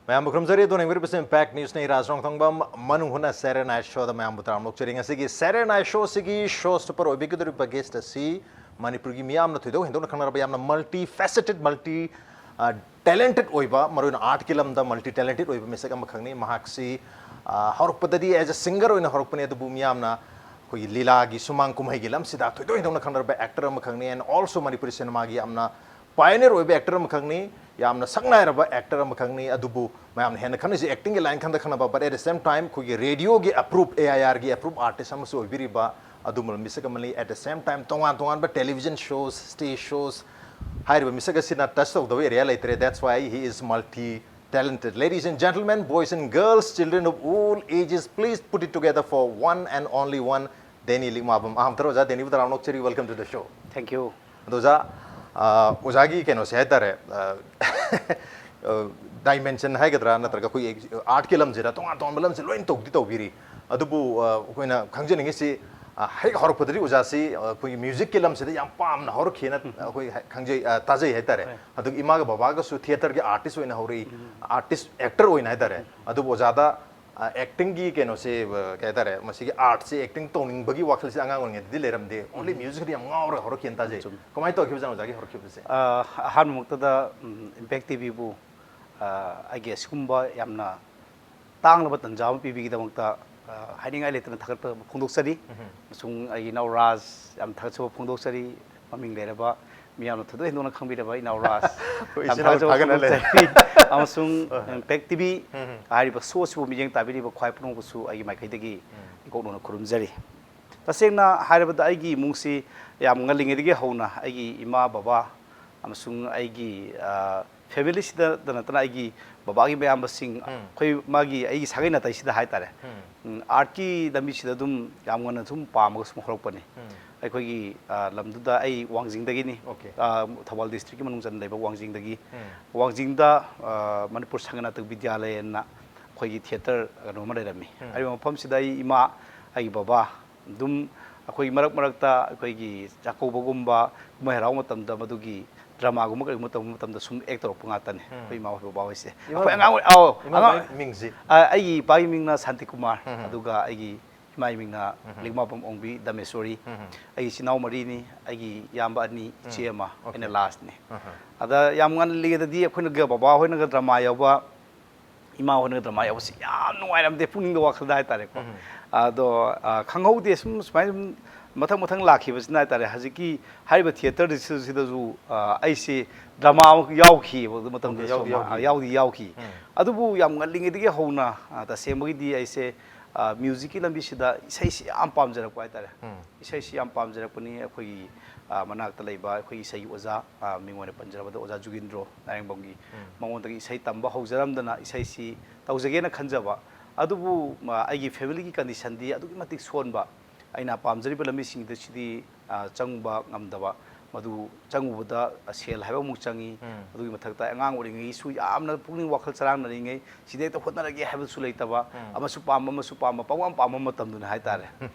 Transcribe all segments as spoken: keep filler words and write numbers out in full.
ꯃꯌꯥꯝꯕꯨ ꯈꯨꯔꯨꯝꯖꯔꯤ꯫ ꯑꯗꯣꯝꯅ ꯌꯦꯡꯕꯤꯔꯤꯕꯁꯤ Impact Newsꯅꯤ꯫ ꯔꯥꯖ ꯔꯣꯡꯊꯣꯡꯕꯝ ꯃꯅꯨꯡ ꯍꯨꯠꯅ Saturday Night Showꯗ ꯃꯌꯥꯝꯕꯨ ꯇꯔꯥꯝꯅ ꯑꯣꯛꯆꯔꯤ꯫ ꯉꯁꯤꯒꯤ Saturday Night Showꯁꯤꯒꯤ show stopper ꯑꯣꯏꯕꯤꯒꯗꯧꯔꯤꯕ guest ꯑꯁꯤ ꯃꯅꯤꯄꯨꯔꯒꯤ ꯃꯤꯌꯥꯝꯅ ꯊꯣꯏꯗꯣꯛ ꯍꯦꯟꯗꯣꯛꯅ ꯈꯪꯅꯔꯕ, ꯌꯥꯝꯅ multi faceted, multi, ꯑ, talented ꯑꯣꯏꯕ, ꯃꯔꯨꯑꯣꯏꯅ artꯀꯤ ꯂꯝꯗ multi talented ꯑꯣꯏꯕ ꯃꯤꯁꯛ ꯑꯃꯈꯛꯅꯤ꯫ ꯃꯍꯥꯛꯁꯤ, ꯑ, ꯍꯧꯔꯛꯄꯗꯗꯤ as a singer ꯑꯣꯏꯅ ꯍꯧꯔꯛꯄꯅꯤ, ꯑꯗꯨꯕꯨ ꯃꯤꯌꯥꯝꯅ ꯑꯩꯈꯣꯏꯒꯤ ꯂꯤꯂꯥꯒꯤ ꯁꯨꯃꯥꯡ ꯀꯨꯝꯍꯩꯒꯤ ꯂꯝꯁꯤꯗ ꯊꯣꯏꯗꯣꯛ ꯍꯦꯟꯗꯣꯛꯅ ꯈꯪꯅꯔꯕ actor ꯑꯃꯈꯛꯅꯤ, and also ꯃꯅꯤꯄꯨꯔꯤ ꯁꯤꯅꯦꯃꯥꯒꯤ ꯌꯥꯝꯅ pioneer ꯑꯣꯏꯕ actor ꯑꯃꯈꯛꯅꯤ, ꯌꯥꯝꯅ ꯁꯛꯅꯥꯏꯔꯕ actor ꯑꯃꯈꯛꯅꯤ꯫ ꯑꯗꯨꯕꯨ ꯃꯌꯥꯝꯅ ꯍꯦꯟꯅ ꯈꯪꯅꯔꯤꯁꯤ actingꯒꯤ line ꯈꯟꯗ ꯈꯟꯅꯕ, but at the same time ꯑꯩꯈꯣꯏꯒꯤ radioꯒꯤ approved, AIRꯒꯤ approved artist ꯑꯃꯁꯨ ꯑꯣꯏꯕꯤꯔꯤꯕ ꯑꯗꯨꯒꯨꯝꯂꯕ ꯃꯤꯁꯛ ꯑꯃꯅꯤ꯫ At the same time ꯇꯣꯉꯥꯟ ꯇꯣꯉꯥꯟꯕ television shows, stage shows, ꯍꯥꯏꯔꯤꯕ ꯃꯤꯁꯛ ꯑꯁꯤꯅ touch ꯇꯧꯗꯕ area ꯂꯩꯇ꯭ꯔꯦ꯫ That's why he is multi talented. Ladies and gentlemen, boys and girls, children of all ages, please put it together for one and only one, Danny ꯂꯤꯛꯃꯥꯕꯝ ꯑꯍꯥꯝꯊꯔ꯫ ꯑꯣꯖꯥ ꯗꯦꯅꯤꯕꯨ ꯇꯔꯥꯝꯅ ꯑꯣꯛꯆꯔꯤ, welcome to the show. Thank you. ꯑꯗꯣ ꯑꯣꯖꯥ, ꯑ, ꯑꯣꯖꯥꯒꯤ ꯀꯩꯅꯣꯁꯦ ꯍꯥꯏꯇꯥꯔꯦ, ꯑ, ꯑ, dimension ꯍꯥꯏꯒꯗ꯭ꯔꯥ, ꯅꯠꯇ꯭ꯔꯒ ꯑꯩꯈꯣꯏꯒꯤ artꯀꯤ ꯂꯝꯁꯤꯗ ꯇꯣꯉꯥꯟ ꯇꯣꯉꯥꯟꯕ ꯂꯝꯁꯦ ꯂꯣꯏꯅ ꯇꯧꯗꯤ ꯇꯧꯕꯤꯔꯤ꯫ ꯑꯗꯨꯕꯨ, ꯑ, ꯑꯩꯈꯣꯏꯅ ꯈꯪꯖꯅꯤꯡꯉꯤꯁꯤ, ꯑ, ꯍꯦꯛ ꯍꯧꯔꯛꯄꯗꯗꯤ ꯑꯣꯖꯥꯁꯤ, ꯑ, ꯑꯩꯈꯣꯏꯒꯤ musicꯀꯤ ꯂꯝꯁꯤꯗ ꯌꯥꯝ ꯄꯥꯝꯅ ꯍꯧꯔꯛꯈꯤꯅ ꯑꯩꯈꯣꯏ ꯍ-, ꯈꯪꯖꯩ, ꯑ, ꯇꯥꯖꯩ ꯍꯥꯏꯇꯥꯔꯦ꯫ ꯍꯣꯏ. ꯑꯗꯨꯒ ꯏꯃꯥꯒ ꯕꯕꯥꯒꯁꯨ theatreꯒꯤ artist ꯑꯣꯏꯅ ꯍꯧꯔꯛꯏ, artist, actor ꯑꯣꯏꯅ ꯍꯥꯏꯇꯥꯔꯦ꯫ ꯑꯗꯨꯕꯨ ꯑꯣꯖꯥꯗ, ꯑ, actingꯒꯤ ꯀꯩꯅꯣꯁꯦ, ꯑ, ꯀꯩ ꯍꯥꯏꯇꯥꯔꯦ, ꯃꯁꯤꯒꯤ artꯁꯦ, acting ꯇꯧꯅꯤꯡꯕꯒꯤ ꯋꯥꯈꯜꯁꯦ ꯑꯉꯥꯡ ꯑꯣꯏꯔꯤꯉꯩꯗꯗꯤ ꯂꯩꯔꯝꯗꯦ, only musicꯇ ꯌꯥꯝ ꯉꯥꯎꯔꯒ ꯍꯧꯔꯛꯈꯤꯅ ꯇꯥꯖꯩ꯫ ꯆꯨꯝꯃꯤ. ꯀꯃꯥꯏꯅ ꯇꯧꯈꯤꯕꯖꯥꯠꯅꯣ ꯑꯣꯖꯥꯒꯤ ꯍꯧꯔꯛꯈꯤꯕꯁꯦ? ꯑ, ꯑꯍꯥꯟꯕꯃꯛꯇꯗ, ꯎꯝ, Impact TVꯕꯨ, ꯑ, ꯑꯩꯒꯤ ꯑꯁꯤꯒꯨꯝꯕ ꯌꯥꯝꯅ ꯇꯥꯡꯂꯕ ꯇꯟꯖꯥ ꯑꯃ ꯄꯤꯕꯤꯒꯤꯗꯃꯛꯇ, ꯑ, ꯍꯥꯏꯅꯤꯡꯉꯥꯏ ꯂꯩꯇꯅ ꯊꯥꯒꯠꯄ ꯐꯣꯡꯗꯣꯛꯆꯔꯤ꯫ ꯑꯃꯁꯨꯡ ꯑꯩꯒꯤ ꯏꯅꯥꯎ ꯔꯥꯖ ꯌꯥꯝ ꯊꯥꯒꯠꯆꯕ ꯐꯣꯡꯗꯣꯛꯆꯔꯤ꯫ ꯃꯃꯤꯡ ꯂꯩꯔꯕ, ꯃꯤꯌꯥꯝꯅ ꯊꯣꯏꯗꯣꯛ ꯍꯦꯟꯗꯣꯛꯅ ꯈꯪꯕꯤꯔꯕ ꯏꯅꯥꯎ ꯔꯥꯖ ꯑꯩꯈꯣꯏ ꯌꯥꯝ ꯏꯆꯤꯟ ꯏꯅꯥꯎ ꯊꯥꯒꯠꯆꯕ ꯊꯥꯒꯠꯅ ꯂꯩ꯫ ꯐꯣꯡꯗꯣꯛꯆꯔꯤ꯫ ꯑꯃꯁꯨꯡ Impact TV ꯍꯥꯏꯔꯤꯕ show ꯑꯁꯤꯕꯨ ꯃꯤꯠꯌꯦꯡ ꯇꯥꯕꯤꯔꯤꯕ ꯈ꯭ꯋꯥꯏ ꯄꯨꯝꯅꯃꯛꯄꯨꯁꯨ ꯑꯩꯒꯤ ꯃꯥꯏꯀꯩꯗꯒꯤ ꯏꯀꯣꯛꯅꯅ ꯈꯨꯔꯨꯝꯖꯔꯤ꯫ ꯇꯁꯦꯡꯅ ꯍꯥꯏꯔꯕꯗ ꯑꯩꯒꯤ ꯏꯃꯨꯡꯁꯤ ꯌꯥꯝ ꯉꯜꯂꯤꯉꯩꯗꯒꯤ ꯍꯧꯅ ꯑꯩꯒꯤ ꯏꯃꯥ ꯕꯕꯥ ꯑꯃꯁꯨꯡ ꯑꯩꯒꯤ, ꯑ, familyꯁꯤꯗ ꯅꯠꯇꯅ ꯑꯩꯒꯤ ꯕꯕꯥꯒꯤ ꯃꯌꯥꯝꯕꯁꯤꯡ, ꯑꯩꯈꯣꯏ ꯃꯥꯒꯤ, ꯑꯩꯒꯤ ꯁꯥꯒꯩ ꯅꯥꯇꯩꯁꯤꯗ ꯍꯥꯏꯇꯥꯔꯦ, ꯎꯝ, artꯀꯤ ꯂꯝꯕꯤꯁꯤꯗ ꯑꯗꯨꯝ ꯌꯥꯝ ꯉꯟꯅ ꯁꯨꯝ ꯄꯥꯝꯃꯒ ꯁꯨꯝ ꯍꯧꯔꯛꯄꯅꯤ꯫ ꯑꯩꯈꯣꯏꯒꯤ, ꯑ, ꯂꯝꯗꯨꯗ ꯑꯩ ꯋꯥꯡꯖꯤꯡꯗꯒꯤꯅꯤ꯫ Okay. ꯑ, ꯊꯧꯕꯥꯜ districtꯀꯤ ꯃꯅꯨꯡ ꯆꯟꯅ ꯂꯩꯕ ꯋꯥꯡꯖꯤꯡꯗꯒꯤ꯫ ꯎꯝ. ꯋꯥꯡꯖꯤꯡꯗ, ꯑ, ꯃꯅꯤꯄꯨꯔ ꯁꯪꯒ ꯅꯥꯇꯛ ꯕꯤꯗ꯭ꯌꯥꯂꯌꯅ ꯑꯩꯈꯣꯏꯒꯤ theatre ꯀꯩꯅꯣ ꯑꯃ ꯂꯩꯔꯝꯃꯤ꯫ ꯍꯥꯏꯔꯤꯕ ꯃꯐꯝꯁꯤꯗ ꯑꯩ ꯏꯃꯥ, ꯑꯩꯒꯤ ꯕꯕꯥ ꯑꯗꯨꯝ, ꯑꯩꯈꯣꯏ ꯃꯔꯛ ꯃꯔꯛꯇ ꯑꯩꯈꯣꯏꯒꯤ ꯆꯥꯛꯀꯧꯕꯒꯨꯝꯕ, ꯀꯨꯝꯍꯩ ꯍꯔꯥꯎ ꯃꯇꯝꯗ ꯃꯗꯨꯒꯤ dramaꯒꯨꯝꯕ ꯀꯔꯤꯒꯨꯝꯕ ꯇꯧꯕ ꯃꯇꯝꯗ ꯁꯨꯝ act ꯇꯧꯔꯛꯄ ꯉꯥꯛꯇꯅꯦ꯫ ꯎꯝ꯫ ꯑꯩꯈꯣꯏ ꯏꯃꯥ ꯍꯣꯏ ꯕꯕꯥ ꯍꯣꯏꯁꯦ꯫ ꯏꯃꯥ ꯑꯩꯈꯣꯏ ꯍꯣꯏ- ꯑꯉꯥꯡ ꯑꯣꯏ ꯑꯥꯎ ꯏꯃꯥ ꯑꯉꯥꯡ ꯍꯣꯏ ꯃꯤꯡꯁꯤ? ꯑ, ꯑꯩꯒꯤ ꯏꯄꯥꯒꯤ ꯃꯤꯡꯅ ꯁꯥꯟꯇꯤꯀꯨꯃꯥꯔ, ꯎꯝ꯫ ꯑꯗꯨꯒ ꯑꯩꯒꯤ ꯏꯃꯥꯒꯤ ꯃꯤꯡꯅ ꯂꯤꯛꯃꯥꯕꯝ ꯑꯣꯡꯕꯤ ꯗꯃꯦꯁꯣꯔꯤ꯫ ꯎꯝ꯫ ꯑꯩꯒꯤ ꯏꯆꯤꯟ ꯏꯅꯥꯎ ꯃꯔꯤꯅꯤ, ꯑꯩꯒꯤ ꯏꯌꯥꯝꯕ ꯑꯅꯤ, ꯏꯆꯦ ꯑꯃ, Okay. ꯑꯩꯅ lastꯅꯤ꯫ ꯎꯝ꯫ ꯑꯗ ꯌꯥꯝ ꯉꯜꯂꯤꯉꯩꯗꯗꯤ ꯑꯩꯈꯣꯏꯅꯒ, ꯕꯕꯥ ꯍꯣꯏꯅꯒ drama ꯌꯥꯎꯕ, ꯏꯃꯥ ꯍꯣꯏꯅꯒ drama ꯌꯥꯎꯕꯁꯤ ꯌꯥꯝ ꯅꯨꯡꯉꯥꯏꯔꯝꯗꯦ, ꯄꯨꯛꯅꯤꯡꯗ ꯋꯥꯈꯜꯗ ꯍꯥꯏꯇꯥꯔꯦꯀꯣ꯫ ꯎꯝ꯫ ꯑꯗꯣ ꯑ, ꯈꯪꯍꯧꯗꯦ, ꯁꯨꯝ ꯁꯨꯃꯥꯏꯅ ꯁꯨꯝ ꯃꯊꯪ ꯃꯊꯪ ꯂꯥꯛꯈꯤꯕꯁꯤꯅ ꯍꯥꯏꯇꯥꯔꯦ, ꯍꯧꯖꯤꯛꯀꯤ ꯍꯥꯏꯔꯤꯕ theatreꯁꯤꯗꯁꯨ ꯑ, ꯑꯩꯁꯦ drama ꯑꯃ ꯌꯥꯎꯈꯤꯕ ꯃꯇꯝꯗ Okay, ꯌꯥꯎꯗꯤ ꯁꯨꯝ, ꯌꯥꯎꯈꯤ꯫ ꯌꯥꯎꯗꯤ ꯌꯥꯎꯈꯤ꯫ ꯎꯝ꯫ ꯑꯗꯨꯕꯨ ꯌꯥꯝ ꯉꯜꯂꯤꯉꯩꯗꯒꯤ ꯍꯧꯅ ꯑ, ꯇꯁꯦꯡꯕꯒꯤꯗꯤ ꯑꯩꯁꯦ ꯑ, musicꯀꯤ ꯂꯝꯕꯤꯁꯤꯗ ꯏꯁꯩꯁꯤ ꯌꯥꯝ ꯄꯥꯝꯖꯔꯛꯄ ꯍꯥꯏꯇꯥꯔꯦ꯫ ꯎꯝ꯫ ꯏꯁꯩꯁꯤ ꯌꯥꯝ ꯄꯥꯝꯖꯔꯛꯄꯅꯤ꯫ ꯑꯩꯈꯣꯏꯒꯤ ꯑ, ꯃꯅꯥꯛꯇ ꯂꯩꯕ ꯑꯩꯈꯣꯏꯒꯤ ꯏꯁꯩꯒꯤ ꯑꯣꯖꯥ, ꯑ, ꯃꯤꯡ ꯑꯣꯏꯅ ꯄꯟꯖꯔꯕꯗ ꯑꯣꯖꯥ ꯖꯨꯒꯤꯟꯗ꯭ꯔꯣ ꯅꯥꯔꯦꯡꯕꯝꯒꯤ, ꯎꯝ꯫ ꯃꯉꯣꯟꯗꯒꯤ ꯏꯁꯩ ꯇꯝꯕ ꯍꯧꯖꯔꯝꯗꯅ ꯏꯁꯩꯁꯤ ꯇꯧꯖꯒꯦꯅ ꯈꯟꯖꯕ꯫ ꯑꯗꯨꯕꯨ ꯑ, ꯑꯩꯒꯤ familyꯒꯤ conditionꯗꯤ ꯑꯗꯨꯛꯀꯤ ꯃꯇꯤꯛ ꯁꯣꯟꯕ꯫ ꯑꯩꯅ ꯄꯥꯝꯖꯔꯤꯕ ꯂꯝꯕꯤꯁꯤꯡꯗ ꯁꯤꯗꯤ ꯑ, ꯆꯪꯕ ꯉꯝꯗꯕ꯫ ꯃꯗꯨ ꯆꯪꯉꯨꯕꯗ ꯁꯦꯜ ꯍꯥꯏꯕ ꯑꯃꯨꯛ ꯆꯪꯉꯤ꯫ ꯎꯝ꯫ ꯑꯗꯨꯒꯤ ꯃꯊꯛꯇ ꯑꯉꯥꯡ ꯑꯣꯏꯔꯤꯉꯩꯁꯨ ꯌꯥꯝꯅ ꯄꯨꯛꯅꯤꯡ ꯋꯥꯈꯜ ꯆꯔꯥꯡꯅꯔꯤꯉꯩ, ꯁꯤꯗ ꯍꯦꯛꯇ ꯍꯣꯠꯅꯔꯒꯦ ꯍꯥꯏꯕꯁꯨ ꯂꯩꯇꯕ, ꯎꯝ꯫ ꯑꯃꯁꯨ ꯄꯥꯝꯕ ꯑꯃꯁꯨ ꯄꯥꯝꯕ, ꯄꯪꯄꯥꯝ ꯄꯥꯝꯕ ꯃꯇꯝꯗꯨꯅ ꯍꯥꯏꯇꯥꯔꯦ꯫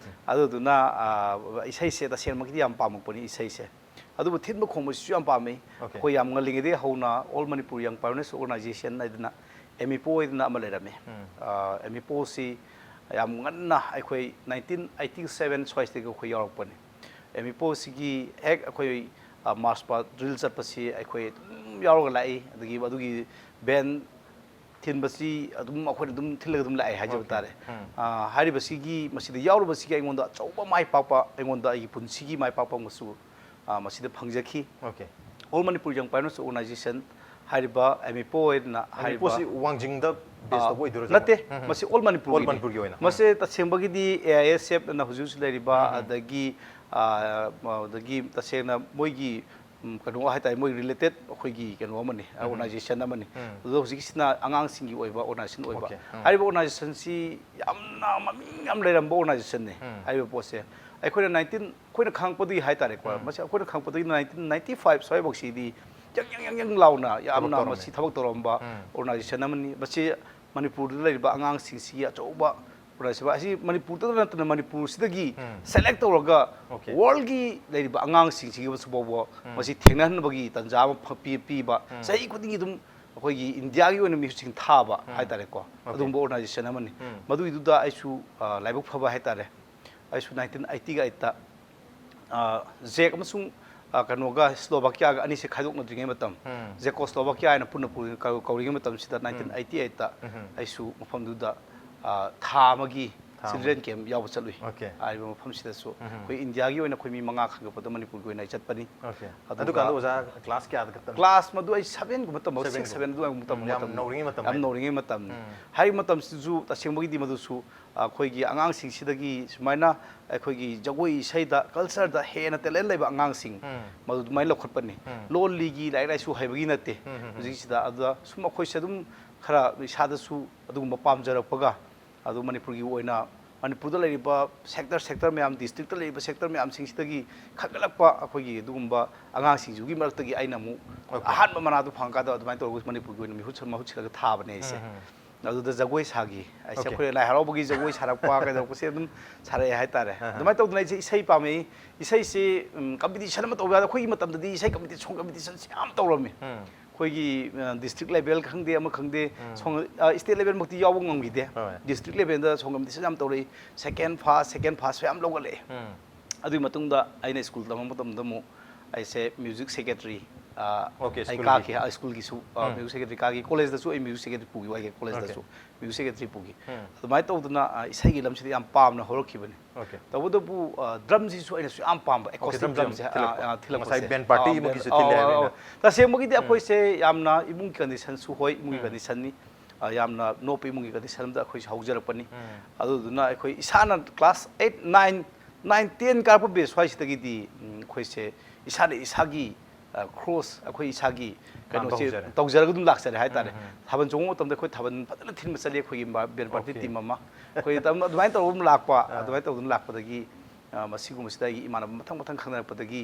ꯑꯗꯨꯗꯨꯅ ꯑ, ꯏꯁꯩꯁꯦ ꯇꯁꯦꯡꯃꯛꯀꯤꯗꯤ ꯌꯥꯝ ꯄꯥꯝꯃꯛꯄꯅꯤ ꯏꯁꯩꯁꯦ꯫ ꯑꯗꯨꯕꯨ ꯊꯤꯟꯕ ꯈꯣꯡꯕꯁꯤꯁꯨ ꯌꯥꯝ ꯄꯥꯝꯃꯤ꯫ Okay. ꯑꯩꯈꯣꯏ ꯌꯥꯝ ꯉꯜꯂꯤꯉꯩꯗꯒꯤ ꯍꯧꯅ All Manipur Young Pioneers Organization ꯍꯥꯏꯗꯅ, ꯑꯦꯃꯤꯄꯣ ꯍꯥꯏꯗꯅ ꯑꯃ ꯂꯩꯔꯝꯃꯤ꯫ ꯎꯝ꯫ ꯑ, ꯑꯦꯃꯤꯄꯣꯁꯤ ꯌꯥꯝ ꯉꯟꯅ ꯑꯩꯈꯣꯏ nineteen eighty seven ꯁ꯭ꯋꯥꯏꯁꯤꯗꯒꯤ ꯑꯩꯈꯣꯏ ꯌꯥꯎꯔꯛꯄꯅꯤ꯫ ꯑꯦꯃꯤꯄꯣꯁꯤꯒꯤ ꯍꯦꯛ ꯑꯩꯈꯣꯏ, ꯑ, march past drill ꯆꯠꯄꯁꯤ ꯑꯩꯈꯣꯏ ꯑꯗꯨꯝ ꯌꯥꯎꯔꯒ ꯂꯥꯛꯏ꯫ ꯑꯗꯒꯤ ꯑꯗꯨꯒꯤ band ꯊꯤꯟꯕꯁꯤ ꯑꯗꯨꯝ ꯑꯩꯈꯣꯏꯅ ꯑꯗꯨꯝ ꯊꯤꯜꯂꯒ ꯑꯗꯨꯝ ꯂꯥꯛꯑꯦ ꯍꯥꯏꯖꯕ Okay. ꯇꯥꯔꯦ꯫ ꯎꯝ꯫ ꯑ, ꯍꯥꯏꯔꯤꯕꯁꯤꯒꯤ, ꯃꯁꯤꯗ ꯌꯥꯎꯔꯨꯕꯁꯤꯒꯤ ꯑꯩꯉꯣꯟꯗ ꯑꯆꯧꯕ ꯃꯥꯏ ꯄꯥꯛꯄ, ꯑꯩꯉꯣꯟꯗ ꯑꯩꯒꯤ ꯄꯨꯟꯁꯤꯒꯤ ꯃꯥꯏ ꯄꯥꯛꯄ ꯑꯃꯁꯨ, ꯑ, ꯃꯁꯤꯗ ꯐꯪꯖꯈꯤ꯫ Okay. All Manipur Young Pioneers Organization ꯍꯥꯏꯔꯤꯕ ꯑꯦꯃꯤꯄꯣ ꯍꯥꯏꯗꯅ ꯍꯥꯏꯔꯤꯕ, ꯑꯦꯃꯤꯄꯣꯁꯤ ꯋꯥꯡꯖꯤꯡꯗ base ꯑ, ꯇꯧꯕ ꯑꯣꯏꯗꯣꯏꯔꯣ? ꯅꯠꯇꯦ, ꯃꯁꯤ All Manipurꯒꯤꯅꯤ꯫ All Manipurꯒꯤ ꯑꯣꯏꯅ꯫ ꯎꯝ꯫ ꯃꯁꯤ ꯇꯁꯦꯡꯕꯒꯤꯗꯤ A I S F ꯑꯅ ꯍꯧꯖꯤꯛ ꯍꯧꯖꯤꯛ ꯂꯩꯔꯤꯕ, ꯎꯝ, ꯎꯝ꯫ ꯑꯗꯒꯤ, ꯑ, ꯑꯗꯒꯤ ꯇꯁꯦꯡꯅ ꯃꯣꯏꯒꯤ, ꯎꯝ, ꯀꯩꯅꯣ ꯍꯥꯏꯇꯥꯔꯦ, ꯃꯣꯏ related ꯑꯩꯈꯣꯏꯒꯤ ꯀꯩꯅꯣ ꯑꯃꯅꯤ, organization ꯑꯃꯅꯤ꯫ ꯎꯝ꯫ ꯑꯗꯣ ꯍꯧꯖꯤꯛꯀꯤꯁꯤꯅ ꯑꯉꯥꯡꯁꯤꯡꯒꯤ ꯑꯣꯏꯕ organization ꯑꯣꯏꯕ꯫ Okay. ꯎꯝ꯫ ꯍꯥꯏꯔꯤꯕ organizationꯁꯤ ꯌꯥꯝꯅ ꯃꯃꯤꯡ ꯌꯥꯝ ꯂꯩꯔꯝꯕ organizationꯅꯤ꯫ ꯎꯝ꯫ ꯍꯥꯏꯔꯤꯕ ꯄꯣꯠꯁꯦ ꯑꯩꯈꯣꯏꯅ nineteen, ꯑꯩꯈꯣꯏꯅ ꯈꯪꯉꯛꯄꯗꯒꯤ ꯍꯥꯏꯇꯥꯔꯦꯀꯣ, ꯎꯝ꯫ ꯃꯁꯤ ꯑꯩꯈꯣꯏꯅ ꯈꯪꯉꯛꯄꯗꯒꯤ nineteen ninety five ꯁ꯭ꯋꯥꯏꯐꯥꯎꯁꯤꯗꯤ ꯌꯪ ꯌꯪ ꯌꯪ ꯌꯪ ꯂꯥꯎꯅ ꯌꯥꯝꯅ ꯇꯧꯔꯝꯃꯦ꯫ ꯃꯁꯤ ꯊꯕꯛ ꯇꯧꯔꯝꯕ ꯎꯝ꯫ organization ꯑꯃꯅꯤ꯫ ꯃꯁꯤ ꯃꯅꯤꯄꯨꯔꯗ ꯂꯩꯔꯤꯕ ꯑꯉꯥꯡꯁꯤꯡꯁꯤꯒꯤ ꯑꯆꯧꯕ ꯄ꯭ꯔꯣꯒ꯭ꯔꯦꯁꯤꯞ ꯑꯁꯤ ꯃꯅꯤꯄꯨꯔꯗ ꯅꯠꯇꯅ ꯃꯅꯤꯄꯨꯔꯁꯤꯗꯒꯤ ꯎꯝ. ꯁꯦꯂꯦꯛ ꯇꯧꯔꯒ Okay. ꯋꯥꯔꯜꯒꯤ ꯂꯩꯔꯤꯕ ꯑꯉꯥꯡꯁꯤꯡꯁꯤꯒꯁꯨ ꯐꯥꯎꯕ ꯎꯝ. ꯃꯁꯤ ꯊꯦꯡꯅꯍꯟꯕꯒꯤ ꯇꯥꯟꯖꯥ ꯑꯃ ꯐ- ꯄꯤ- ꯄꯤꯕ ꯎꯝ. ꯆꯍꯤ ꯈꯨꯗꯤꯡꯒꯤ ꯑꯗꯨꯝ ꯑꯩꯈꯣꯏꯒꯤ ꯏꯟꯗꯤꯌꯥꯒꯤ ꯑꯣꯏꯅ ꯃꯤꯍꯨꯠꯁꯤꯡ ꯊꯥꯕ ꯎꯝ. ꯍꯥꯏꯇꯥꯔꯦꯀꯣ. Okay. ꯑꯗꯨꯒꯨꯝꯕ ꯑꯣꯔꯒꯅꯥꯏꯖꯦꯁꯟ ꯑꯃꯅꯤ. ꯎꯝ. ꯃꯗꯨꯒꯤꯗꯨꯗ ꯑꯩꯁꯨ ꯑ, ꯂꯥꯏꯕꯛ ꯐꯕ ꯍꯥꯏꯇꯥꯔꯦ. ꯑꯩꯁꯨ ꯅꯥꯏꯟꯇꯤꯟ ꯑꯩꯠꯇꯤꯒ ꯑꯩꯠꯇ ꯖꯦꯛ ꯑꯃꯁꯨꯡ ꯑ, ꯀꯩꯅꯣꯒ ꯁ꯭ꯂꯣꯚꯥꯀꯤꯌꯥꯒ ꯑꯅꯤꯁꯦ ꯈꯥꯏꯗꯣꯛꯅꯗ꯭ꯔꯤꯉꯩ ꯃꯇꯝ, ꯎꯝ. ꯖꯦꯀꯣꯁ꯭ꯂꯣꯚꯥꯀꯤꯌꯥ ꯍꯥꯏꯅ ꯄꯨꯟꯅ ꯄꯨ- ꯀꯧ- ꯀꯧꯔꯤꯉꯩ ꯃꯇꯝꯁꯤꯗ ꯎꯝ. ꯅꯥꯏꯟꯇꯤꯟ ꯑꯩꯠꯇꯤ ꯑꯩꯠꯇ ꯎꯝ. ꯑꯩꯁꯨ ꯃꯐꯝꯗꯨꯗ ꯑ, ꯊꯥ ꯑꯃꯒꯤ ꯊꯥ ꯑꯃꯒꯤ. ꯆꯤꯜꯗ꯭ꯔꯦꯟ ꯀꯦꯝ ꯌꯥꯎꯕ ꯆꯠꯂꯨꯏ. Okay. ꯍꯥꯏꯔꯤꯕ ꯃꯐꯝꯁꯤꯗꯁꯨ ꯎꯝ. ꯑꯩꯈꯣꯏ ꯏꯟꯗꯤꯌꯥꯒꯤ ꯑꯣꯏꯅ ꯑꯩꯈꯣꯏ ꯃꯤ ꯃꯉꯥ ꯈꯟꯒꯠꯄꯗ ꯃꯅꯤꯄꯨꯔꯒꯤ ꯑꯣꯏꯅ ꯑꯩ ꯆꯠꯄꯅꯤ. Okay. ꯑꯗꯨꯒ ꯑꯗꯨꯀꯥꯟꯗ ꯑꯣꯖꯥ ꯀ꯭ꯂꯥꯁ ꯀꯌꯥꯗ ꯇꯝꯃꯤ? ꯀ꯭ꯂꯥꯁ ꯃꯗꯨ ꯑꯩ ꯁꯕꯦꯟꯒꯨꯝꯕ ꯇꯝꯕ, ꯁꯤꯛꯁ ꯁꯕꯦꯟꯒꯨꯝꯕ? ꯁꯕꯦꯟ ꯑꯗꯨꯋꯥꯏꯒꯨꯝꯕ ꯇꯝꯕ ꯎꯝ, ꯌꯥꯝ ꯃꯇꯝꯅꯤ. ꯅꯧꯔꯤꯉꯩ ꯃꯇꯝ ꯌꯥꯝ ꯍꯥꯏꯗꯤ. ꯅꯧꯔꯤꯉꯩ ꯃꯇꯝꯅꯤ. ꯎꯝ. ꯍꯥꯏꯔꯤꯕ ꯃꯇꯝꯁꯤꯁꯨ ꯇꯁꯦꯡꯕꯒꯤꯗꯤ ꯃꯗꯨꯁꯨ ꯑꯩꯈꯣꯏꯒꯤ ꯑꯉꯥꯡꯁꯤꯡꯁꯤꯗꯒꯤ ꯁꯨꯃꯥꯏꯅ ꯑꯩꯈꯣꯏꯒꯤ ꯖꯒꯣꯏ ꯏꯁꯩꯗ, ꯀꯜꯆꯔꯗ ꯍꯦꯟꯅ ꯇꯦꯂꯦꯟ ꯂꯩꯕ ꯑꯉꯥꯡꯁꯤꯡ ꯎꯝ. ꯃꯗꯨ ꯑꯗꯨꯃꯥꯏꯅ ꯂꯧꯈꯠꯄꯅꯤ. ꯎꯝ. ꯂꯣꯜ ꯂꯤꯒꯤ ꯂꯥꯏꯔꯤꯛ ꯂꯥꯏꯁꯨ ꯍꯩꯕꯒꯤ ꯅꯠꯇꯦ꯫ ꯎꯝ, ꯎꯝ, ꯎꯝ. ꯍꯧꯖꯤꯛꯁꯤꯗ ꯑꯗꯨꯗ ꯁꯨꯝ ꯑꯩꯈꯣꯏꯁꯦ ꯑꯗꯨꯝ ꯈꯔ ꯏꯁꯥꯗꯁꯨ ꯑꯗꯨꯒꯨꯝꯕ ꯄꯥꯝꯖꯔꯛꯄꯒ, ꯑꯗꯨ ꯃꯅꯤꯄꯨꯔꯒꯤ ꯑꯣꯏꯅ ꯃꯅꯤꯄꯨꯔꯗ ꯂꯩꯔꯤꯕ ꯁꯦꯛꯇꯔ ꯁꯦꯛꯇꯔ ꯃꯌꯥꯝ, ꯗꯤꯁꯇ꯭ꯔꯤꯛꯇ ꯂꯩꯔꯤꯕ ꯁꯦꯛꯇꯔ ꯃꯌꯥꯝꯁꯤꯡꯁꯤꯗꯒꯤ ꯈꯟꯒꯠꯂꯛꯄ ꯑꯩꯈꯣꯏꯒꯤ ꯑꯗꯨꯒꯨꯝꯕ ꯑꯉꯥꯡꯁꯤꯡꯁꯤꯒꯤ ꯃꯔꯛꯇꯒꯤ ꯑꯩꯅ ꯑꯃꯨꯛ Okay. ꯑꯍꯥꯟꯕ ꯃꯅꯥꯗꯨ ꯐꯪꯉꯀꯥꯟꯗ ꯑꯗꯨꯃꯥꯏꯅ ꯇꯧꯔꯒ ꯃꯅꯤꯄꯨꯔꯒꯤ ꯑꯣꯏꯅ ꯃꯤꯍꯨꯠ ꯁ- ꯃꯍꯨꯠ ꯁꯤꯜꯂꯒ ꯊꯥꯕꯅꯦ ꯑꯩꯁꯦ꯫ ꯎꯝ, ꯎꯝ. ꯑꯗꯨꯗ ꯖꯒꯣꯏ ꯁꯥꯈꯤ ꯑꯩꯁꯦ꯫ Okay. ꯑꯩꯈꯣꯏ ꯂꯥꯏ ꯍꯔꯥꯎꯕꯒꯤ ꯖꯒꯣꯏ ꯁꯥꯔꯛꯄ ꯀꯩꯗꯧꯔꯛꯄꯁꯦ ꯑꯗꯨꯝ ꯁꯥꯔꯛꯑꯦ ꯍꯥꯏꯇꯥꯔꯦ꯫ ꯑꯍ. ꯑꯗꯨꯃꯥꯏꯅ ꯇꯧꯗꯅ ꯑꯩꯁꯦ ꯏꯁꯩ ꯄꯥꯝꯃꯛꯏ꯫ ꯏꯁꯩꯁꯤ, ꯎꯝ, ꯀꯝꯄꯤꯇꯤꯁꯟ ꯑꯃ ꯇꯧꯕ ꯌꯥꯗꯦ꯫ ꯑꯩꯈꯣꯏꯒꯤ ꯃꯇꯝꯗꯗꯤ ꯏꯁꯩ ꯀꯝꯄꯤꯇꯤꯁꯟ, ꯁꯣꯡ ꯀꯝꯄꯤꯇꯤꯁꯟꯁꯦ ꯌꯥꯝ ꯇꯧꯔꯝꯃꯤ꯫ ꯎꯝ. ꯑꯩꯈꯣꯏꯒꯤ, ꯑ, ꯗꯤꯁꯇ꯭ꯔꯤꯛ ꯂꯦꯚꯦꯜ ꯈꯪꯗꯦ, ꯑꯃ ꯈꯪꯗꯦ, ꯎꯝ. ꯁꯣꯡ, ꯑ, ꯁ꯭ꯇꯦꯠ ꯂꯦꯚꯦꯜꯃꯛꯇꯤ ꯌꯥꯎꯕ ꯉꯝꯈꯤꯗꯦ꯫ ꯍꯣꯏ. ꯗꯤꯁꯇ꯭ꯔꯤꯛ ꯂꯦꯚꯦꯜꯗ ꯁꯣꯡ ꯀꯝꯄꯤꯇꯤꯁꯟ ꯌꯥꯝ ꯇꯧꯔꯛꯏ꯫ ꯁꯦꯀꯦꯟ ꯐꯥꯔꯁ, ꯁꯦꯀꯦꯟ ꯐꯥꯔꯁ ꯃꯌꯥꯝ ꯂꯧꯈꯠꯂꯛꯑꯦ꯫ ꯎꯝ. ꯑꯗꯨꯒꯤ ꯃꯇꯨꯡꯗ ꯑꯩꯅ ꯁ꯭ꯀꯨꯜ ꯇꯝꯕ ꯃꯇꯝꯗ ꯑꯃꯨꯛ ꯑꯩꯁꯦ ꯃ꯭ꯌꯨꯖꯤꯛ ꯁꯦꯀ꯭ꯔꯦꯇꯔꯤ, ꯑ, Okay, ꯑꯩ ꯁ꯭ꯀꯨꯜꯒꯤ. ꯀꯥꯈꯤ꯫ ꯑ, ꯁ꯭ꯀꯨꯜꯒꯤꯁꯨ, ꯑ, ꯎꯝ. Music secretary ꯀꯥꯈꯤ꯫ ꯀꯣꯂꯦꯖꯇꯁꯨ ꯑꯩ ꯃ꯭ꯌꯨꯖꯤꯛ ꯁꯦꯀ꯭ꯔꯦꯇꯔꯤ ꯄꯨꯈꯤ, ꯋꯥꯏ ꯀꯦ ꯀꯣꯂꯦꯖꯇꯁꯨ꯫ Okay. ꯃ꯭ꯌꯨꯖꯤꯛ ꯁꯦꯀ꯭ꯔꯦꯇꯔꯤ ꯄꯨꯈꯤ꯫ ꯎꯝ. ꯑꯗꯨꯃꯥꯏꯅ ꯇꯧꯗꯅ, ꯑ, ꯏꯁꯩꯒꯤ ꯂꯝꯁꯤꯗ ꯌꯥꯝ ꯄꯥꯝꯅ ꯍꯧꯔꯛꯈꯤꯕꯅꯤ꯫ Okay. ꯇꯧꯕꯇꯕꯨ, ꯑ, ꯗ꯭ꯔꯝꯁꯤꯁꯨ ꯑꯩꯅꯁꯨ ꯌꯥꯝ ꯄꯥꯝꯕ, Okay, ꯑꯦꯀꯣꯁꯇꯤꯛ ꯗ꯭ꯔꯝꯁꯦ ꯗ꯭ꯔꯝꯁꯦ, ꯑ, ꯊꯤꯜꯂꯛꯄꯁꯦ꯫ ꯑ, ꯊꯤꯜꯂꯛꯄꯁꯦ꯫ ꯉꯁꯥꯏ ꯕꯦꯟ ꯄꯥꯔꯇꯤ ꯑ, ꯑꯃꯒꯤꯁꯨ ꯕꯦꯟ, ꯊꯤꯜꯂꯦ ꯑ, ꯍꯥꯏꯕꯅꯤꯅ꯫ ꯑ, ꯇꯁꯦꯡꯕꯒꯤꯗꯤ ꯎꯝ. ꯑꯩꯈꯣꯏꯁꯦ ꯌꯥꯝꯅ ꯏꯃꯨꯡꯒꯤ ꯀꯟꯗꯤꯁꯟꯁꯨ ꯍꯣꯏ, ꯏꯃꯨꯡꯒꯤ ꯎꯝ. ꯀꯟꯗꯤꯁꯟꯅꯤ꯫ ꯑ, ꯌꯥꯝꯅ ꯅꯣꯞꯄ ꯏꯃꯨꯡꯒꯤ ꯀꯟꯗꯤꯁꯟ ꯑꯃꯗ ꯑꯩꯈꯣꯏꯁꯦ ꯍꯧꯖꯔꯛꯄꯅꯤ꯫ ꯎꯝ. ꯑꯗꯨꯗꯨꯅ ꯑꯩꯈꯣꯏ ꯏꯁꯥꯅ class eight, nine, nine, ten ꯀꯥꯔꯛꯄ ꯕꯦꯁ ꯁ꯭ꯋꯥꯏꯁꯤꯗꯒꯤꯗꯤ, ꯎꯝ, ꯑꯩꯈꯣꯏꯁꯦ ꯏꯁꯥꯅ ꯏꯁꯥꯒꯤ, ꯑ, ꯈ꯭ꯔꯣꯁ, ꯑꯩꯈꯣꯏ ꯏꯁꯥꯒꯤ ꯄꯥꯝꯕ ꯀꯩꯅꯣꯁꯦ ꯍꯧꯖꯔꯦ꯫ ꯇꯧꯖꯔꯒ ꯑꯗꯨꯝ ꯂꯥꯛꯆꯔꯦ ꯍꯥꯏꯇꯥꯔꯦ꯫ ꯎꯝ, ꯎꯝ. ꯊꯥꯕꯜ ꯆꯣꯡꯕ ꯃꯇꯝꯗ ꯑꯩꯈꯣꯏ ꯊꯥꯕꯜ ꯐꯖꯅ ꯊꯤꯟꯕ ꯆꯠꯂꯤ ꯑꯩꯈꯣꯏꯒꯤ ꯃ-, ꯕꯦꯟ ꯄꯥꯔꯇꯤ Okay. ꯇꯤꯝ ꯑꯃ꯫ ꯑꯩꯈꯣꯏ ꯑꯗꯨꯝ ꯑꯗꯨꯃꯥꯏꯅ ꯇꯧꯔꯒ ꯑꯗꯨꯝ ꯂꯥꯛꯄ, ꯑꯥ. ꯑꯗꯨꯃꯥꯏꯅ ꯇꯧꯗꯅ ꯂꯥꯛꯄꯗꯒꯤ ꯑ, ꯃꯁꯤꯒꯨꯝꯕꯁꯤꯗ ꯑꯩꯒꯤ ꯏꯃꯥꯟꯅꯕ ꯃꯊꯪ ꯃꯊꯪ ꯈꯪꯅꯔꯛꯄꯗꯒꯤ,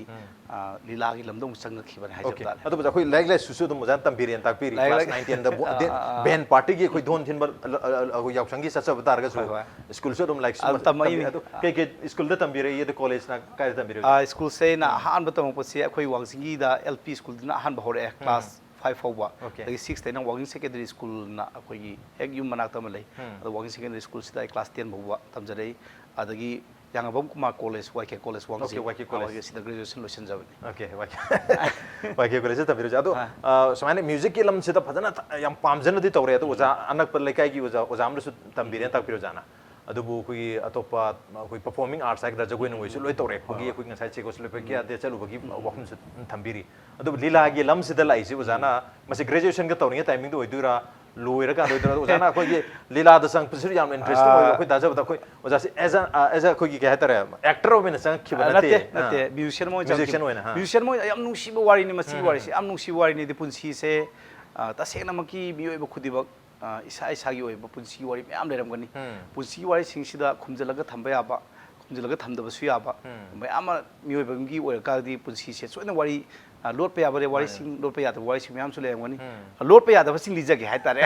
ꯑ, ꯂꯤꯂꯥꯒꯤ ꯂꯝꯗ ꯑꯃꯨꯛ ꯆꯪꯉꯛꯈꯤꯕꯅꯤ ꯍꯥꯏꯖꯕ Okay. ꯇꯥꯔꯦ꯫ ꯑꯗꯨꯕꯨ ꯑꯩꯈꯣꯏ ꯂꯥꯏꯔꯤꯛ ꯂꯥꯏꯁꯨꯁꯨ ꯑꯗꯨꯝ ꯑꯣꯖꯥꯅ ꯇꯝꯕꯤꯔꯦꯅ ꯇꯥꯛꯄꯤꯔꯤ꯫ ꯂꯥꯏꯔꯤꯛ Class ꯂꯥꯏ- nine tenꯗ ꯑꯥ, ꯑꯥ, ꯑꯥ. band partyꯒꯤ ꯑꯩꯈꯣꯏ ꯙꯣꯟ ꯊꯤꯟꯕ ꯑ, ꯑ, ꯑ, ꯑꯩꯈꯣꯏ ꯌꯥꯎꯁꯪꯒꯤ ꯆꯠꯆꯕ ꯇꯥꯔꯒꯁꯨ ꯍꯣꯏ, ꯍꯣꯏ. ꯁ꯭ꯀꯨꯜꯁꯨ ꯑꯗꯨꯝ ꯂꯥꯏꯔꯤꯛꯁꯨ ꯑꯗꯨꯝ ꯇꯝꯃꯛꯏꯅꯤ꯫ ꯇꯝꯕꯤ-, ꯑꯗꯨ ꯀꯩ ꯀꯩ ꯁ꯭ꯀꯨꯜꯗ ꯇꯝꯕꯤꯔꯛꯏ, ꯑꯗꯨ ꯀꯣꯂꯦꯖꯅ ꯀꯥꯏꯗ ꯇꯝꯕꯤꯔꯛꯏ? ꯑ, ꯁ꯭ꯀꯨꯜꯁꯦ ꯑꯩꯅ ꯑꯍꯥꯟꯕ ꯇꯝꯃꯛꯄꯁꯦ ꯑꯩꯈꯣꯏ ꯋꯥꯡꯖꯤꯡꯒꯤꯗ L P ꯁ꯭ꯀꯨꯜꯗꯨꯅ ꯑꯍꯥꯟꯕ ꯍꯧꯔꯛꯑꯦ, class five ꯐꯥꯎꯕ꯫ Okay. ꯑꯗꯒꯤ six ꯇꯩꯅ ꯋꯥꯡꯖꯤꯡ secondary ꯁ꯭ꯀꯨꯜꯅ ꯑꯩꯈꯣꯏꯒꯤ ꯍꯦꯛ ꯌꯨꯝ ꯃꯅꯥꯛꯇ ꯑꯃ ꯂꯩ꯫ ꯎꯝ. ꯑꯗꯣ ꯋꯥꯡꯖꯤꯡ secondary ꯁ꯭ꯀꯨꯜꯁꯤꯗ ꯑꯩ class ten ꯐꯥꯎꯕ ꯇꯝꯖꯔꯛꯏ꯫ ꯑꯗꯒꯤ Yangabam Kumar college, Y K college Wangjing. Okay, Y K college. ꯑꯩꯈꯣꯏꯒꯤ ꯁꯤꯗ graduation ꯂꯣꯏꯁꯤꯟꯖꯕꯅꯤ꯫ Okay, Y K, Y K ꯀꯣꯂꯦꯖꯇ ꯇꯝꯕꯤꯔꯛꯏꯁꯦ꯫ ꯑꯗꯣ, ꯑꯥ. ꯑ, ꯁꯨꯃꯥꯏꯅ musicꯀꯤ ꯂꯝꯁꯤꯗ ꯐꯖꯅ ꯊ-, ꯌꯥꯝ ꯄꯥꯝꯖꯅꯗꯤ ꯇꯧꯔꯦ꯫ ꯑꯗꯣ ꯑꯣꯖꯥ ꯑꯅꯛꯄ ꯂꯩꯀꯥꯏꯒꯤ ꯑꯣꯖꯥ, ꯑꯣꯖꯥ ꯑꯃꯗꯁꯨ ꯇꯝꯕꯤꯔꯦꯅ ꯇꯥꯛꯄꯤꯔꯣ ꯑꯣꯖꯥꯅ꯫ ꯑꯗꯨꯕꯨ ꯑꯩꯈꯣꯏꯒꯤ ꯑꯇꯣꯞꯄ ꯑꯩꯈꯣꯏ performing arts ꯍꯥꯏꯒꯗ꯭ꯔꯥ, ꯖꯒꯣꯏ ꯅꯨꯡꯒꯣꯏꯁꯨ ꯂꯣꯏ ꯇꯧꯔꯛꯄꯒꯤ ꯑꯩꯈꯣꯏ ꯉꯁꯥꯏ ꯆꯦꯛꯀꯣꯠꯁꯨ ꯂꯣꯏꯄꯒꯤ ꯑꯗꯩ ꯆꯠꯂꯨꯕꯒꯤ ꯋꯥꯐꯝꯁꯨ ꯑꯗꯨꯝ ꯊꯝꯕꯤꯔꯤ꯫ ꯑꯗꯨꯕꯨ ꯂꯤꯂꯥꯒꯤ ꯂꯝꯁꯤꯗ ꯂꯥꯛꯏꯁꯤ ꯑꯣꯖꯥꯅ ꯃꯁꯤ graduationꯒ ꯇꯧꯔꯤꯉꯩ timingꯗ ꯑꯣꯏꯗꯣꯏꯔꯥ, ꯂꯣꯏꯔꯀꯥꯟꯗ ꯑꯣꯏꯗꯣꯏꯔꯥ? ꯑꯣꯖꯥꯅ ꯑꯩꯈꯣꯏꯒꯤ ꯂꯤꯂꯥꯗ ꯆꯪꯉꯛꯄꯁꯤꯁꯨ ꯌꯥꯝꯅ interest ꯑꯣꯏꯕ꯫ ꯑꯥ. ꯑꯩꯈꯣꯏ ꯇꯥꯖꯕꯗ ꯑꯩꯈꯣꯏ ꯑꯣꯖꯥꯁꯤ as a, ꯑ, as a ꯑꯩꯈꯣꯏꯒꯤ ꯀꯩ ꯍꯥꯏꯇꯥꯔꯦ, actor ꯑꯣꯏꯅ ꯆꯪꯉꯛꯈꯤꯕ ꯑ, ꯅꯠꯇꯦ꯫ ꯅꯠꯇꯦ, ꯅꯠꯇꯦ, ꯑꯥ. musician ꯑꯣꯏꯅ Musician ꯆꯪꯉꯛꯈꯤꯕ꯫ ꯑꯣꯏꯅ, ꯑꯥ. Musician ꯑꯣꯏꯅ ꯌꯥꯝ ꯅꯨꯡꯁꯤꯕ ꯋꯥꯔꯤꯅꯤ ꯃꯁꯤꯒꯤ ꯎꯝ. ꯋꯥꯔꯤꯁꯦ, ꯌꯥꯝ ꯅꯨꯡꯁꯤꯕ ꯋꯥꯔꯤꯅꯤꯗꯤ ꯄꯨꯟꯁꯤꯁꯦ꯫ ꯑ, ꯇꯁꯦꯡꯅꯃꯛꯀꯤ ꯃꯤꯑꯣꯏꯕ ꯈꯨꯗꯤꯡꯃꯛ, ꯑ, ꯏꯁꯥ ꯏꯁꯥꯒꯤ ꯑꯣꯏꯕ ꯄꯨꯟꯁꯤꯒꯤ ꯋꯥꯔꯤ ꯃꯌꯥꯝ ꯂꯩꯔꯝꯒꯅꯤ꯫ ꯎꯝ. ꯄꯨꯟꯁꯤꯒꯤ ꯋꯥꯔꯤꯁꯤꯡꯁꯤꯗ ꯈꯨꯝꯖꯤꯜꯂꯒ ꯊꯝꯕ ꯌꯥꯕ, ꯈꯨꯝꯖꯤꯜꯂꯒ ꯊꯝꯗꯕꯁꯨ ꯌꯥꯕ, ꯎꯝ. ꯃꯌꯥꯝ ꯑꯃ ꯃꯤꯑꯣꯏꯕ ꯑꯃꯒꯤ ꯑꯣꯏꯔꯀꯥꯟꯗꯗꯤ ꯄꯨꯟꯁꯤꯁꯦ ꯁꯣꯏꯗꯅ ꯋꯥꯔꯤ, ꯑ, ꯂꯣꯠꯄ ꯌꯥꯕ ꯋꯥꯔꯤꯁꯤꯡ, ꯂꯣꯠꯄ ꯌꯥꯗꯕ ꯋꯥꯔꯤꯁꯤꯡ ꯃꯌꯥꯝꯁꯨ ꯂꯩꯔꯝꯒꯅꯤ꯫ ꯎꯝ. ꯑ, ꯂꯣꯠꯄ ꯌꯥꯗꯕꯁꯤꯡ ꯂꯤꯖꯒꯦ ꯍꯥꯏꯇꯥꯔꯦ꯫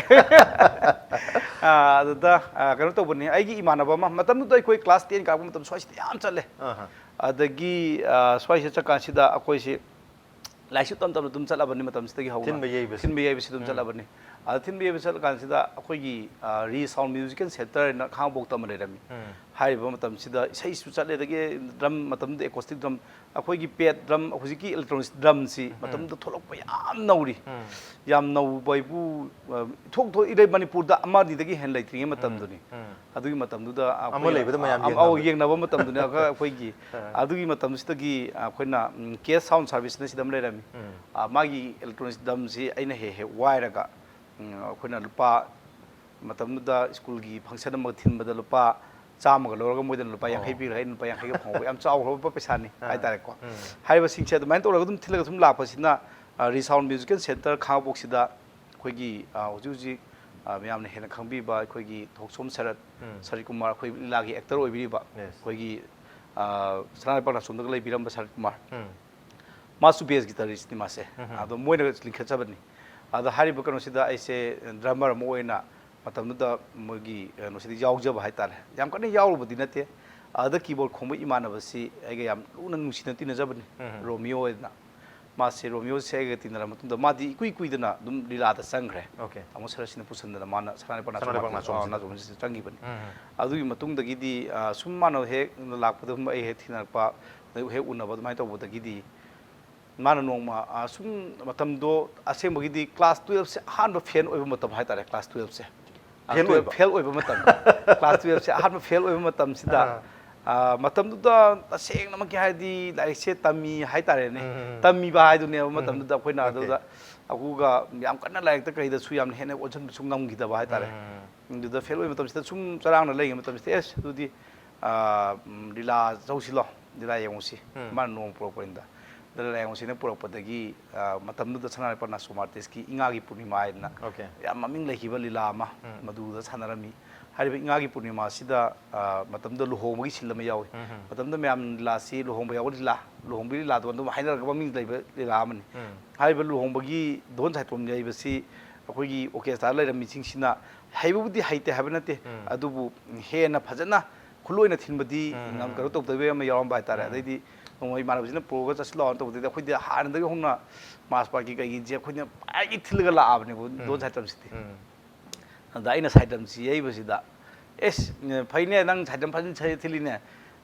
ꯑ, ꯑꯗꯨꯗ, ꯑ, ꯀꯩꯅꯣ ꯇꯧꯕꯅꯤ, ꯑꯩꯒꯤ ꯏꯃꯥꯟꯅꯕ ꯑꯃ, ꯃꯇꯝꯗꯨꯗ ꯑꯩꯈꯣꯏ class ten ꯀꯥꯔꯛꯄ ꯃꯇꯝ ꯁ꯭ꯋꯥꯏꯁꯤꯗ ꯌꯥꯝ ꯆꯠꯂꯦ꯫ ꯑꯍ. ꯑꯗꯒꯤ, ꯑ, ꯁ꯭ꯋꯥꯏꯁꯤꯗ ꯆꯠꯀꯥꯟꯁꯤꯗ ꯑꯩꯈꯣꯏꯁꯤ ꯂꯥꯏꯔꯤꯛꯁꯨ ꯇꯝ ꯇꯝꯅ ꯑꯗꯨꯝ ꯆꯠꯂꯕꯅꯤ ꯃꯇꯝꯁꯤꯗꯒꯤ ꯍꯧꯅ꯫ ꯊꯤꯟꯕ ꯌꯩꯕꯁꯤ꯫ ꯊꯤꯟꯕ ꯌꯩꯕꯁꯤ ꯑꯗꯨꯝ ꯎꯝ. ꯆꯠꯂꯕꯅꯤ꯫ ꯑꯗ ꯊꯤꯟꯕ ꯌꯩꯕ ꯆꯠꯂꯀꯥꯟꯁꯤꯗ ꯑꯩꯈꯣꯏꯒꯤ, ꯑ, Resound Musical Centre ꯍꯥꯏꯅ ꯈꯥꯉꯕꯣꯛꯇ ꯑꯃ ꯂꯩꯔꯝꯃꯤ꯫ ꯎꯝ. ꯍꯥꯏꯔꯤꯕ ꯃꯇꯝꯁꯤꯗ ꯏꯁꯩꯁꯨ ꯆꯠꯂꯦ, ꯑꯗꯒꯤ drum, ꯃꯇꯝꯗꯨꯗ acoustic drum, ꯑꯩꯈꯣꯏꯒꯤ pad drum, ꯍꯧꯖꯤꯛꯀꯤ electronic drumꯁꯤ ꯃꯇꯝꯗꯨꯗ ꯊꯣꯛꯂꯛꯄ ꯌꯥꯝ ꯅꯧꯔꯤ꯫ ꯎꯝ. ꯌꯥꯝ ꯅꯧꯕ ꯍꯥꯏꯕꯨ, ꯑ, ꯊꯣꯛ ꯊꯣꯛ ꯏꯔꯩ ꯃꯅꯤꯄꯨꯔꯗ ꯑꯃ ꯑꯅꯤꯗꯒꯤ ꯍꯦꯟꯅ ꯂꯩꯇ꯭ꯔꯤꯉꯩ ꯃꯇꯝꯗꯨꯅꯤ꯫ ꯎꯝ. ꯑꯗꯨꯒꯤ ꯃꯇꯝꯗꯨꯗ ꯑꯩꯈꯣꯏ ꯑꯃ ꯂꯩꯕꯗ ꯃꯌꯥꯝ ꯑ, ꯌꯦꯡꯅꯕ꯫ ꯑꯧ, ꯌꯦꯡꯅꯕ ꯃꯇꯝꯗꯨꯅꯤ꯫ ꯑꯩꯈꯣꯏ, ꯑꯩꯈꯣꯏꯒꯤ ꯑ. ꯑꯗꯨꯒꯤ ꯃꯇꯝꯁꯤꯗꯒꯤ ꯑꯩꯈꯣꯏꯅ, ꯎꯝ, K Sound Serviceꯅ ꯁꯤꯗ ꯑꯃ ꯂꯩꯔꯝꯃꯤ꯫ ꯎꯝ. ꯑ, ꯃꯥꯒꯤ electronic drumꯁꯤ ꯑꯩꯅ ꯍꯦꯛ ꯍꯦꯛ ꯋꯥꯏꯔꯒ, ꯎꯝ, ꯑꯩꯈꯣꯏꯅ ꯂꯨꯄꯥ, ꯃꯇꯝꯗꯨꯗ ꯁ꯭ꯀꯨꯜꯒꯤ function ꯑꯃ ꯊꯤꯟꯕꯗ ꯂꯨꯄꯥ ꯆꯥꯝꯃꯒ ꯂꯧꯔꯒ ꯃꯣꯏꯗꯅ ꯂꯨꯄꯥ ꯌꯥꯡꯈꯩ ꯑꯣ. ꯄꯤꯔꯒ ꯑꯩꯅ ꯂꯨꯄꯥ ꯌꯥꯡꯈꯩꯒ ꯐꯪꯍꯧꯕ ꯌꯥꯝ ꯆꯥꯎꯈ꯭ꯔꯕ ꯄꯩꯁꯥꯅꯤ ꯑ. ꯍꯥꯏꯇꯥꯔꯦꯀꯣ꯫ ꯎꯝ. ꯍꯥꯏꯔꯤꯕꯁꯤꯡꯁꯦ ꯑꯗꯨꯃꯥꯏꯅ ꯇꯧꯔꯒ ꯑꯗꯨꯝ ꯊꯤꯜꯂꯒ ꯁꯨꯝ ꯂꯥꯛꯄꯁꯤꯅ, ꯑ, Resound Musical Centre ꯈꯥꯉꯕꯣꯛꯁꯤꯗ ꯑꯩꯈꯣꯏꯒꯤ, ꯑ, ꯍꯧꯖꯤꯛ ꯍꯧꯖꯤꯛ, ꯑ, ꯃꯌꯥꯝꯅ ꯍꯦꯟꯅ ꯈꯪꯕꯤꯕ ꯑꯩꯈꯣꯏꯒꯤ ꯊꯣꯛꯆꯣꯝ ꯁꯔꯠ, ꯎꯝ. ꯁꯔꯠ ꯀꯨꯃꯥꯔ, ꯑꯩꯈꯣꯏ ꯂꯤꯂꯥꯒꯤ actor ꯑꯣꯏꯕꯤꯔꯤꯕ, Yes. ꯑꯩꯈꯣꯏꯒꯤ, ꯁꯅꯥ ꯂꯩꯄꯥꯛ ꯅꯥꯆꯣꯝꯗꯒ ꯂꯩꯕꯤꯔꯝꯕ ꯁꯔꯠ ꯀꯨꯃꯥꯔ, ꯃꯥꯁꯨ ꯕꯦꯁ ꯒꯤꯇꯥꯔꯤꯁꯅꯤ ꯃꯥꯁꯦ꯫ ꯑꯗꯣ ꯃꯣꯏꯅ ꯂꯤꯡꯈꯠꯆꯕꯅꯤ꯫ ꯑꯗꯣ ꯍꯥꯏꯔꯤꯕ ꯀꯩꯅꯣꯁꯤꯗ ꯑꯩꯁꯦ ꯗ꯭ꯔꯃꯔ ꯑꯃ ꯑꯣꯏꯅ ꯃꯇꯝꯗꯨꯗ ꯃꯣꯏꯒꯤ ꯀꯩꯅꯣꯁꯤꯗ ꯌꯥꯎꯖꯕ ꯍꯥꯏꯇꯥꯔꯦ꯫ ꯌꯥꯝ ꯀꯟꯅ ꯌꯥꯎꯔꯨꯕꯗꯤ ꯅꯠꯇꯦ꯫ ꯑꯗ ꯀꯤꯕꯣꯔꯗ ꯈꯣꯡꯕ ꯏꯃꯥꯟꯅꯕꯁꯤ ꯑꯩꯒ ꯌꯥꯝ ꯂꯨꯅ ꯅꯨꯡꯁꯤꯅ ꯇꯤꯟꯅꯖꯕꯅꯤ, ꯔꯣꯃꯤꯌꯣ ꯍꯥꯏꯅ꯫ ꯃꯥꯁꯦ ꯔꯣꯃꯤꯌꯣꯁꯦ ꯑꯩꯒ ꯇꯤꯟꯅꯔ ꯃꯇꯨꯡꯗ ꯃꯥꯗꯤ ꯏꯀꯨꯏ ꯀꯨꯏꯗꯅ ꯑꯗꯨꯝ ꯂꯤꯂꯥꯗ ꯆꯪꯈ꯭ꯔꯦ꯫ ꯑꯣꯀꯦ꯫ ꯇꯥꯃꯣ ꯁꯔꯠꯁꯤꯅ ꯄꯨꯁꯟꯗꯅ ꯃꯥꯅ ꯁꯅꯥ ꯂꯩꯄꯥꯛ ꯁꯅꯥ ꯂꯩꯄꯥꯛ ꯅꯥꯆꯣꯝꯁꯤꯗ, ꯅꯥꯆꯣꯝꯁꯤꯗ꯫ ꯑꯥ, ꯅꯥꯆꯣꯝꯁꯤꯗ ꯆꯪꯈꯤꯕꯅꯤ꯫ ꯑꯗꯨꯒꯤ ꯃꯇꯨꯡꯗꯒꯤꯗꯤ, ꯑ, ꯁꯨꯝ ꯃꯥꯅ ꯍꯦꯛ ꯂꯥꯛꯄꯗ ꯑꯗꯨꯝ ꯑꯩ ꯍꯦꯛ ꯊꯦꯡꯅꯔꯛꯄ, ꯑꯗꯩ ꯍꯦꯛ ꯎꯅꯕ ꯑꯗꯨꯃꯥꯏꯅ ꯇꯧꯕꯗꯒꯤꯗꯤ ꯃꯥꯅ ꯅꯣꯡꯃ, ꯑ, ꯁꯨꯝ ꯃꯇꯝꯗꯣ ꯑꯁꯦꯡꯕꯒꯤꯗꯤ ꯀ꯭ꯂꯥꯁ ꯇꯨꯌꯦꯜꯞꯁꯦ ꯑꯍꯥꯟꯕ ꯐꯦꯜ ꯑꯣꯏꯕ ꯃꯇꯝ ꯍꯥꯏꯇꯥꯔꯦ, ꯀ꯭ꯂꯥꯁ ꯇꯨꯌꯦꯜꯞꯁꯦ꯫ ꯑ, ꯐꯦꯜ ꯇꯨꯌꯦꯜꯞ ꯑꯣꯏꯕ? ꯐꯦꯜ ꯑꯣꯏꯕ ꯃꯇꯝ꯫ ꯀ꯭ꯂꯥꯁ ꯇꯨꯌꯦꯜꯞꯁꯦ ꯑꯍꯥꯟꯕ ꯐꯦꯜ ꯑꯣꯏꯕ ꯃꯇꯝꯁꯤꯗ, ꯑꯥ꯫ ꯑ, ꯃꯇꯝꯗꯨꯗ ꯇꯁꯦꯡꯅꯃꯛꯀꯤ ꯍꯥꯏꯗꯤ ꯂꯥꯏꯔꯤꯛꯁꯦ ꯇꯝꯃꯤ ꯍꯥꯏꯇꯥꯔꯦꯅꯦ꯫ ꯎꯝ, ꯎꯝ, ꯎꯝ꯫ ꯇꯝꯃꯤꯕ ꯍꯥꯏꯗꯨꯅꯦꯕ ꯎꯝ, ꯎꯝ꯫ ꯃꯇꯝꯗꯨꯗ ꯑꯩꯈꯣꯏꯅ ꯑꯣꯀꯦ꯫ ꯑꯗꯨꯗ ꯑꯗꯨꯒ ꯌꯥꯝ ꯀꯟꯅ ꯂꯥꯏꯔꯤꯛꯇ ꯀꯩꯗꯁꯨ ꯌꯥꯝꯅ ꯍꯦꯟꯅ ꯑꯣꯟꯁꯤꯟꯕꯁꯨ ꯉꯝꯈꯤꯗꯕ ꯍꯥꯏꯇꯥꯔꯦ꯫ ꯎꯝ꯫ ꯑꯗꯨꯗ ꯐꯦꯜ ꯑꯣꯏꯕ ꯃꯇꯝꯁꯤꯗ ꯁꯨꯝ ꯆꯔꯥꯡꯅ ꯂꯩꯔꯤꯉꯩ ꯃꯇꯝꯁꯤꯗ, "ꯑꯦꯁ, ꯑꯗꯨꯗꯤ, ꯑ, ꯎꯝ, ꯂꯤꯂꯥ ꯆꯧꯁꯤꯂꯣ, ꯂꯤꯂꯥ ꯌꯦꯡꯉꯨꯁꯤ"꯫ ꯎꯝ꯫ ꯃꯥꯅ ꯅꯣꯡꯃ ꯄꯨꯔꯛꯄꯅꯤꯗ꯫ ꯂꯤꯂꯥ ꯌꯦꯡꯉꯨꯁꯤꯅ ꯄꯨꯔꯛꯄꯗꯒꯤ, ꯑ, ꯃꯇꯝꯗꯨꯗ ꯁꯅꯥ ꯂꯩꯄꯥꯛ ꯅꯥꯆꯣꯝ ꯑꯥꯔꯇꯤꯁꯀꯤ ꯏꯉꯥꯒꯤ ꯄꯨꯔꯅꯤꯃꯥ ꯍꯥꯏꯗꯅ ꯑꯣꯀꯦ꯫ ꯌꯥꯝ ꯃꯃꯤꯡ ꯂꯩꯈꯤꯕ ꯂꯤꯂꯥ ꯑꯃ, ꯎꯝ꯫ ꯃꯗꯨꯗ ꯁꯥꯟꯅꯔꯝꯃꯤ꯫ ꯍꯥꯏꯔꯤꯕ ꯏꯉꯥꯒꯤ ꯄꯨꯔꯅꯤꯃꯥꯁꯤꯗ, ꯑ, ꯃꯇꯝꯗꯨꯗ ꯂꯨꯍꯣꯡꯕꯒꯤ ꯁꯤꯟ ꯑꯃ ꯌꯥꯎꯏ꯫ ꯎꯝ, ꯎꯝ꯫ ꯃꯇꯝꯗꯨꯗ ꯃꯌꯥꯝ ꯂꯤꯂꯥꯁꯤ ꯂꯨꯍꯣꯡꯕ ꯌꯥꯎꯕ ꯂꯤꯂꯥ, ꯂꯨꯍꯣꯡꯕꯒꯤ ꯂꯤꯂꯥꯗꯣ ꯑꯗꯨꯝ ꯍꯥꯏꯅꯔꯒ ꯃꯃꯤꯡ ꯂꯩꯕ ꯂꯤꯂꯥ ꯑꯃꯅꯤ꯫ ꯎꯝ꯫ ꯍꯥꯏꯔꯤꯕ ꯂꯨꯍꯣꯡꯕꯒꯤ ꯗꯣꯟ ꯁꯥꯏꯇꯣꯝ ꯌꯩꯕꯁꯤ ꯑꯩꯈꯣꯏꯒꯤ ꯑꯣꯔꯀꯦꯁꯇ꯭ꯔꯥ ꯂꯩꯔꯝꯃꯤꯁꯤꯡꯁꯤꯅ ꯍꯩꯕꯕꯨꯗꯤ ꯍꯩꯇꯦ ꯍꯥꯏꯕ ꯅꯠꯇꯦ, ꯎꯝ꯫ ꯑꯗꯨꯕꯨ ꯍꯦꯟꯅ ꯐꯖꯅ ꯈꯨꯠꯂꯣꯏꯅ ꯊꯤꯟꯕꯗꯤ ꯎꯝ, ꯎꯝ, ꯌꯥꯝ ꯀꯩꯅꯣ ꯎꯝ꯫ ꯇꯧꯗꯕ ꯑꯃ ꯌꯥꯎꯔꯝꯕ ꯍꯥꯏꯇꯥꯔꯦ꯫ ꯎꯝ꯫ ꯑꯗꯩꯗꯤ ꯅꯣꯡꯃ ꯏꯃꯥꯟꯅꯕꯁꯤꯅ ꯄꯨꯔꯒ ꯆꯠꯁꯤꯜꯂꯛꯑꯣꯅ ꯇꯧꯕꯗꯩꯗꯤ ꯑꯩꯈꯣꯏꯗꯤ ꯍꯥꯟꯅꯗꯒꯤ ꯍꯧꯅ ꯃꯥꯔꯁ ꯄꯥꯔꯠꯀꯤ ꯀꯩꯒꯤꯁꯦ ꯑꯩꯈꯣꯏꯅ ꯈ꯭ꯋꯥꯏꯗꯒꯤ ꯊꯤꯜꯂꯒ ꯂꯥꯛꯑꯕꯅꯦꯕ, ꯎꯝ꯫ ꯗꯣꯟ ꯁꯥꯏꯇꯣꯝꯁꯤꯗꯤ꯫ ꯎꯝ꯫ ꯑꯗ ꯑꯩꯅ ꯁꯥꯏꯇꯣꯝꯁꯤ ꯌꯩꯕꯁꯤꯗ, "ꯑꯦꯁ, ꯐꯩꯅꯦ, ꯅꯪ ꯁꯥꯏꯇꯣꯝ ꯐꯖꯅ ꯁꯥꯏ-, ꯊꯤꯜꯂꯤꯅꯦ꯫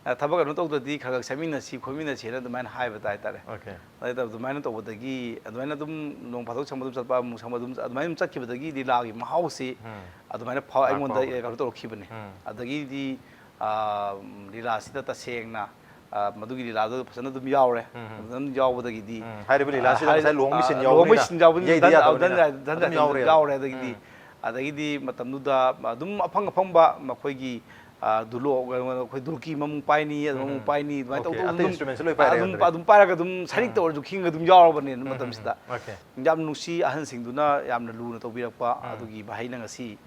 ꯑ, ꯊꯕꯛ ꯀꯩꯅꯣ ꯇꯧꯗ꯭ꯔꯗꯤ ꯈꯔ ꯈꯔ ꯁꯛꯃꯤꯟꯅꯁꯤ ꯈꯣꯠꯃꯤꯟꯅꯁꯤꯅ" ꯑꯗꯨꯃꯥꯏꯅ ꯍꯥꯏꯕ ꯍꯥꯏꯇꯥꯔꯦ꯫ ꯑꯣꯀꯦ꯫ ꯑꯗꯩ ꯑꯗꯨꯃꯥꯏꯅ ꯇꯧꯕꯗꯒꯤ, ꯑꯗꯨꯃꯥꯏꯅ ꯑꯗꯨꯝ ꯅꯣꯡ ꯐꯥꯗꯣꯛ ꯁꯪꯕ ꯑꯗꯨꯝ ꯆꯠꯄ, ꯑꯃꯨꯛ ꯁꯪꯕ ꯑꯗꯨꯝ ꯆꯠ-, ꯑꯗꯨꯃꯥꯏꯅ ꯑꯗꯨꯝ ꯆꯠꯈꯤꯕꯗꯒꯤ ꯂꯤꯂꯥꯒꯤ ꯃꯍꯥꯎꯁꯤ ꯎꯝ꯫ ꯑꯗꯨꯃꯥꯏꯅ ꯐꯥꯎ-, ꯂꯥꯛꯄ ꯑꯩꯉꯣꯟꯗ ꯍꯧꯔꯦ꯫ ꯀꯩꯅꯣ ꯇꯧꯔꯛꯈꯤꯕꯅꯤ꯫ ꯎꯝ꯫ ꯑꯗꯒꯤꯗꯤ, ꯑ, ꯂꯤꯂꯥꯁꯤꯗ ꯇꯁꯦꯡꯅ, ꯑ, ꯃꯗꯨꯒꯤ ꯂꯤꯂꯥꯗꯨ ꯐꯖꯅ ꯑꯗꯨꯝ ꯌꯥꯎꯔꯦ꯫ ꯎꯝ, ꯎꯝ꯫ ꯐꯖꯅ ꯑꯗꯨꯝ ꯌꯥꯎꯕꯗꯒꯤ ꯎꯝ, ꯍꯥꯏꯔꯤꯕ ꯂꯤꯂꯥꯁꯤꯗ ꯑ, ꯉꯁꯥꯏ ꯂꯨꯍꯣꯡꯕꯒꯤ ꯑ, ꯁꯤꯟ ꯂꯨꯍꯣꯡꯕꯒꯤ ꯌꯥꯎꯕꯅꯤꯅ ꯁꯤꯟ ꯌꯥꯎꯕꯅꯤꯅ ꯌꯩꯗ ꯌꯥꯗꯕꯅꯤꯅ ꯗꯟ-, ꯗꯟ-, ꯑꯗꯨꯝ ꯌꯥꯎꯔꯦ ꯑꯗꯨꯝ꯫ ꯌꯥꯎꯔꯦ꯫ ꯑꯗꯒꯤꯗꯤ, ꯎꯝ꯫ ꯑꯗꯒꯤꯗꯤ ꯃꯇꯝꯗꯨꯗ ꯑꯗꯨꯝ ꯑꯐꯪ ꯑꯐꯪꯕ ꯃꯈꯣꯏꯒꯤ, ꯑ, ꯙꯨꯂꯣ, ꯑꯩꯈꯣꯏ ꯙꯨꯜꯀꯤ ꯑꯃꯃꯨꯛ ꯄꯥꯏꯅꯤ, ꯑꯗꯨꯝ ꯑꯃꯨꯛ ꯎꯝ꯫ ꯄꯥꯏꯅꯤ, ꯑꯗꯨꯃꯥꯏꯅ ꯑꯣꯀꯦ, ꯇꯧꯗꯅ ꯑꯇꯩ ꯑꯗꯨꯝ, instrumentꯁꯨ ꯂꯣꯏ ꯄꯥꯏꯔꯦ ꯑꯗꯨꯝ, ꯑꯗꯨꯗꯤ꯫ ꯑꯗꯨꯝ ꯄꯥꯏꯔꯒ ꯑꯗꯨꯝ ꯁꯔꯤꯛꯇ ꯎꯝ꯫ ꯑꯣꯏꯔꯁꯨ ꯈꯤꯡꯉꯒ ꯑꯗꯨꯝ ꯌꯥꯎꯔꯕꯅꯦ ꯎꯝ, ꯎꯝ, ꯃꯇꯝꯁꯤꯗ꯫ ꯎꯝ꯫ ꯑꯣꯀꯦ꯫ ꯌꯥꯝ ꯅꯨꯡꯁꯤ, ꯑꯍꯟꯁꯤꯡꯗꯨꯅ ꯌꯥꯝꯅ ꯂꯨꯅ ꯇꯧꯕꯤꯔꯛꯄ ꯎꯝ꯫ ꯑꯗꯨꯒꯤ ꯃꯍꯩꯅ ꯉꯁꯤ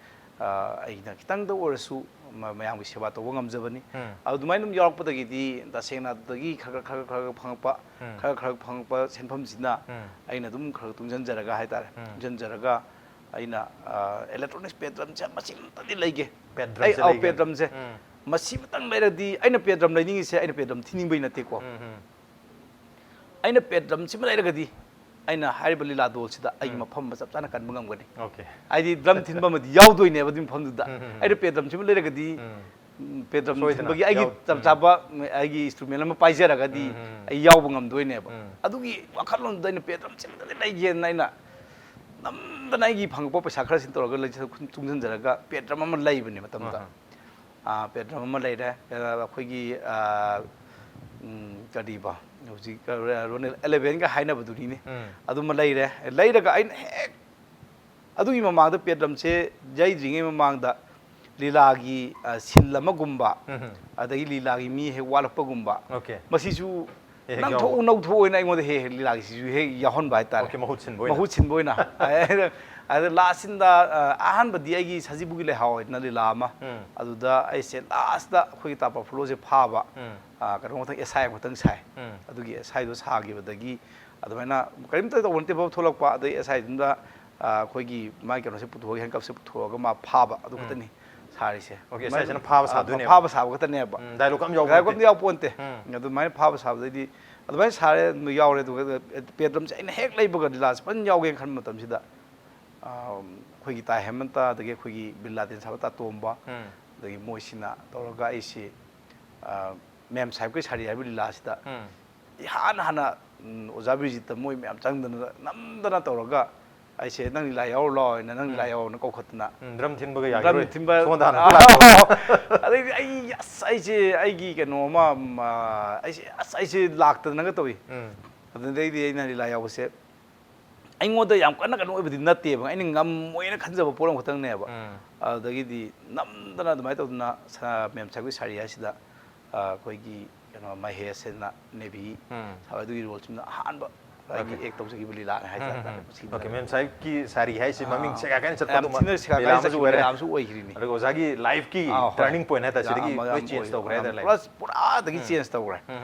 ꯑꯩꯅ ꯈꯤꯇꯪꯗ ꯑꯣꯏꯔꯁꯨ ꯃ- ꯃꯌꯥꯝꯒꯤ ꯁꯦꯕꯥ ꯇꯧꯕ ꯉꯝꯖꯕꯅꯤ꯫ ꯎꯝ꯫ ꯑꯗꯨꯃꯥꯏꯅ ꯑꯗꯨꯝ ꯌꯥꯎꯔꯛꯄꯗꯒꯤꯗꯤ ꯇꯁꯦꯡꯅ ꯑꯗꯨꯗꯒꯤ ꯈꯔ ꯈꯔ ꯈꯔ ꯈꯔ ꯐꯪꯉꯛꯄ, ꯎꯝ꯫ ꯈꯔ ꯈꯔ ꯐꯪꯉꯛꯄ ꯁꯦꯟꯐꯝꯁꯤꯅ ꯎꯝ꯫ ꯑꯩꯅ ꯑꯗꯨꯝ ꯈꯔ ꯇꯨꯡꯁꯤꯟꯖꯔꯒ ꯍꯥꯏꯇꯥꯔꯦ, ꯎꯝ꯫ ꯇꯨꯡꯁꯤꯟꯖꯔꯒ ꯑꯩꯅ ꯏꯂꯦꯛꯇ꯭ꯔꯣꯅꯤꯛꯁ ꯄꯦꯗ꯭ꯔꯝꯁꯦ ꯃꯁꯤꯃꯇꯗꯤ ꯂꯩꯒꯦ꯫ ꯄꯦꯗ꯭ꯔꯝꯁꯦ ꯑꯩ ꯑꯧ ꯂꯩꯒꯦ꯫ ꯄꯦꯗ꯭ꯔꯝꯁꯦ ꯎꯝ꯫ ꯃꯁꯤꯃꯇꯪ ꯂꯩꯔꯗꯤ, ꯑꯩꯅ ꯄꯦꯗ꯭ꯔꯝ ꯂꯩꯅꯤꯡꯉꯤꯁꯦ ꯑꯩꯅ ꯄꯦꯗ꯭ꯔꯝ ꯊꯤꯅꯤꯡꯕꯩ ꯅꯠꯇꯦꯀꯣ꯫ ꯎꯝ, ꯎꯝ꯫ ꯑꯩꯅ ꯄꯦꯗ꯭ꯔꯝꯁꯤꯃ ꯂꯩꯔꯒꯗꯤ ꯑꯩꯅ ꯍꯥꯏꯔꯤꯕ ꯂꯤꯂꯥ ꯗꯣꯜꯁꯤꯗ ꯑꯩꯒꯤ ꯎꯝ꯫ ꯃꯐꯝ ꯑꯃ ꯆꯞ ꯆꯥꯅ ꯀꯟꯕ ꯉꯝꯒꯅꯤ꯫ ꯑꯣꯀꯦ꯫ ꯍꯥꯏꯗꯤ ꯗ꯭ꯔꯝ ꯊꯤꯟꯕ ꯑꯃꯗꯤ ꯌꯥꯎꯗꯣꯏꯅꯦꯕ ꯑꯗꯨꯒꯤ ꯃꯐꯝꯗꯨꯗ꯫ ꯎꯝ, ꯎꯝ, ꯎꯝ꯫ ꯑꯩꯅ ꯄꯦꯗ꯭ꯔꯝꯁꯤꯃ ꯂꯩꯔꯒꯗꯤ, ꯎꯝ꯫ ꯎꯝ, ꯄꯦꯗ꯭ꯔꯝ ꯁꯣꯏꯗꯅ ꯊꯤꯟꯕꯒꯤ ꯑꯩꯒꯤ ꯌꯥꯎ-, ꯆꯞ ꯎꯝ꯫ ꯆꯥꯕ, ꯎꯝ, ꯑꯩꯒꯤ ꯏꯟꯁꯇ꯭ꯔꯨꯃꯦꯟ ꯑꯃ ꯄꯥꯏꯖꯔꯒꯗꯤ ꯎꯝ, ꯎꯝ꯫ ꯑꯩ ꯌꯥꯎꯕ ꯉꯝꯗꯣꯏꯅꯦꯕ꯫ ꯎꯝ꯫ ꯑꯗꯨꯒꯤ ꯋꯥꯈꯜꯂꯣꯟꯗꯨꯗ ꯑꯩꯅ ꯄꯦꯗ꯭ꯔꯝꯁꯤꯃꯗꯤ ꯂꯩꯒꯦꯅ ꯑꯩꯅ ꯅꯝꯗꯅ ꯑꯩꯒꯤ ꯐꯪꯉꯛꯄ ꯄꯩꯁꯥ ꯈꯔꯁꯤꯅ ꯇꯧꯔꯒ ꯂꯩꯖ-, ꯇꯨꯡꯁꯤꯟꯖꯔꯒ ꯄꯦꯗ꯭ꯔꯝ ꯑꯃ ꯂꯩꯕꯅꯦ ꯃꯇꯝꯗꯨꯗ꯫ ꯑꯍꯥ꯫ ꯑꯥ, ꯄꯦꯗ꯭ꯔꯝ ꯑꯃ ꯂꯩꯔꯦ꯫ ꯑꯩꯈꯣꯏꯒꯤ, ꯑꯥ, ꯎꯝ, ꯀꯔꯤꯕ? ꯍꯧꯖꯤꯛ ꯔꯣꯅꯦꯜ ꯑꯦꯂꯦꯚꯦꯟꯒ ꯍꯥꯏꯅꯕꯗꯨꯅꯤꯅꯦ꯫ ꯎꯝ꯫ ꯑꯗꯨꯃ ꯂꯩꯔꯦ꯫ ꯂꯩꯔꯒ ꯑꯩꯅ ꯍꯦꯛ ꯑꯗꯨꯒꯤ ꯃꯃꯥꯡꯗ ꯄꯦꯗ꯭ꯔꯝꯁꯦ ꯌꯩꯗ꯭ꯔꯤꯉꯩ ꯃꯃꯥꯡꯗ ꯂꯤꯂꯥꯒꯤ, ꯑ, ꯁꯤꯟ ꯑꯃꯒꯨꯝꯕ, ꯎꯝ꯫ ꯑꯗꯒꯤ ꯂꯤꯂꯥꯒꯤ ꯃꯤ ꯍꯦꯛ ꯋꯥꯠꯂꯛꯄꯒꯨꯝꯕ, ꯑꯣꯀꯦ꯫ ꯃꯁꯤꯁꯨ ꯍꯦꯛ ꯍꯦꯛ ꯅꯪꯊꯣꯛꯎ, ꯌꯥꯎꯕ꯫ ꯅꯧꯊꯣꯛꯎ ꯍꯥꯏꯅ ꯑꯩꯉꯣꯟꯗ ꯍꯦꯛ ꯍꯦꯛ ꯂꯤꯂꯥꯒꯤꯁꯤꯁꯨ ꯍꯦꯛ ꯌꯥꯎꯍꯟꯕ ꯍꯥꯏꯇꯥꯔꯦ꯫ ꯑꯣꯀꯦ, ꯃꯍꯨꯠ ꯁꯤꯟꯕ ꯑꯣꯏꯅ꯫ ꯃꯍꯨꯠ ꯁꯤꯟꯕ ꯑꯣꯏꯅ꯫ ꯑꯗ ꯂꯥꯁ ꯁꯤꯟꯗ, ꯑ, ꯑꯍꯥꯟꯕꯗꯤ ꯑꯩꯒꯤ ꯁꯖꯤꯕꯨꯒꯤ ꯂꯩꯍꯥꯎ ꯍꯥꯏꯅ ꯂꯤꯂꯥ ꯑꯃ, ꯎꯝ꯫ ꯑꯗꯨꯗ ꯑꯩꯁꯦ ꯂꯥꯁꯇ ꯑꯩꯈꯣꯏꯒꯤ ꯇꯥ ꯄꯥꯐꯣꯂꯣꯁꯦ ꯐꯥꯕ, ꯎꯝ꯫ ꯑ, ꯀꯩꯅꯣ ꯈꯛꯇꯪ, ꯑꯦꯁ ꯑꯥꯏ ꯑꯃꯈꯛꯇꯪ ꯁꯥꯏ꯫ ꯎꯝ꯫ ꯑꯗꯨꯒꯤ ꯑꯦꯁ ꯑꯥꯏꯗꯣ ꯁꯥꯈꯤꯕꯗꯒꯤ ꯑꯗꯨꯃꯥꯏꯅ ꯀꯔꯤꯝꯇ ꯇꯧꯕ ꯅꯠꯇꯦ, ꯚꯥꯕ ꯊꯣꯛꯂꯛꯄ꯫ ꯑꯗꯩ ꯑꯦꯁ ꯑꯥꯏꯗꯨꯅ, ꯑ, ꯑꯩꯈꯣꯏꯒꯤ ꯃꯥꯒꯤ ꯀꯩꯅꯣꯁꯦ ꯄꯨꯊꯣꯛꯑꯒ, ꯍꯦꯟꯀꯞꯁꯦ ꯄꯨꯊꯣꯛꯑꯒ ꯃꯥ ꯐꯥꯕ, ꯑꯗꯨ ꯎꯝ꯫ ꯈꯛꯇꯅꯤ ꯁꯥꯔꯤꯁꯦ꯫ ꯑꯣꯀꯦ, ꯑꯗꯨꯃꯥꯏꯅ, ꯑꯦꯁ ꯑꯥꯏꯁꯤꯅ ꯐꯥꯕ ꯑ, ꯁꯥꯗꯣꯏꯅꯦꯕ꯫ ꯐꯥꯕ ꯁꯥꯕ ꯈꯛꯇꯅꯦꯕ꯫ ꯎꯝ, ꯗꯥꯏꯂꯣꯛ ꯑꯝ ꯌꯥꯎꯕ ꯗꯥꯏꯂꯣꯛ ꯅꯠꯇꯦ꯫ ꯑꯝꯇ ꯌꯥꯎꯄꯣꯟꯇꯦ꯫ ꯎꯝ꯫ ꯑꯗꯨꯃꯥꯏꯅ ꯐꯥꯕ ꯁꯥꯕꯗꯩꯗꯤ ꯑꯗꯨꯃꯥꯏꯅ ꯁꯥꯔꯦ, ꯑꯗꯨꯝ ꯌꯥꯎꯔꯦ꯫ ꯑꯗꯨꯒ ꯄꯦꯗ꯭ꯔꯝꯁꯦ ꯑꯩꯅ ꯍꯦꯛ ꯂꯩꯕꯒ ꯂꯤꯂꯥꯁꯦ ꯐꯖꯅ ꯌꯥꯎꯒꯦꯅ ꯈꯟꯕ ꯃꯇꯝꯁꯤꯗ, ꯑ, ꯑꯩꯈꯣꯏꯒꯤ ꯇꯥ ꯍꯦꯃꯟꯇ, ꯑꯗꯒꯤ ꯑꯩꯈꯣꯏꯒꯤ ꯕꯤꯟ ꯂꯥꯗꯦꯟ ꯁꯥꯕ ꯇꯥ ꯇꯣꯝꯕ, ꯎꯝ꯫ ꯑꯗꯒꯤ ꯃꯣꯏꯁꯤꯅ ꯇꯧꯔꯒ ꯑꯩꯁꯤ, ꯑ, ꯃꯦꯝ ꯁꯥꯍꯦꯕꯀꯤ ꯁꯥꯔꯤ ꯍꯥꯏꯕ ꯂꯤꯂꯥꯁꯤꯗ ꯎꯝ꯫ ꯏꯍꯥꯟ ꯍꯥꯟꯅ, ꯎꯝ, ꯑꯣꯖꯥ ꯕꯤꯔꯖꯤꯠꯇ ꯃꯣꯏ ꯃꯌꯥꯝ ꯆꯪꯗꯅ ꯅꯝꯗꯅ ꯇꯧꯔꯒ ꯑꯩꯁꯦ "ꯅꯪ ꯂꯤꯂꯥ ꯌꯥꯎꯔꯨ ꯂꯥꯎ" ꯍꯥꯏꯅ, "ꯅꯪ ꯂꯤꯂꯥ ꯎꯝ꯫ ꯌꯥꯎꯔꯨꯅ" ꯀꯧꯈꯠꯇꯅ꯫ ꯎꯝ, ꯗ꯭ꯔꯝ ꯊꯤꯟꯕꯒ ꯗ꯭ꯔꯝ ꯌꯥꯈꯤꯔꯣꯏ꯫ ꯊꯤꯟꯕ ꯁꯣꯝꯗ ꯍꯥꯟꯅ ꯂꯥꯛꯑꯣ꯫ ꯑꯗꯩꯗꯤ ꯑꯩ, ꯑꯁ, ꯑꯩꯁꯦ ꯑꯩꯒꯤ ꯀꯩꯅꯣ ꯑꯃ, ꯎꯝ, ꯑ, ꯑꯩꯁꯦ, ꯑꯁ, ꯑꯩꯁꯦ ꯂꯥꯛꯇꯗꯅꯒ ꯇꯧꯏ꯫ ꯎꯝ꯫ ꯑꯗꯨꯗꯩꯗꯤ ꯑꯩꯅ ꯂꯤꯂꯥ ꯌꯥꯎꯕꯁꯦ ꯑꯩꯉꯣꯟꯗ ꯌꯥꯝ ꯀꯟꯅ ꯀꯩꯅꯣ ꯑꯣꯏꯕꯗꯤ ꯅꯠꯇꯦꯕ, ꯑꯩꯅ ꯉꯝꯃꯣꯏꯅ ꯈꯟꯖꯕ ꯄꯣꯠ ꯑꯃꯈꯛꯇꯪꯅꯦꯕ꯫ ꯎꯝ꯫ ꯑꯗꯨꯗꯒꯤꯗꯤ ꯅꯝꯗꯅ ꯑꯗꯨꯃꯥꯏꯅ ꯇꯧꯗꯅ ꯁ-, ꯃꯦꯝ ꯁꯥꯍꯦꯕꯀꯤ ꯁꯥꯔꯤ ꯍꯥꯏꯁꯤꯗ, ꯑ, ꯑꯩꯈꯣꯏꯒꯤ ꯀꯩꯅꯣ ꯃꯍꯦꯁ ꯍꯥꯏꯅ ꯅꯦꯚꯤ ꯎꯝ꯫ ꯁꯥꯕ ꯑꯗꯨꯒꯤ ꯔꯣꯜꯁꯤꯃ ꯑꯍꯥꯟꯕ ꯑꯩꯒꯤ ꯑꯦꯛ ꯇꯧꯖꯈꯤꯕ ꯂꯤꯂꯥꯅꯦ ꯍꯥꯏ ꯇꯥꯔꯦ꯫ ꯑꯣꯀꯦ, ꯃꯦꯝ ꯁꯥꯍꯦꯕꯀꯤ ꯁꯥꯔꯤ ꯍꯥꯏꯁꯤ ꯃꯃꯤꯡ ꯁꯦꯒꯥꯏ ꯀꯥꯏꯅ ꯆꯠꯄ ꯌꯥꯝ ꯑꯗꯨꯃꯛ ꯊꯤꯅ ꯁꯦꯒꯥꯏ ꯂꯤꯂꯥ ꯀꯥꯏꯅ ꯑꯃꯁꯨ ꯆꯠꯈꯤꯕ ꯑꯣꯏꯔꯦ꯫ ꯂꯤꯂꯥ ꯑꯃꯁꯨ ꯑꯣꯏꯈ꯭ꯔꯤꯅꯤ꯫ ꯑꯗꯨꯒ ꯑꯣꯖꯥꯒꯤ ꯂꯥꯏꯐꯀꯤ ꯑꯥ, ꯍꯣꯏ꯫ ꯇꯔꯅꯤꯡ ꯄꯣꯏꯟ ꯍꯥꯏꯇꯥꯔꯦ, ꯁꯤꯗꯒꯤ ꯌꯥꯝ ꯂꯣꯏ ꯑꯣꯏ-, ꯆꯦꯟꯖ ꯇꯧꯈ꯭ꯔꯦ ꯌꯥꯝ ꯍꯥꯏꯇꯥꯔꯦ, ꯂꯥꯏꯐ꯫ ꯄꯨꯔꯥ, ꯄꯨꯔꯥꯗꯒꯤ ꯆꯦꯟꯖ ꯇꯧꯈ꯭ꯔꯦ꯫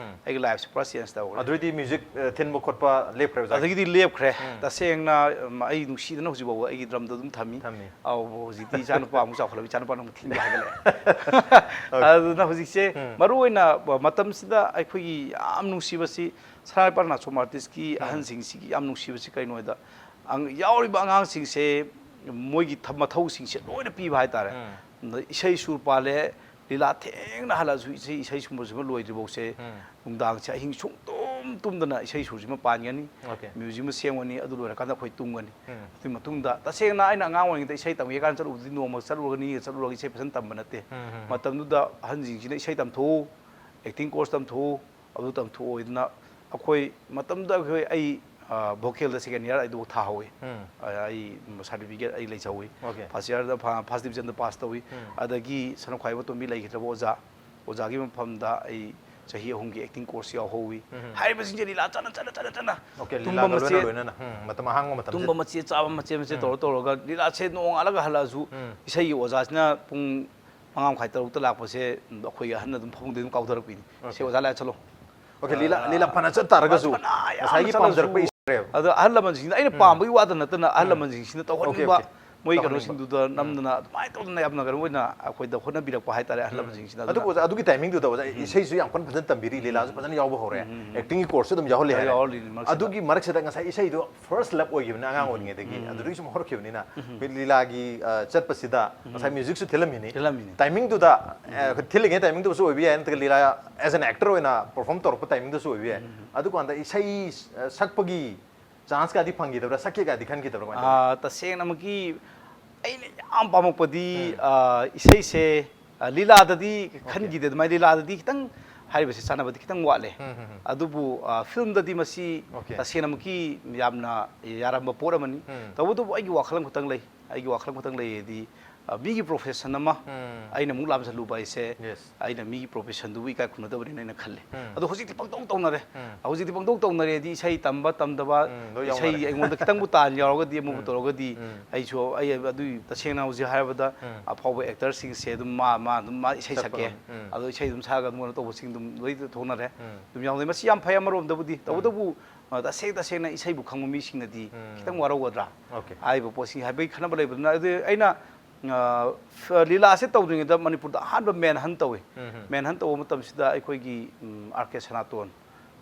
ꯑꯩꯒꯤ ꯂꯥꯏꯐꯁꯦ ꯄꯨꯔꯥ ꯆꯦꯟꯖ ꯇꯧꯈ꯭ꯔꯦ꯫ ꯑꯗꯨꯗꯩꯗꯤ ꯃ꯭ꯌꯨꯖꯤꯛ, ꯑ, ꯊꯤꯟꯕ ꯈꯣꯠꯄ ꯂꯦꯞꯈ꯭ꯔꯦ ꯑꯣꯖꯥ? ꯑꯗꯒꯤꯗꯤ ꯂꯦꯞꯈ꯭ꯔꯦ꯫ ꯇꯁꯦꯡꯅ, ꯎꯝ, ꯑꯩ ꯅꯨꯡꯁꯤꯗꯅ ꯍꯧꯖꯤꯛ ꯐꯥꯎꯕ ꯑꯩꯒꯤ ꯗ꯭ꯔꯝꯗꯣ ꯑꯗꯨꯝ ꯊꯝꯃꯤ꯫ ꯊꯝꯃꯤ꯫ ꯑꯧ, ꯍꯧꯖꯤꯛꯇꯤ ꯏꯆꯥꯅꯨꯄꯥ ꯑꯃꯨꯛ ꯆꯥꯎꯈꯠꯂꯛꯑꯕ, ꯏꯆꯥꯅꯨꯄꯥꯅ ꯑꯃꯨꯛ ꯊꯤꯟꯕ ꯍꯥꯏꯒꯠꯂꯛꯑꯦ꯫ ꯑꯗꯨꯅ ꯍꯧꯖꯤꯛꯁꯦ ꯎꯝ꯫ ꯃꯔꯨ ꯑꯣꯏꯅ ꯃꯇꯝꯁꯤꯗ ꯑꯩꯈꯣꯏꯒꯤ ꯌꯥꯝ ꯅꯨꯡꯁꯤꯕꯁꯤ ꯁꯅꯥ ꯂꯩꯄꯥꯛ ꯅꯥꯆꯣꯝ ꯑꯥꯔꯇꯤꯁꯀꯤ ꯎꯝ꯫ ꯑꯍꯟꯁꯤꯡꯁꯤꯒꯤ ꯌꯥꯝ ꯅꯨꯡꯁꯤꯕꯁꯤ ꯀꯩꯅꯣ ꯍꯥꯏꯗ, ꯑꯪ-, ꯌꯥꯎꯔꯤꯕ ꯑꯉꯥꯡꯁꯤꯡꯁꯦ ꯃꯣꯏꯒꯤ ꯊ-, ꯃꯊꯧꯁꯤꯡꯁꯦ ꯂꯣꯏꯅ ꯄꯤꯕ ꯍꯥꯏꯇꯥꯔꯦ꯫ ꯎꯝ꯫ ꯑꯗ ꯏꯁꯩ ꯁꯨꯔ ꯄꯥꯜꯂꯦ, ꯂꯤꯂꯥ ꯊꯦꯡꯅ ꯍꯜꯂꯛꯑꯁꯨ ꯏꯁꯩ, ꯏꯁꯩ ꯁꯨꯝꯕꯁꯤꯃ ꯂꯣꯏꯗ꯭ꯔꯤꯐꯥꯎꯁꯦ ꯎꯝ꯫ ꯅꯨꯡꯗꯥꯡꯁꯦ ꯑꯍꯤꯡ ꯁꯨꯡꯇꯨꯝ ꯇꯨꯝꯗꯅ ꯏꯁꯩ ꯁꯨꯔꯁꯤꯃ ꯄꯥꯟꯒꯅꯤ꯫ ꯑꯣꯀꯦ꯫ ꯃ꯭ꯌꯨꯖꯤꯛ ꯑꯃ ꯁꯦꯝꯒꯅꯤ, ꯑꯗꯨ ꯂꯣꯏꯔꯀꯥꯟꯗ ꯑꯩꯈꯣꯏ ꯇꯨꯝꯒꯅꯤ꯫ ꯎꯝ꯫ ꯑꯗꯨꯒꯤ ꯃꯇꯨꯡꯗ ꯇꯁꯦꯡꯅ ꯑꯩꯅ ꯑꯉꯥꯡ ꯑꯣꯏꯔꯤꯉꯩꯗ ꯏꯁꯩ ꯇꯝꯒꯦ ꯀꯥꯏꯅ ꯆꯠꯂꯨꯕꯗꯤ ꯅꯣꯡꯃ ꯆꯠꯂꯨꯔꯒꯅꯤ, ꯆꯠꯂꯨꯔꯒ ꯏꯁꯩ ꯐꯖꯅ ꯇꯝꯕ ꯅꯠꯇꯦ꯫ ꯎꯝ, ꯎꯝ, ꯎꯝ꯫ ꯃꯇꯝꯗꯨꯗ ꯑꯍꯟꯁꯤꯡꯁꯤꯅ ꯏꯁꯩ ꯇꯝꯊꯣꯛꯎ, ꯑꯦꯛꯇꯤꯡ ꯀꯣꯔꯁ ꯇꯝꯊꯣꯛꯎ, ꯑꯗꯨ ꯇꯝꯊꯣꯛꯑꯣꯏꯗꯅ ꯑꯩꯈꯣꯏ ꯃꯇꯝꯗꯨꯗ ꯑꯩꯈꯣꯏ ꯑꯩ, ꯑ, ꯚꯣꯀꯦꯜꯗ ꯁꯦꯀꯦꯟ ꯏꯌꯥꯔ ꯑꯩꯗꯨꯕꯨ ꯊꯥꯍꯧꯋꯤ꯫ ꯎꯝ꯫ ꯑ, ꯑꯩ ꯁꯥꯔꯇꯤꯐꯤꯀꯦꯠ ꯑꯩ ꯂꯩꯖꯍꯧꯋꯤ꯫ ꯑꯣꯀꯦ꯫ ꯐꯥꯔꯁ ꯏꯌꯥꯔꯗ ꯐꯥ-, ꯐꯥꯔꯁ ꯗꯤꯕꯤꯖꯟꯗ ꯄꯥꯁ ꯇꯧꯋꯤ꯫ ꯎꯝ꯫ ꯑꯗꯒꯤ ꯁꯅꯥꯈ꯭ꯋꯥꯏꯕ ꯇꯣꯝꯕꯤ ꯂꯩꯈꯤꯗ꯭ꯔꯕ ꯑꯣꯖꯥ, ꯑꯣꯖꯥꯒꯤ ꯃꯐꯝꯗ ꯑꯩ ꯆꯍꯤ ꯑꯍꯨꯝꯒꯤ ꯑꯦꯛꯇꯤꯡ ꯀꯣꯔꯁ ꯌꯥꯎꯍꯧꯋꯤ꯫ ꯎꯝ꯫ ꯍꯥꯏꯔꯤꯕꯁꯤꯡꯁꯦ ꯂꯤꯂꯥ ꯆꯠꯅ ꯆꯠꯅ ꯆꯠꯅ ꯆꯠꯅ ꯑꯣꯀꯦ, ꯇꯨꯝꯕ ꯂꯤꯂꯥꯒ ꯂꯣꯏꯅ ꯃꯆꯦꯠ, ꯂꯣꯏꯅꯅ꯫ ꯎꯝ, ꯃꯇꯝ ꯑꯍꯥꯡꯕ ꯃꯇꯝꯁꯦ꯫ ꯇꯨꯝꯕ ꯃꯆꯦꯠ, ꯆꯥꯕ ꯃꯆꯦꯠ ꯃꯆꯦꯠ ꯎꯝ꯫ ꯇꯧꯔ ꯇꯧꯔꯒ ꯂꯤꯂꯥꯁꯦ ꯅꯣꯡꯉꯥꯜꯂꯒ ꯍꯜꯂꯛꯑꯁꯨ ꯎꯝ꯫ ꯏꯁꯩꯒꯤ ꯑꯣꯖꯥꯁꯤꯅ ꯄꯨꯡ ꯃꯉꯥ ꯃꯈꯥꯏ ꯇꯔꯨꯛꯇ ꯂꯥꯛꯄꯁꯦ ꯑꯩꯈꯣꯏꯒꯤ ꯑꯍꯟꯅ ꯑꯗꯨꯝ ꯐꯃꯨꯡꯗ ꯑꯗꯨꯝ ꯀꯥꯎꯊꯔꯛꯄꯤꯅꯤ꯫ ꯑꯣꯀꯦ꯫ "ꯁꯦ ꯑꯣꯖꯥ ꯂꯥꯛꯑꯦ, ꯆꯠꯂꯣ"꯫ ꯑꯣꯀꯦ, ꯂꯤꯂꯥ, ꯑ, ꯂꯤꯂꯥ ꯐꯅ ꯆꯠ ꯇꯥꯔꯒꯁꯨ ꯐꯅ ꯌꯥꯝꯅ ꯉꯁꯥꯏꯒꯤ ꯆꯠꯂꯁꯨ ꯄꯥꯝꯖꯔꯛꯄ ꯏꯁꯩꯔꯦꯕ꯫ ꯑꯗꯣ ꯑꯍꯜ ꯂꯃꯟꯁꯤꯡꯅ ꯑꯩꯅ ꯎꯝ꯫ ꯄꯥꯝꯕꯒꯤ ꯋꯥꯗ ꯅꯠꯇꯅ ꯑꯍꯜ ꯎꯝ꯫ ꯂꯃꯟꯁꯤꯡꯁꯤꯅ ꯑꯣꯀꯦ, ꯇꯧꯍꯟꯅꯤꯡꯕ ꯑꯣꯀꯦ꯫ ꯃꯣꯏ ꯇꯧꯍꯟꯅꯤꯡꯕ꯫ ꯀꯩꯅꯣꯁꯤꯡꯗꯨꯗ ꯎꯝ꯫ ꯅꯝꯗꯅ ꯑꯗꯨꯃꯥꯏꯅ ꯇꯧꯗꯅ ꯌꯥꯝꯅ ꯀꯩꯅꯣ ꯑꯣꯏꯅ ꯑꯩꯈꯣꯏꯗ ꯍꯣꯠꯅꯕꯤꯔꯛꯄ ꯍꯥꯏꯇꯥꯔꯦ ꯑꯍꯜ ꯎꯝ꯫ ꯂꯃꯟꯁꯤꯡꯁꯤꯅ꯫ ꯑꯗꯨꯕꯨ ꯑꯗꯨꯅ ꯑꯣꯖꯥ, ꯑꯗꯨꯒꯤ ꯇꯥꯏꯃꯤꯡꯗꯨꯗ ꯑꯣꯖꯥ ꯎꯝ꯫ ꯏꯁꯩꯁꯨ ꯌꯥꯝ ꯀꯟꯅ ꯐꯖꯅ ꯇꯝꯕꯤꯔꯤ, ꯂꯤꯂꯥꯁꯨ ꯐꯖꯅ ꯌꯥꯎꯕ ꯍꯧꯔꯦ, ꯎꯝ, ꯎꯝ, ꯎꯝ꯫ ꯑꯦꯛꯇꯤꯡꯒꯤ ꯀꯣꯔꯁꯁꯨ ꯑꯗꯨꯝ ꯌꯥꯎꯍꯜꯂꯦ ꯍꯥꯏꯔꯦ꯫ ꯌꯥꯎꯍꯜꯂꯤꯅꯤ ꯃꯔꯛꯁꯤꯗ꯫ ꯑꯗꯨꯒꯤ ꯃꯔꯛꯁꯤꯗ ꯉꯁꯥꯏ ꯏꯁꯩꯗꯣ ꯐꯥꯔꯁ ꯂꯞ ꯑꯣꯏꯈꯤꯕꯅꯤꯅ ꯑꯉꯥꯡ ꯎꯝ, ꯑꯣꯏꯔꯤꯉꯩꯗꯒꯤ, ꯎꯝ, ꯎꯝ꯫ ꯑꯗꯨꯗꯒꯤ ꯁꯨꯝ ꯍꯧꯔꯛꯈꯤꯕꯅꯤꯅ ꯎꯝ꯫ ꯑꯩꯈꯣꯏ ꯂꯤꯂꯥꯒꯤ, ꯑ, ꯆꯠꯄꯁꯤꯗ ꯎꯝ꯫ ꯉꯁꯥꯏ ꯃ꯭ꯌꯨꯖꯤꯛꯁꯨ ꯊꯤꯜꯂꯝꯃꯤꯅꯤ꯫ ꯊꯤꯜꯂꯝꯃꯤꯅꯤ꯫ ꯇꯥꯏꯃꯤꯡꯗꯨꯗ, ꯎꯝ꯫ ꯑ, ꯊꯤꯜꯂꯤꯉꯩ ꯇꯥꯏꯃꯤꯡꯗꯨꯁꯨ ꯑꯣꯏꯕ ꯌꯥꯏ, ꯅꯠꯇ꯭ꯔꯒ ꯂꯤꯂꯥ as an actor ꯑꯣꯏꯅ ꯄꯔꯐꯣꯔꯝ ꯇꯧꯔꯛꯄ ꯇꯥꯏꯃꯤꯡꯗꯨꯁꯨ ꯑꯣꯏꯕ ꯌꯥꯏ꯫ ꯎꯝ꯫ ꯑꯗꯨꯀꯥꯟꯗ ꯏꯁꯩ, ꯑ, ꯁꯛꯄꯒꯤ ꯆꯥꯟꯁꯀꯗꯤ ꯐꯪꯈꯤꯗꯕ꯭ꯔꯥ, ꯁꯛꯀꯦꯒꯗꯤ ꯈꯟꯈꯤꯗꯕ꯭ꯔꯥ, ꯀꯃꯥꯏꯅ ꯇꯧꯒꯦ? ꯑꯥ, ꯇꯁꯦꯡꯅꯃꯛꯀꯤ ꯑꯩꯅ ꯌꯥꯝ ꯄꯥꯝꯃꯛꯄꯗꯤ, ꯎꯝ꯫ ꯑꯥ, ꯏꯁꯩꯁꯦ, ꯑꯥ, ꯂꯤꯂꯥꯗꯗꯤ ꯑꯣꯀꯦ꯫ ꯈꯟꯈꯤꯗꯦ, ꯑꯗꯨꯃꯥꯏꯅ ꯂꯤꯂꯥꯗꯗꯤ ꯈꯤꯇꯪ ꯍꯥꯏꯔꯤꯕꯁꯦ ꯆꯥꯟꯅꯕꯗꯤ ꯈꯤꯇꯪ ꯋꯥꯠꯂꯦ꯫ ꯎꯝ, ꯎꯝ, ꯎꯝ꯫ ꯑꯗꯨꯕꯨ, ꯑꯥ, ꯐꯤꯂꯝꯗꯗꯤ ꯃꯁꯤ ꯑꯣꯀꯦ꯫ ꯇꯁꯦꯡꯅꯃꯛꯀꯤ ꯌꯥꯝꯅ ꯌꯥꯔꯝꯕ ꯄꯣꯠ ꯑꯃꯅꯤ꯫ ꯎꯝ꯫ ꯇꯧꯕꯇꯕꯨ ꯑꯩꯒꯤ ꯋꯥꯈꯜ ꯑꯃꯈꯛꯇꯪ ꯂꯩ, ꯑꯩꯒꯤ ꯋꯥꯈꯜ ꯑꯃꯈꯛꯇꯪ ꯂꯩꯌꯦꯗꯤ, ꯑ, ꯃꯤꯒꯤ profession ꯑꯃ ꯑꯩꯅ ꯑꯃꯨꯛ ꯂꯥꯝꯁꯤꯜꯂꯨꯕ ꯍꯥꯏꯁꯦ, ꯑꯩꯅ ꯃꯤꯒꯤ professionꯗꯨꯕꯨ ꯏꯀꯥꯏ ꯈꯨꯝꯅꯗꯕꯅꯤꯅ ꯑꯩꯅ ꯈꯜꯂꯤ꯫ ꯑꯗꯣ ꯍꯧꯖꯤꯛꯇꯤ ꯄꯪꯇꯧ ꯇꯧꯅꯔꯦ꯫ ꯍꯧꯖꯤꯛꯇꯤ ꯄꯪꯇꯧ ꯇꯧꯅꯔꯦꯗꯤ ꯏꯁꯩ ꯇꯝꯕ ꯇꯝꯗꯕ, ꯏꯁꯩ ꯑꯩꯉꯣꯟꯗ ꯈꯤꯇꯪꯕꯨ ꯇꯥꯟ ꯌꯥꯎꯔꯒꯗꯤ, ꯑꯃꯕꯨ ꯇꯧꯔꯒꯗꯤ, ꯑꯩꯁꯨ, ꯑꯩ ꯑꯗꯨꯒꯤ ꯇꯁꯦꯡꯅ ꯍꯧꯖꯤꯛ ꯍꯥꯏꯔꯕꯗ ꯑꯐꯥꯎꯕ actorꯁꯤꯡꯁꯦ ꯑꯗꯨꯝ ꯃꯥ, ꯃꯥ ꯑꯗꯨꯝ ꯃꯥ ꯏꯁꯩ ꯁꯛꯀꯦ꯫ ꯑꯗꯣ ꯏꯁꯩ ꯑꯗꯨꯝ ꯁꯛꯑꯒ ꯑꯗꯨꯝ ꯀꯩꯅꯣ ꯇꯧꯕꯁꯤꯡ ꯑꯗꯨꯝ ꯂꯣꯏ ꯊꯣꯛꯅꯔꯦ꯫ ꯑꯗꯨꯝ ꯌꯥꯎꯅꯩ꯫ ꯃꯁꯤ ꯌꯥꯝ ꯐꯩ ꯑꯃꯔꯣꯝꯗꯕꯨꯗꯤ꯫ ꯇꯧꯕꯇꯕꯨ, ꯑ, ꯇꯁꯦꯡ ꯇꯁꯦꯡꯅ ꯏꯁꯩꯕꯨ ꯈꯪꯕ ꯃꯤꯁꯤꯡꯅꯗꯤ ꯈꯤꯇꯪ ꯋꯥꯔꯧꯒꯗ꯭ꯔꯥ? ꯍꯥꯏꯔꯤꯕ ꯄꯣꯠꯁꯤ ꯍꯥꯏꯕꯒꯤ ꯈꯟꯅꯕ ꯂꯩꯕꯗꯨꯅ꯫ ꯑꯗꯨ ꯑꯩꯅ, ꯑ, ꯐ-, ꯂꯤꯂꯥꯁꯦ ꯇꯧꯗ꯭ꯔꯤꯉꯩꯗ ꯃꯅꯤꯄꯨꯔꯗ ꯑꯍꯥꯟꯕ Manhunt ꯇꯧꯏ꯫ Manhunt ꯇꯧꯕ ꯃꯇꯝꯁꯤꯗ ꯑꯩꯈꯣꯏꯒꯤ, ꯎꯝ, R K ꯁꯅꯥꯇꯣꯟ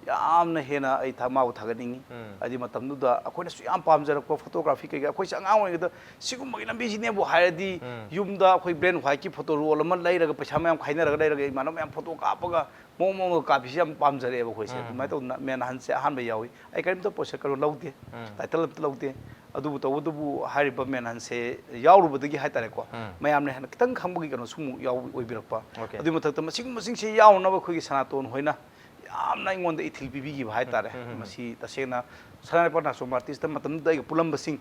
ꯌꯥꯝꯅ ꯍꯦꯟꯅ ꯑꯩ ꯊ-, ꯃꯥꯕꯨ ꯊꯥꯒꯠꯅꯤꯡꯉꯤ꯫ ꯍꯥꯏꯗꯤ ꯃꯇꯝꯗꯨꯗ ꯑꯩꯈꯣꯏꯅꯁꯨ ꯌꯥꯝ ꯄꯥꯝꯖꯔꯛꯄ photography ꯀꯩꯀꯩ, ꯑꯩꯈꯣꯏꯁꯦ ꯑꯉꯥꯡ ꯑꯣꯏꯔꯤꯉꯩꯗ ꯁꯤꯒꯨꯝꯕꯒꯤ ꯂꯝꯕꯤꯁꯤꯅꯦꯕꯨ ꯍꯥꯏꯔꯗꯤ ꯌꯨꯝꯗ ꯑꯩꯈꯣꯏ black and whiteꯀꯤ photo roll ꯑꯃ ꯂꯩꯔꯒ, ꯄꯩꯁꯥ ꯃꯌꯥꯝ ꯈꯥꯏꯅꯔꯒ ꯂꯩꯔꯒ, ꯏꯃꯥꯟꯅꯕ ꯃꯌꯥꯝ photo ꯀꯥꯞꯄꯒ ꯃꯑꯣꯡ ꯃꯑꯣꯡꯗ ꯀꯥꯞꯄꯤꯁꯤ ꯌꯥꯝ ꯄꯥꯝꯖꯔꯛꯑꯦꯕ ꯑꯩꯈꯣꯏꯁꯦ꯫ ꯑꯗꯨꯃꯥꯏꯅ ꯇꯧꯗꯅ Manhuntꯁꯦ ꯑꯍꯥꯟꯕ ꯌꯥꯎꯏ꯫ ꯑꯩ ꯀꯔꯤꯝꯇ ꯄꯣꯠꯁꯛ ꯀꯩꯅꯣ ꯂꯧꯗꯦ, title ꯑꯝꯇ ꯂꯧꯗꯦ꯫ ꯑꯗꯨꯕꯨ ꯇꯧꯕꯇꯕꯨ ꯍꯥꯏꯔꯤꯕ Manhuntꯁꯦ ꯌꯥꯎꯔꯨꯕꯗꯒꯤ ꯍꯥꯏꯇꯥꯔꯦꯀꯣ, ꯃꯌꯥꯝꯅ ꯍꯦꯟꯅ ꯈꯤꯇꯪ ꯈꯪꯕꯒꯤ ꯀꯩꯅꯣꯁꯨ ꯑꯃꯨꯛ ꯌꯥꯎ-, ꯑꯣꯏꯕꯤꯔꯛꯄ꯫ ꯑꯗꯨꯒꯤ ꯃꯊꯛꯇ ꯃꯁꯤꯒꯨꯝꯕꯁꯤꯡꯁꯦ ꯌꯥꯎꯅꯕ ꯑꯩꯈꯣꯏꯒꯤ ꯁꯅꯥꯇꯣꯟ ꯍꯣꯏꯅ ꯌꯥꯝꯅ ꯑꯩꯉꯣꯟꯗ ꯏꯊꯤꯜ ꯄꯤꯕꯤꯈꯤꯕ ꯍꯥꯏꯇꯥꯔꯦ꯫ ꯃꯁꯤ ꯇꯁꯦꯡꯅ ꯁꯅꯥ ꯂꯩꯄꯥꯛ ꯅꯥꯆꯣꯝ artistꯇ ꯃꯇꯝꯗꯨꯗ ꯑꯩꯒ ꯄꯨꯜꯂꯝꯕꯁꯤꯡ,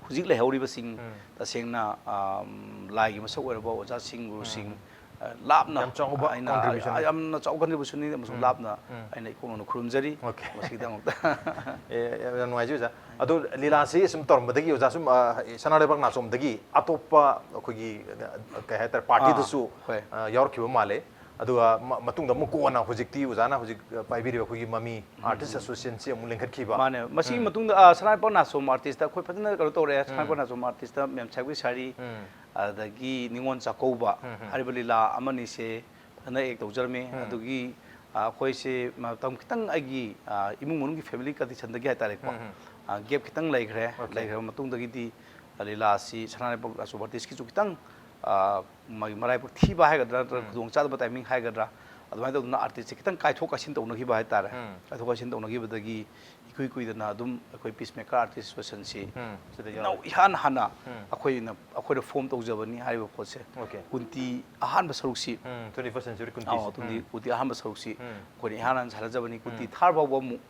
ꯍꯧꯖꯤꯛ ꯂꯩꯍꯧꯔꯤꯕꯁꯤꯡ, ꯇꯁꯦꯡꯅ, ꯑꯝ, ꯂꯥꯏꯒꯤ ꯃꯁꯛ ꯑꯣꯏꯔꯕ ꯑꯣꯖꯥꯁꯤꯡ, ꯒꯨꯔꯨꯁꯤꯡ, ꯑ, ꯂꯥꯞꯅ ꯌꯥꯝ ꯆꯥꯎꯕ ꯑꯩꯅ, contribution꯫ ꯑ, ꯌꯥꯝꯅ ꯆꯥꯎꯕ contributionꯅꯤ ꯑꯃꯁꯨꯡ ꯂꯥꯞꯅ ꯑꯩꯅ ꯏꯀꯣꯛ ꯅꯧꯅ ꯈꯨꯔꯨꯝꯖꯔꯤ꯫ ꯃꯁꯤꯒꯤꯗꯃꯛꯇ꯫ ꯑꯦ, ꯌꯥꯝ ꯅꯨꯡꯉꯥꯏꯖꯩ ꯑꯣꯖꯥ꯫ ꯑꯗꯣ ꯂꯤꯂꯥꯁꯤ ꯁꯨꯝ ꯇꯧꯔꯝꯕꯗꯒꯤ ꯑꯣꯖꯥ ꯁꯨꯝ, ꯑ, ꯁꯅꯥ ꯂꯩꯕꯥꯛ ꯅꯥꯆꯣꯝꯗꯒꯤ ꯑꯇꯣꯞꯄ ꯑꯩꯈꯣꯏꯒꯤ, ꯑ, ꯀꯩ ꯍꯥꯏꯇꯥꯔꯦ, partyꯗꯁꯨ, ꯑꯥ, ꯍꯣꯏ꯫ ꯑ, ꯌꯥꯎꯔꯛꯈꯤꯕ ꯃꯥꯜꯂꯦ꯫ ꯑꯗꯨꯒ ꯃ-, ꯃꯇꯨꯡꯗ ꯑꯃꯨꯛ ꯀꯣꯟꯅ ꯍꯧꯖꯤꯛꯇꯤ ꯑꯣꯖꯥꯅ ꯍꯧꯖꯤꯛ, ꯑ, ꯄꯥꯏꯕꯤꯔꯤꯕ ꯑꯩꯈꯣꯏꯒꯤ ꯃꯃꯤ Artist Associationꯁꯤ ꯑꯃꯨꯛ ꯂꯤꯡꯈꯠꯈꯤꯕ꯫ ꯃꯥꯅꯦ꯫ ꯃꯁꯤꯒꯤ ꯃꯇꯨꯡꯗ, ꯑ, ꯁꯅꯥ ꯂꯩꯄꯥꯛ ꯅꯥꯆꯣꯝ artistꯇ ꯑꯩꯈꯣꯏ ꯐꯖꯅ ꯀꯩꯅꯣ ꯇꯧꯔꯦ꯫ ꯁꯅꯥ ꯂꯩꯄꯥꯛ ꯅꯥꯆꯣꯝ artistꯇ ꯃꯦꯝ ꯁꯥꯏꯕꯤ ꯁꯥꯔꯤ, ꯑꯗꯒꯤ ꯅꯤꯉꯣꯜ ꯆꯥꯛꯀꯧꯕ ꯍꯥꯏꯔꯤꯕ ꯂꯤꯂꯥ ꯑꯃꯅꯤꯁꯦ ꯐꯖꯅ act ꯇꯧꯖꯔꯝꯃꯤ꯫ ꯑꯗꯨꯒꯤ, ꯑ, ꯑꯩꯈꯣꯏꯁꯦ ꯃꯇꯝ ꯈꯤꯇꯪ ꯑꯩꯒꯤ, ꯑ, ꯏꯃꯨꯡ ꯃꯅꯨꯡꯒꯤ family conditionꯗꯒꯤ ꯍꯥꯏꯇꯥꯔꯦꯀꯣ, ꯑ, gap ꯈꯤꯇꯪ ꯂꯩꯈ꯭ꯔꯦ꯫ ꯂꯩꯈ꯭ꯔꯕ ꯃꯇꯨꯡꯗꯒꯤꯗꯤ ꯂꯤꯂꯥꯁꯤ ꯁꯅꯥ ꯂꯩꯄꯥꯛ ꯅꯥꯆꯣꯝ artistꯀꯤꯁꯨ ꯈꯤꯇꯪ, ꯑ, ꯃꯥꯒꯤ ꯃꯔꯥꯏꯕꯛ ꯊꯤꯕ ꯍꯥꯏꯒꯗ꯭ꯔꯥ, ꯅꯠꯇ꯭ꯔꯒ ꯈꯨꯗꯣꯡ ꯆꯥꯗꯕ timing ꯍꯥꯏꯒꯗ꯭ꯔꯥ, ꯑꯗꯨꯃꯥꯏꯅ ꯇꯧꯗꯅ artistꯁꯦ ꯈꯤꯇꯪ ꯀꯥꯏꯊꯣꯛ ꯀꯥꯏꯁꯤꯟ ꯇꯧꯅꯈꯤꯕ ꯍꯥꯏꯇꯥꯔꯦ꯫ ꯀꯥꯏꯊꯣꯛ ꯀꯥꯏꯁꯤꯟ ꯇꯧꯅꯈꯤꯕꯗꯒꯤ ꯏꯀꯨꯏ ꯀꯨꯏꯗꯅ ꯑꯗꯨꯝ ꯑꯩꯈꯣꯏ Peacemaker Artist Associationꯁꯤ ꯁꯤꯗ ꯌꯥꯎꯔꯦ꯫ ꯏꯍꯥꯟ ꯍꯥꯟꯅ ꯑꯩꯈꯣꯏꯅ, ꯑꯩꯈꯣꯏꯅ form ꯇꯧꯖꯕꯅꯤ ꯍꯥꯏꯔꯤꯕ ꯄꯣꯠꯁꯦ꯫ꯀꯨꯟꯇꯤ ꯑꯍꯥꯟꯕ ꯁꯔꯨꯛꯁꯤ, ꯎꯝ, twenty first century ꯀꯨꯟꯇꯤꯁꯤ꯫ ꯑꯥꯎ, ꯀꯨꯟꯇꯤ, ꯀꯨꯟꯇꯤ ꯑꯍꯥꯟꯕ ꯁꯔꯨꯛꯁꯤ ꯑꯩꯈꯣꯏꯅ ꯏꯍꯥꯟ ꯍꯥꯟꯅ ꯁꯥꯟꯅꯖꯕꯅꯤ꯫ ꯀꯨꯟꯇꯤ ꯊꯥꯔ ꯐꯥꯎꯕ ꯑꯃꯨꯛ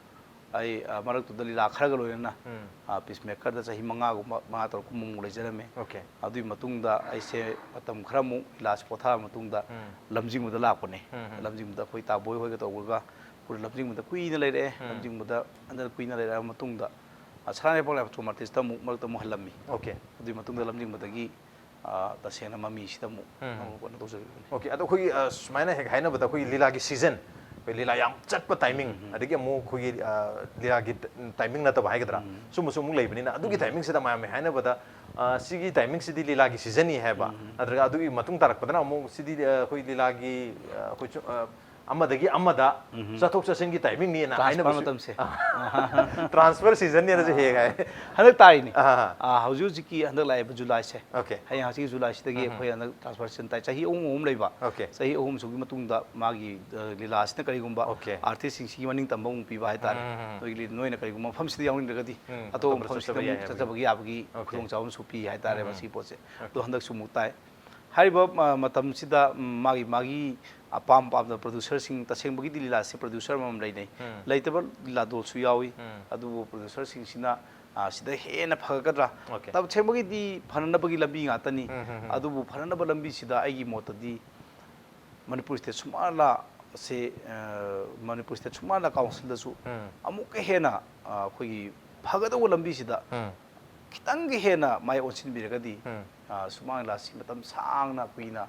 ꯑꯩ, ꯑ, ꯃꯔꯛꯇꯨꯗ ꯂꯤꯂꯥ ꯈꯔꯒ ꯂꯣꯏꯅꯅ, ꯎꯝ꯫ ꯑ, ꯄꯤꯁ ꯃꯦꯀꯔꯗ ꯆꯍꯤ ꯃꯉꯥꯒꯨꯝꯕ, ꯃꯉꯥ ꯇꯔꯨꯛꯀꯨꯝꯕꯃꯨꯛ ꯂꯩꯖꯔꯝꯃꯤ꯫ ꯑꯣꯀꯦ꯫ ꯑꯗꯨꯒꯤ ꯃꯇꯨꯡꯗ ꯑꯩꯁꯦ ꯃꯇꯝ ꯈꯔꯃꯨꯛ ꯂꯤꯂꯥꯁꯤ ꯄꯣꯊꯥꯔ ꯃꯇꯨꯡꯗ ꯎꯝ꯫ ꯂꯝꯖꯤꯡꯕꯗ ꯂꯥꯛꯄꯅꯦ꯫ ꯎꯝ, ꯎꯝ꯫ ꯂꯝꯖꯤꯡꯕꯗ ꯑꯩꯈꯣꯏ ꯇꯥꯕꯣꯏ ꯍꯣꯏꯒ ꯇꯧꯔꯒ ꯄꯨꯔ ꯂꯝꯖꯤꯡꯕꯗ ꯀꯨꯏꯅ ꯂꯩꯔꯛꯑꯦ꯫ ꯎꯝ꯫ ꯂꯝꯖꯤꯡꯕꯗ ꯍꯟꯗꯛ ꯀꯨꯏꯅ ꯂꯩꯔꯛꯑꯕ ꯃꯇꯨꯡꯗ, ꯑ, ꯁꯅꯥ ꯂꯩꯕꯥꯛ ꯂꯥꯏ ꯄꯥꯊ꯭ꯔꯣ ꯑꯥꯔꯇꯤꯁꯇ ꯑꯃꯨꯛ ꯃꯔꯛꯇ ꯑꯃꯨꯛ ꯍꯜꯂꯝꯃꯤ꯫ ꯑꯣꯀꯦ꯫ ꯑꯗꯨꯒꯤ ꯃꯇꯨꯡꯗ ꯂꯝꯖꯤꯡꯕꯗꯒꯤ, ꯑ, ꯇꯁꯦꯡꯅ ꯃꯃꯤꯁꯤꯗ ꯑꯃꯨꯛ, ꯎꯝ꯫ ꯑꯃꯨꯛ ꯀꯩꯅꯣ ꯇꯧꯖꯈꯤꯕꯅꯤ꯫ ꯑꯣꯀꯦ, ꯑꯗꯣ ꯑꯩꯈꯣꯏꯒꯤ, ꯑ, ꯁꯨꯃꯥꯏꯅ ꯍꯦꯛ ꯍꯥꯏꯅꯕꯗ ꯑꯩꯈꯣꯏꯒꯤ ꯂꯤꯂꯥꯒꯤ ꯁꯤꯖꯟ, ꯑꯩꯈꯣꯏ ꯂꯤꯂꯥ ꯌꯥꯝ ꯆꯠꯄ ꯇꯥꯏꯃꯤꯡ, ꯎꯝ, ꯎꯝ꯫ ꯑꯗꯒꯤ ꯑꯃꯨꯛ ꯑꯩꯈꯣꯏꯒꯤ, ꯑ, ꯂꯤꯂꯥꯒꯤ ꯇ-, ꯇꯥꯏꯃꯤꯡ ꯅꯠꯇꯕ ꯍꯥꯏꯒꯗ꯭ꯔꯥ? ꯎꯝ꯫ ꯁꯨꯝꯕꯁꯨ ꯑꯃꯨꯛ ꯂꯩꯕꯅꯤꯅ, ꯑꯗꯨꯒꯤ ꯎꯝ꯫ ꯇꯥꯏꯃꯤꯡꯁꯤꯗ ꯃꯌꯥꯝꯅ ꯍꯥꯏꯅꯕꯗ, ꯑ, ꯁꯤꯒꯤ ꯇꯥꯏꯃꯤꯡꯁꯤꯗꯤ ꯂꯤꯂꯥꯒꯤ ꯁꯤꯖꯟꯅꯤ ꯍꯥꯏꯕ, ꯎꯝ꯫ ꯅꯠꯇ꯭ꯔꯒ ꯑꯗꯨꯒꯤ ꯃꯇꯨꯡ ꯇꯥꯔꯛꯄꯗꯅ ꯑꯃꯨꯛ ꯁꯤꯗꯤ, ꯑ, ꯑꯩꯈꯣꯏ ꯂꯤꯂꯥꯒꯤ, ꯑ, ꯑꯩꯈꯣꯏ ꯆꯨ-, ꯑ, ꯑꯃꯗꯒꯤ ꯑꯃꯗ ꯎꯝ꯫ ꯆꯠꯊꯣꯛ ꯆꯠꯁꯤꯟꯒꯤ ꯇꯥꯏꯃꯤꯡꯅꯤꯅ ꯇ꯭ꯔꯥꯟꯁꯐꯔ ꯍꯥꯏꯅꯕꯁꯨ ꯃꯇꯝꯁꯦ꯫ ꯇ꯭ꯔꯥꯟꯁꯐꯔ ꯁꯤꯖꯟꯅꯤꯅꯁꯨ ꯍꯦꯛ ꯍꯥꯏ꯫ ꯍꯟꯗꯛ ꯇꯥꯔꯤꯅꯤ꯫ ꯑꯥ꯫ ꯑꯥ, ꯍꯧꯖꯤꯛ ꯍꯧꯖꯤꯛꯀꯤ ꯍꯟꯗꯛ ꯂꯥꯛꯏꯕ ꯖꯨꯂꯥꯏꯁꯦ꯫ ꯑꯣꯀꯦ꯫ ꯍꯌꯦꯡ ꯍꯪꯆꯤꯠꯀꯤ ꯖꯨꯂꯥꯏꯁꯤꯗꯒꯤ ꯎꯝ꯫ ꯑꯩꯈꯣꯏ ꯍꯟꯗꯛ ꯇ꯭ꯔꯥꯟꯁꯐꯔ ꯁꯤꯖꯟ ꯇꯥꯏ꯫ ꯆꯍꯤ ꯑꯍꯨꯝ, ꯑꯍꯨꯝ ꯂꯩꯕ꯫ ꯑꯣꯀꯦ꯫ ꯆꯍꯤ ꯑꯍꯨꯝꯁꯤꯒꯤ ꯃꯇꯨꯡꯗ ꯃꯥꯒꯤ, ꯑ, ꯂꯤꯂꯥꯁꯤꯅ ꯀꯔꯤꯒꯨꯝꯕ ꯑꯣꯀꯦ꯫ ꯑꯥꯔꯇꯤꯁꯁꯤꯡꯁꯤꯒꯤ ꯃꯅꯤꯡ ꯇꯝꯕ ꯑꯃꯨꯛ ꯄꯤꯕ ꯍꯥꯏꯇꯥꯔꯦ꯫ ꯎꯝ, ꯎꯝ, ꯎꯝ꯫ ꯅꯣꯏꯒꯤ, ꯅꯣꯏꯅ ꯀꯔꯤꯒꯨꯝꯕ ꯃꯐꯝꯁꯤꯗ ꯌꯥꯎꯅꯤꯡꯗ꯭ꯔꯒꯗꯤ ꯎꯝ, ꯑꯇꯣꯞꯄ ꯑꯇꯣꯞꯄꯗ ꯃꯐꯝꯁꯤꯗ ꯆꯠꯆꯕ ꯑꯃꯨꯛ ꯌꯥꯏ ꯍꯥꯏꯕꯒꯤ꯫ ꯆꯠꯆꯕꯒꯤ ꯌꯥꯕꯒꯤ ꯑꯣꯀꯦ꯫ ꯈꯨꯗꯣꯡꯆꯥꯕ ꯑꯃꯁꯨ ꯄꯤ ꯍꯥꯏꯇꯥꯔꯦ ꯎꯝ, ꯎꯝ꯫ ꯃꯁꯤꯒꯤ ꯄꯣꯠꯁꯦ꯫ ꯑꯣꯀꯦ꯫ ꯑꯗꯣ ꯍꯟꯗꯛꯁꯨ ꯑꯃꯨꯛ ꯇꯥꯏ꯫ ꯍꯥꯏꯔꯤꯕ, ꯑ, ꯃꯇꯝꯁꯤꯗ, ꯎꯝ, ꯃꯥꯒꯤ, ꯃꯥꯒꯤ ꯑꯄꯥꯝ ꯄꯥꯝꯗꯕ ꯄ꯭ꯔꯣꯗ꯭ꯌꯨꯁꯔꯁꯤꯡ, ꯇꯁꯦꯡꯕꯒꯤ ꯂꯤꯂꯥꯁꯤ ꯄ꯭ꯔꯣꯗ꯭ꯌꯨꯁꯔ ꯑꯃꯃꯝ ꯂꯩꯅꯩ꯫ ꯎꯝ꯫ ꯂꯩꯇꯕ ꯂꯤꯂꯥꯗꯣꯜꯁꯨ ꯌꯥꯎꯏ꯫ ꯎꯝ꯫ ꯑꯗꯨꯕꯨ ꯄ꯭ꯔꯣꯗ꯭ꯌꯨꯁꯔꯁꯤꯡꯁꯤꯅ, ꯑ, ꯁꯤꯗ ꯍꯦꯟꯅ ꯐꯒꯗ꯭ꯔꯥ? ꯑꯣꯀꯦ꯫ ꯇꯁꯦꯡꯕꯒꯤꯗꯤ ꯐꯅꯅꯕꯒꯤ ꯂꯝꯕꯤ ꯉꯥꯛꯇꯅꯤ꯫ ꯎꯝ, ꯎꯝ, ꯎꯝ꯫ ꯑꯗꯨꯕꯨ ꯐꯅꯅꯕ ꯂꯝꯕꯤꯁꯤꯗ ꯑꯩꯒꯤ ꯃꯣꯠꯇꯗꯤ ꯃꯅꯤꯄꯨꯔ ꯁ꯭ꯇꯦꯠ ꯁꯨꯃꯥꯡꯂꯥ ꯑꯁꯤ, ꯑ, ꯃꯅꯤꯄꯨꯔ ꯁ꯭ꯇꯦꯠ ꯁꯨꯃꯥꯡꯂꯥ ꯀꯥꯎꯟꯁꯤꯜꯗꯁꯨ ꯎꯝ꯫ ꯑꯃꯨꯛꯀ ꯍꯦꯟꯅ, ꯑ, ꯑꯩꯈꯣꯏꯒꯤ ꯐꯒꯗꯧꯕ ꯂꯝꯕꯤꯁꯤꯗ ꯎꯝ꯫ ꯈꯤꯇꯪꯒ ꯍꯦꯟꯅ ꯃꯥꯏ ꯑꯣꯟꯁꯤꯟꯕꯤꯔꯒꯗꯤ, ꯎꯝ꯫ ꯑ, ꯁꯨꯃꯥꯡ ꯂꯤꯂꯥꯁꯤ ꯃꯇꯝ ꯁꯥꯡꯅ ꯀꯨꯏꯅ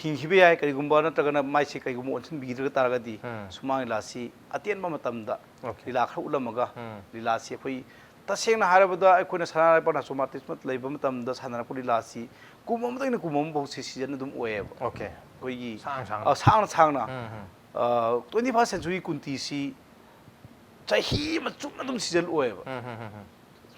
ꯍꯤꯡꯈꯤꯕ ꯌꯥꯏ꯫ ꯀꯔꯤꯒꯨꯝꯕ ꯅꯠꯇ꯭ꯔꯒꯅ ꯃꯥꯏꯁꯤ ꯀꯔꯤꯒꯨꯝꯕ ꯑꯣꯟꯁꯤꯟꯕꯤꯗ꯭ꯔꯒ ꯇꯥꯔꯒꯗꯤ ꯎꯝ꯫ ꯁꯨꯃꯥꯡ ꯂꯤꯂꯥꯁꯤ ꯑꯇꯦꯟꯕ ꯃꯇꯝꯗ ꯑꯣꯀꯦ꯫ ꯂꯤꯂꯥ ꯈꯔ ꯎꯠꯂꯝꯃꯒ ꯎꯝ꯫ ꯂꯤꯂꯥꯁꯤ ꯑꯩꯈꯣꯏ ꯇꯁꯦꯡꯅ ꯍꯥꯏꯔꯕꯗ ꯑꯩꯈꯣꯏꯅ ꯁꯅꯥ ꯂꯩꯕꯥꯛ ꯅꯥꯆꯣꯝ ꯑꯥꯔꯇꯤꯁ ꯂꯩꯕ ꯃꯇꯝꯗ ꯁꯥꯟꯅꯔꯛꯄ ꯂꯤꯂꯥꯁꯤ ꯀꯨꯝ ꯑꯃꯗꯒꯤꯅ ꯀꯨꯝ ꯑꯃꯐꯥꯎꯁꯤ ꯁꯤꯖꯟ ꯑꯗꯨꯝ ꯑꯣꯏꯌꯦꯕ꯫ ꯑꯣꯀꯦ꯫ ꯑꯩꯈꯣꯏꯒꯤ, ꯁꯥꯡ ꯁꯥꯡꯅ꯫ ꯑ, ꯁꯥꯡꯅ ꯁꯥꯡꯅ꯫ ꯎꯝ, ꯎꯝ꯫ ꯑ, twenty first century ꯀꯨꯟꯇꯤꯁꯤ ꯆꯍꯤ ꯑꯃ ꯆꯨꯞꯅ ꯑꯗꯨꯝ ꯁꯤꯖꯟ ꯑꯣꯏꯌꯦꯕ꯫ ꯎꯝ, ꯎꯝ, ꯎꯝ, ꯎꯝ꯫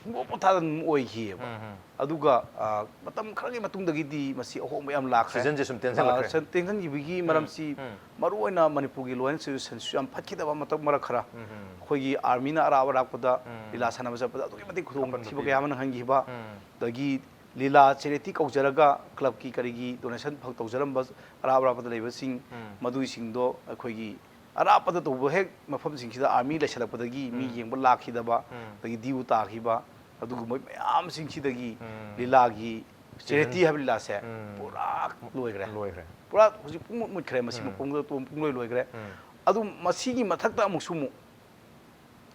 ꯁꯨꯡꯄꯣꯛ ꯄꯣꯊꯥꯗꯅ ꯑꯗꯨꯝ ꯑꯣꯏꯈꯤꯑꯕ꯫ ꯎꯝ, ꯎꯝ꯫ ꯑꯗꯨꯒ, ꯑ, ꯃꯇꯝ ꯈꯔꯒꯤ ꯃꯇꯨꯡꯗꯒꯤꯗꯤ ꯃꯁꯤ ꯑꯍꯣꯡꯕ ꯌꯥꯝ ꯂꯥꯛꯈ꯭ꯔꯦ꯫ ꯁꯤꯖꯟꯁꯦ ꯁꯨꯝ ꯇꯦꯟꯁꯤꯜꯂꯛꯈ꯭ꯔꯦ꯫ ꯑ, ꯁꯟ-, ꯇꯦꯟꯁꯤꯟꯈꯤꯕꯒꯤ ꯎꯝ, ꯃꯔꯝꯁꯤ ꯎꯝ꯫ ꯃꯔꯨꯑꯣꯏꯅ ꯃꯅꯤꯄꯨꯔꯒꯤ ꯂꯣ ꯑꯦꯟ ꯁꯤꯆꯨꯋꯦꯁꯟꯁꯨ ꯌꯥꯝ ꯐꯠꯈꯤꯗꯕ ꯃꯇꯝ ꯃꯔꯛ ꯈꯔ꯫ ꯎꯝ, ꯎꯝ꯫ ꯑꯩꯈꯣꯏꯒꯤ ꯑꯥꯔꯃꯤꯅ ꯑꯔꯥꯞ ꯑꯔꯥꯞꯄꯗ ꯎꯝ꯫ ꯂꯤꯂꯥ ꯁꯥꯟꯅꯕ ꯆꯠꯄꯗ ꯑꯗꯨꯛꯀꯤ ꯃꯇꯤꯛ ꯈꯨꯗꯣꯡꯊꯤꯕ ꯑꯄꯟꯕ ꯀꯌꯥ ꯑꯃ ꯅꯪꯍꯟꯈꯤꯕ꯫ ꯎꯝ꯫ ꯑꯗꯒꯤ ꯂꯤꯂꯥ ꯆꯦꯔꯤꯇꯤ ꯀꯧꯖꯔꯒ ꯀ꯭ꯂꯕꯀꯤ ꯀꯔꯤꯒꯤ ꯗꯣꯅꯦꯁꯟ ꯐꯪ ꯇꯧꯖꯔꯝꯕ ꯑꯔꯥꯞ ꯑꯔꯥꯞꯄꯗ ꯂꯩꯕꯁꯤꯡ, ꯎꯝ꯫ ꯃꯗꯨꯏꯁꯤꯡꯗꯣ ꯑꯩꯈꯣꯏꯒꯤ ꯑꯔꯥꯞꯄꯗ ꯇꯧꯕ ꯍꯦꯛ ꯃꯐꯝꯁꯤꯡꯁꯤꯗ ꯑꯥꯔꯃꯤ ꯂꯩꯁꯜꯂꯛꯄꯗꯒꯤ ꯃꯤ ꯎꯝ꯫ ꯌꯦꯡꯕ ꯂꯥꯛꯈꯤꯗꯕ, ꯎꯝ꯫ ꯑꯗꯒꯤ ꯗ꯭ꯌꯨ ꯇꯥꯈꯤꯕ, ꯑꯗꯨꯒꯨꯝꯕ ꯃꯌꯥꯝꯁꯤꯡꯁꯤꯗꯒꯤ ꯎꯝ꯫ ꯂꯤꯂꯥꯒꯤ ꯆꯦꯔꯤꯇꯤ ꯍꯥꯏꯕ ꯂꯤꯂꯥꯁꯦ ꯎꯝ꯫ ꯄꯨꯔꯥ ꯂꯣꯏꯈ꯭ꯔꯦ꯫ ꯂꯣꯏꯈ꯭ꯔꯦ꯫ ꯄꯨꯔꯥ ꯍꯧꯖꯤꯛ ꯄꯨꯡꯃꯨꯠ ꯃꯨꯠꯈ꯭ꯔꯦ꯫ ꯃꯁꯤ ꯎꯝ꯫ ꯃꯄꯨꯡꯗ ꯄꯨꯡꯂꯣꯏ ꯂꯣꯏꯈ꯭ꯔꯦ꯫ ꯎꯝ꯫ ꯑꯗꯨ ꯃꯁꯤꯒꯤ ꯃꯊꯛꯇ ꯑꯃꯨꯛꯁꯨ ꯑꯃꯨꯛ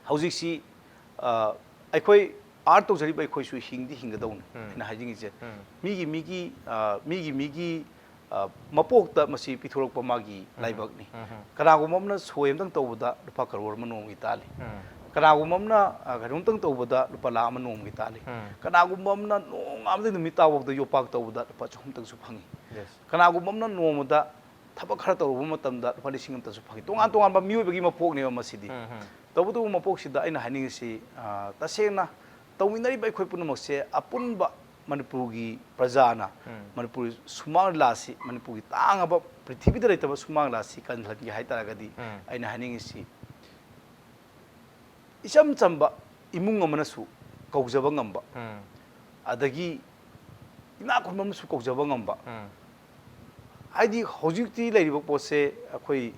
ꯍꯧꯖꯤꯛꯁꯤ, ꯑ, ꯑꯩꯈꯣꯏ ꯑꯥꯔꯠ ꯇꯧꯖꯔꯤꯕ ꯑꯩꯈꯣꯏꯁꯨ ꯍꯤꯡꯗꯤ ꯍꯤꯡꯒꯗꯧꯅꯤ꯫ ꯎꯝ꯫ ꯑꯩꯅ ꯍꯥꯏꯅꯤꯡꯉꯤꯁꯦ, ꯎꯝ꯫ ꯃꯤꯒꯤ, ꯃꯤꯒꯤ, ꯑ, ꯃꯤꯒꯤ, ꯃꯤꯒꯤ, ꯑ, ꯃꯄꯣꯛꯇ ꯃꯁꯤ ꯄꯤꯊꯣꯔꯛꯄ ꯃꯥꯒꯤ ꯎꯝ꯫ ꯂꯥꯏꯕꯛꯅꯤ꯫ ꯎꯝ꯫ ꯀꯅꯥꯒꯨꯝꯕ ꯑꯃꯅ ꯁꯣꯏ ꯑꯃꯇꯪ ꯇꯧꯕꯗ ꯂꯨꯄꯥ ꯀꯔꯣꯔ ꯑꯃ ꯅꯣꯡꯃꯒꯤ ꯇꯥꯜꯂꯤ꯫ ꯎꯝ꯫ ꯀꯅꯥꯒꯨꯝꯕ ꯑꯃꯅ, ꯑ, ꯀꯩꯅꯣꯝꯇꯪ ꯇꯧꯕꯗ ꯂꯨꯄꯥ ꯂꯥꯈ ꯑꯃ ꯅꯣꯡꯃꯒꯤ ꯇꯥꯜꯂꯤ꯫ ꯎꯝ꯫ ꯀꯅꯥꯒꯨꯝꯕ ꯑꯃꯅ ꯅꯣꯡꯉꯥꯟꯕꯗꯒꯤ ꯅꯨꯃꯤꯠ ꯇꯥꯐꯥꯎꯗ ꯌꯣꯄꯥꯛ ꯇꯧꯕꯗ ꯂꯨꯄꯥ ꯆꯍꯨꯝꯇꯪꯁꯨ ꯐꯪꯉꯤ꯫ Yes꯫ ꯀꯅꯥꯒꯨꯝꯕ ꯑꯃꯅ ꯅꯣꯡꯃꯗ ꯊꯕꯛ ꯈꯔ ꯇꯧꯔꯨꯕ ꯃꯇꯝꯗ ꯂꯨꯄꯥ ꯂꯤꯁꯤꯡ ꯑꯃꯇꯁꯨ ꯐꯪꯉꯤ꯫ ꯇꯣꯉꯥꯟ ꯇꯣꯉꯥꯟꯕ ꯃꯤꯑꯣꯏꯕꯒꯤ ꯃꯄꯣꯛꯅꯦꯕ ꯃꯁꯤꯗꯤ꯫ ꯎꯝ, ꯎꯝ꯫ ꯇꯧꯕꯇꯕꯨ ꯃꯄꯣꯛꯁꯤꯗ ꯑꯩꯅ ꯍꯥꯏꯅꯤꯡꯉꯤꯁꯤ, ꯑ, ꯇꯁꯦꯡꯅ ꯇꯧꯃꯤꯟꯅꯔꯤꯕ ꯑꯩꯈꯣꯏ ꯄꯨꯝꯅꯃꯛꯁꯦ ꯑꯄꯨꯟꯕ ꯃꯅꯤꯄꯨꯔꯒꯤ ꯄ꯭ꯔꯖꯥꯅ ꯎꯝ꯫ ꯃꯅꯤꯄꯨꯔ ꯁꯨꯃꯥꯡ ꯂꯤꯂꯥꯁꯤ, ꯃꯅꯤꯄꯨꯔꯒꯤ ꯇꯥꯡꯉꯕ, ꯄ꯭ꯔꯤꯊꯤꯕꯤꯗ ꯂꯩꯇꯕ ꯁꯨꯃꯥꯡ ꯂꯤꯂꯥꯁꯤ ꯀꯟꯍꯟꯒꯦ ꯍꯥꯏ ꯇꯥꯔꯒꯗꯤ ꯎꯝ꯫ ꯑꯩꯅ ꯍꯥꯏꯅꯤꯡꯉꯤꯁꯤ, ꯏꯆꯝ ꯆꯝꯕ ꯏꯃꯨꯡ ꯑꯃꯅꯁꯨ ꯀꯧꯖꯕ ꯉꯝꯕ, ꯎꯝ꯫ ꯑꯗꯒꯤ ꯏꯅꯥꯛ ꯈꯨꯟꯕ ꯑꯃꯁꯨ ꯀꯧꯖꯕ ꯉꯝꯕ꯫ ꯎꯝ꯫ ꯍꯥꯏꯗꯤ ꯍꯧꯖꯤꯛꯇꯤ ꯂꯩꯔꯤꯕ ꯄꯣꯠꯁꯦ ꯑꯩꯈꯣꯏ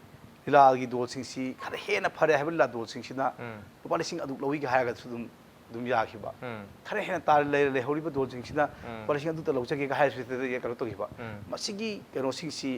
ꯂꯤꯂꯥꯒꯤ ꯗꯣꯜꯁꯤꯡꯁꯤ ꯈꯔ ꯍꯦꯟꯅ ꯐꯔꯦ ꯍꯥꯏꯕ ꯂꯤꯂꯥ ꯗꯣꯜꯁꯤꯡꯁꯤꯅ ꯎꯝ꯫ ꯂꯨꯄꯥ ꯂꯤꯁꯤꯡ ꯑꯗꯨꯛ ꯂꯧꯏꯒ ꯍꯥꯏꯔꯒꯁꯨ ꯑꯗꯨꯝ, ꯑꯗꯨꯝ ꯌꯥꯈꯤꯕ꯫ ꯎꯝ꯫ ꯈꯔ ꯍꯦꯟꯅ ꯇꯥ-, ꯂꯩ-, ꯂꯩꯍꯧꯔꯤꯕ ꯗꯣꯜꯁꯤꯡꯁꯤꯅ ꯎꯝ꯫ ꯂꯨꯄꯥ ꯂꯤꯁꯤꯡ ꯑꯗꯨꯇ ꯂꯧꯖꯒꯦꯒ ꯍꯥꯏꯔꯁꯨ ꯍꯦꯛꯇ ꯀꯩꯅꯣ ꯇꯧꯈꯤꯕ꯫ ꯎꯝ꯫ ꯃꯁꯤꯒꯤ ꯀꯩꯅꯣꯁꯤꯡꯁꯤ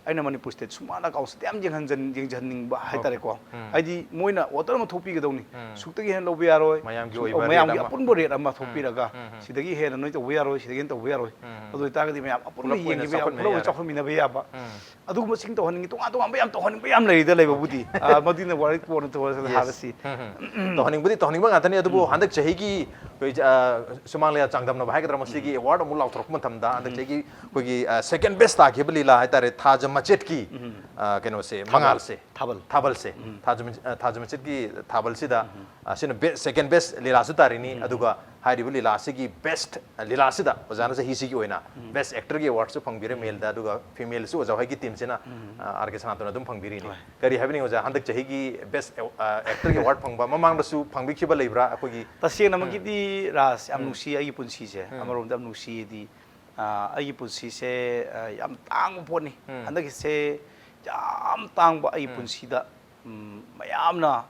ꯑꯩꯅ ꯃꯅꯤꯄꯨꯔ ꯁ꯭ꯇꯦꯠ ꯁꯨꯃꯥꯏꯅ ꯀꯥꯎꯟꯁꯤꯜꯗ ꯌꯥꯝ ꯌꯦꯡꯍꯟꯖꯟ-, ꯌꯦꯡꯖꯟꯅꯤꯡꯕ ꯍꯥꯏꯇꯥꯔꯦꯀꯣ꯫ ꯎꯝ꯫ ꯍꯥꯏꯗꯤ ꯃꯣꯏꯅ ꯑꯣꯔꯗꯔ ꯑꯃ ꯊꯣꯛꯄꯤꯒꯗꯧꯅꯤ꯫ ꯎꯝ꯫ ꯁꯨꯛꯇꯒꯤ ꯍꯦꯟꯅ ꯂꯧꯕ ꯌꯥꯔꯣꯏ꯫ ꯃꯌꯥꯝꯒꯤ ꯁꯨ-, ꯑꯣꯏꯕ ꯃꯌꯥꯝꯒꯤ ꯔꯦꯠ ꯑꯃ꯫ ꯑꯄꯨꯟꯕ ꯔꯦꯠ ꯑꯃ ꯎꯝ꯫ ꯊꯣꯛꯄꯤꯔꯒ ꯎꯝ, ꯎꯝ꯫ ꯁꯤꯗꯒꯤ ꯍꯦꯟꯅ ꯅꯣꯏ ꯇꯧꯕ ꯌꯥꯔꯣꯏ, ꯁꯤꯗꯒꯤ ꯍꯦꯟꯅ ꯇꯧꯕ ꯌꯥꯔꯣꯏ꯫ ꯎꯝ꯫ ꯑꯗꯨ ꯑꯣꯏꯇꯥꯔꯒꯗꯤ ꯃꯌꯥꯝ ꯑꯄꯨꯟꯕ ꯄꯨꯂꯞ ꯑꯣꯏꯅ ꯌꯦꯡꯈꯤꯕ ꯌꯥꯏ, ꯆꯥꯎꯈꯠꯃꯤꯟꯅꯕ ꯄꯨꯂꯞ ꯑꯣꯏꯅ ꯌꯥꯔꯦ꯫ ꯆꯥꯎꯈꯠꯃꯤꯟꯅꯕ ꯌꯥꯕ꯫ ꯎꯝ꯫ ꯑꯗꯨꯒꯨꯝꯕꯁꯤꯡ ꯇꯧꯍꯟꯅꯤꯡꯉꯤ, ꯇꯣꯉꯥꯟ ꯇꯣꯉꯥꯟꯕ ꯌꯥꯝ ꯇꯧꯍꯟꯅꯤꯡꯕ ꯌꯥꯝ ꯂꯩꯔꯤꯗ ꯂꯩꯕꯕꯨꯗꯤ꯫ ꯑꯣꯀꯦ꯫ ꯑꯥ, ꯃꯗꯨꯅ ꯋꯥꯔꯤ ꯀꯣꯟꯅ ꯇꯧꯔꯁꯤ, Yes. ꯍꯥꯏꯔꯁꯤ꯫ ꯎꯝ, ꯎꯝ꯫ ꯇꯧꯍꯟꯅꯤꯡꯕꯗꯤ ꯇꯧꯍꯟꯅꯤꯡꯕ ꯉꯥꯛꯇꯅꯤ, ꯑꯗꯨꯕꯨ ꯎꯝ꯫ ꯍꯟꯗꯛ ꯆꯍꯤꯒꯤ ꯑꯩꯈꯣꯏ, ꯑꯥ, ꯁꯨꯃꯥꯡ ꯂꯤꯂꯥ ꯆꯥꯡꯗꯝꯅꯕ ꯍꯥꯏꯒꯗ꯭ꯔꯥ, ꯃꯁꯤꯒꯤ ꯎꯝ꯫ ꯑꯦꯋꯥꯔꯗ ꯑꯃꯨꯛ ꯂꯥꯎꯊꯣꯔꯛꯄ ꯃꯇꯝꯗ, ꯍꯟꯗꯛ ꯎꯝ꯫ ꯆꯍꯤꯒꯤ ꯑꯩꯈꯣꯏꯒꯤ, ꯑꯥ, ꯁꯦꯀꯦꯟ ꯕꯦꯁ ꯇꯥꯈꯤꯕ ꯂꯤꯂꯥ ꯍꯥꯏꯇꯥꯔꯦ, ꯊꯥꯖ ꯃꯆꯦꯠꯀꯤ, ꯎꯝ꯫ ꯑꯥ, ꯀꯩꯅꯣꯁꯦ, ꯊꯥꯕꯜ꯫ ꯃꯉꯥꯜꯁꯦ꯫ ꯊꯥꯕꯜ꯫ ꯊꯥꯕꯜꯁꯦ꯫ ꯎꯝ꯫ ꯊꯥꯖ ꯃ-, ꯑꯥ, ꯊꯥꯖ ꯃꯆꯦꯠꯀꯤ ꯊꯥꯕꯜꯁꯤꯗ, ꯎꯝ꯫ ꯑꯥ, ꯁꯤꯅ ꯕꯦꯁ, ꯁꯦꯀꯦꯟ ꯕꯦꯁ ꯂꯤꯂꯥꯁꯨ ꯇꯥꯔꯤꯅꯤ, ꯎꯝ꯫ ꯑꯗꯨꯒ ꯍꯥꯏꯔꯤꯕ ꯂꯤꯂꯥ ꯑꯁꯤꯒꯤ ꯕꯦꯁ ꯂꯤꯂꯥ ꯑꯁꯤꯗ ꯑꯣꯖꯥꯅ ꯆꯍꯤꯁꯤꯒꯤ ꯑꯣꯏꯅ ꯎꯝ꯫ ꯕꯦꯁ ꯑꯦꯛꯇꯔꯒꯤ ꯑꯦꯋꯥꯔꯗꯁꯨ ꯐꯪꯕꯤꯔꯦ ꯎꯝ꯫ ꯃꯦꯜꯗ, ꯑꯗꯨꯒ ꯐꯤꯃꯦꯜꯁꯨ ꯑꯣꯖꯥ ꯍꯣꯏꯒꯤ ꯇꯤꯝꯁꯤꯅ, ꯎꯝ꯫ ꯑ, ꯑꯥꯔ ꯀꯦ ꯁꯅꯥꯇꯣꯟ ꯑꯗꯨꯝ ꯐꯪꯕꯤꯔꯤꯅꯤ꯫ ꯍꯣꯏ꯫ ꯀꯔꯤ ꯍꯥꯏꯕꯤꯅꯤꯡꯉꯤ ꯑꯣꯖꯥ, ꯍꯟꯗꯛ ꯆꯍꯤꯒꯤ ꯕꯦꯁ ꯑꯦ-, ꯑ, ꯑꯦꯛꯇꯔꯒꯤ ꯑꯦꯋꯥꯔꯗ ꯐꯪꯕ ꯃꯃꯥꯡꯗꯁꯨ ꯐꯪꯕꯤꯈꯤꯕ ꯂꯩꯕ꯭ꯔꯥ? ꯑꯩꯈꯣꯏꯒꯤ ꯇꯁꯦꯡꯅꯃꯛꯀꯤꯗꯤ ꯎꯝ꯫ ꯔꯥꯖ, ꯌꯥꯝ ꯎꯝ꯫ ꯅꯨꯡꯁꯤ ꯑꯩꯒꯤ ꯄꯨꯟꯁꯤꯁꯦ꯫ ꯎꯝ꯫ ꯑꯃꯔꯣꯝꯗ ꯌꯥꯝ ꯅꯨꯡꯁꯤꯌꯦꯗꯤ, ꯑ, ꯑꯩꯒꯤ ꯄꯨꯟꯁꯤꯁꯦ, ꯑ, ꯌꯥꯝ ꯇꯥꯡꯕ ꯄꯣꯠꯅꯤ꯫ ꯎꯝ꯫ ꯍꯟꯗꯛꯀꯤꯁꯦ ꯌꯥꯝ ꯇꯥꯡꯕ ꯑꯩꯒꯤ ꯄꯨꯟꯁꯤꯗ, ꯎꯝ, ꯃꯌꯥꯝꯅ